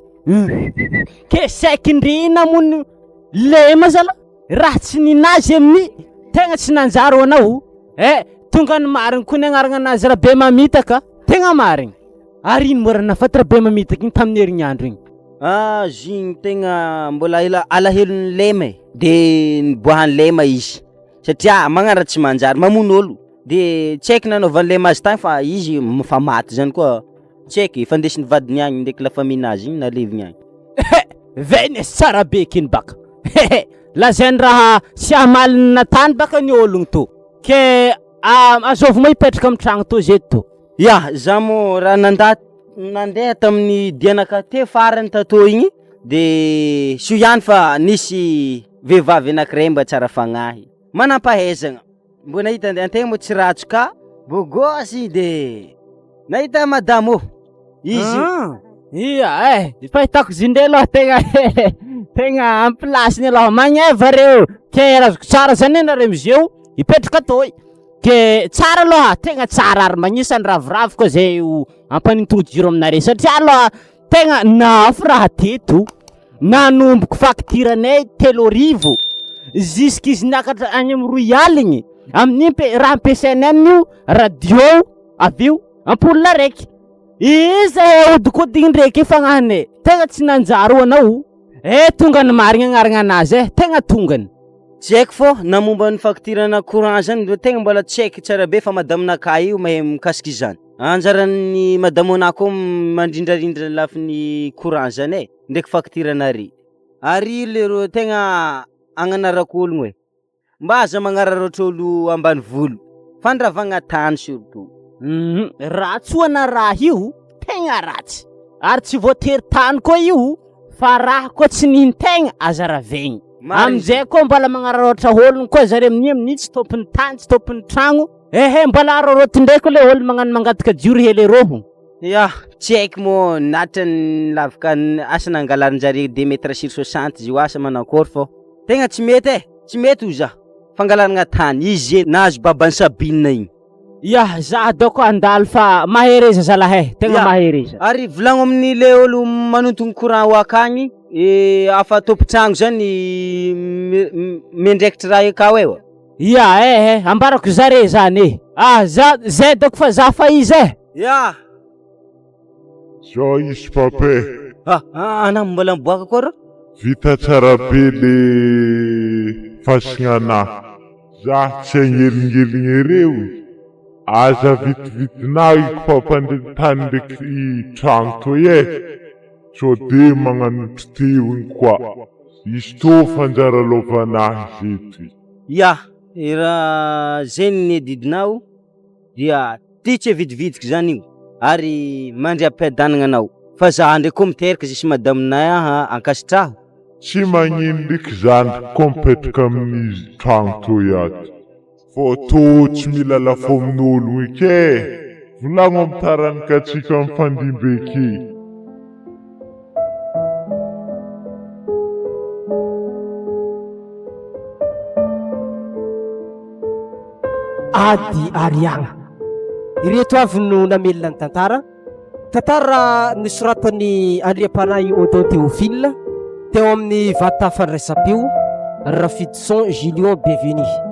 Ke saiky ndre namono lema zala raha tsy ninazy amin'ny tegna tsy nanjary ho anao. Eh, tonga ny marigny koa ny agnarana anazy Rabe mamitaka, tegna marigny. Ary ino moa raha nahafaty Rabe mamitaka igny tamin'ny herignandro igny? Ah, zigny tegna mbola ela alahelon'ny lema e, de niboahan'ny lema izy satria magnano raha tsy manjary, mamono ôlo, de tsy haiko nanaovan'ny lema azy tagny fa izy fa maty zany koa tsy haiko, efa ndesin'ny vadiny agny ndraiky la famille-nazy igny nalevigny agny. Veines tsara be kiny baka. Hehe, lazainy raha tsy hamaly natany baka ny ologno to. Ke azovy moa hipetraka amin'ny tragno to zety to. Ya, za moa raha nanda nandeha tamin'ny dianakahy teo farany tatô igny de soa ihany fa nisy vehivavy anankiray mba tsara fagnahy, manam-pahaizagna, mbô nahita antegna moa tsy ratsy ka, beau gosse de nahita madamo ô. Izy io. Ah, ia eh, ny fahitako izy indray aloha tegna tegna en place-ny aloha magneva reo, ke raha azoko tsara zany ianareo amizeo hipetraka atoy, ke tsara aloha, tegna tsara ary magnisany ravoravo koa zay ho ampanintogno jiro aminareo satria aloha tegna nafy raha teto, nanomboko facture-nay 3000 jusqu'izy niakatra agny amin'ny roy aligny, amin'igny pe- raha ampiasainay amin'io radio avy eo Ampoule araiky. Iza e ahodikodiny ndreky fagnahiny e. Tegna tsy nanjary ho anao. Eh tongany marigny agnarana anazy eh, tegna tongany. Tsy haiko fô na momba ny facture-na courant zany ro tegna mbola tsy haiko tsara be fa madaminakahy io mahay mikasika izany. Anjaran'ny madamonà koa mandrindrarindra lafiny courant zany e, ndraiky facture-nare. Ary leroa tegna agnanarako ologno e. Mba aza magnararaotra olo ambanivolo, fandravagna tany surtout. Hum, ratsy hoana raha io, tegna ratsy. Ary tsy voatery tany koa io fa raha koa tsy nihin-tegna aza ravegny. Amin'izay koa mbola magnararaotra ologno koa zare amin'io amin'io tsy tompon'ny tany, tsy tompon'ny tragno. Ehe mbola araraotin-dray koa le olo magnano mangataka jiro hely arôho. Ya, tsy haiko moa natra ny lavaka asa nangalarin-jare deux mètres sur soixante izy io asa manakôry fô tegna tsy mety e, tsy mety hoy za, fangalaragna tany, izy ze nahazo baban'i Sabine igny. Ya, za dôko handalo fa mahereza zalahy e, tegna Ya, mahereza. ary volagno amin'ny le olo manontogno courant ho akagny, afa tompon-tragno zany miandraikitry raha io akao e. Ya eh eh, ambarako zare zany e. Ah za zay doko fa za fa izy eh. Ya. Zao izy Pape. Ah, ah, anah mbola miboaka koa rô. Vita tsara be le fasignanah. Zah tsy agnelingeligny ereo e. Aza vitivitinah iko fampandreny tany ndraiky i tragno toy e. Sao de magnano teo igny koa. Izy tô fanjara lôvanahy zety. Ya, raha zegny ny adidinao dia ty tsy avidividiky zany io ary mandry am-piadanagna anao fa za ndraiky koa miteraka zay sy madaminay aha ankasitraho. Tsy magnino ndriky zandriko koa mipetraka amin'ny tragno toy ato fô tô tsy mila lafo amin'ologno eky e! Volagno amin'ny taranakatsika mifandimby eky. Ady Ariagna. Ireto avy no namelona ny tantara. Tantara nosoratan'i Andriampanahy Odon Théophile teo amin'ny vata fandraisam-peo, Rafidison Julien Bienvenu.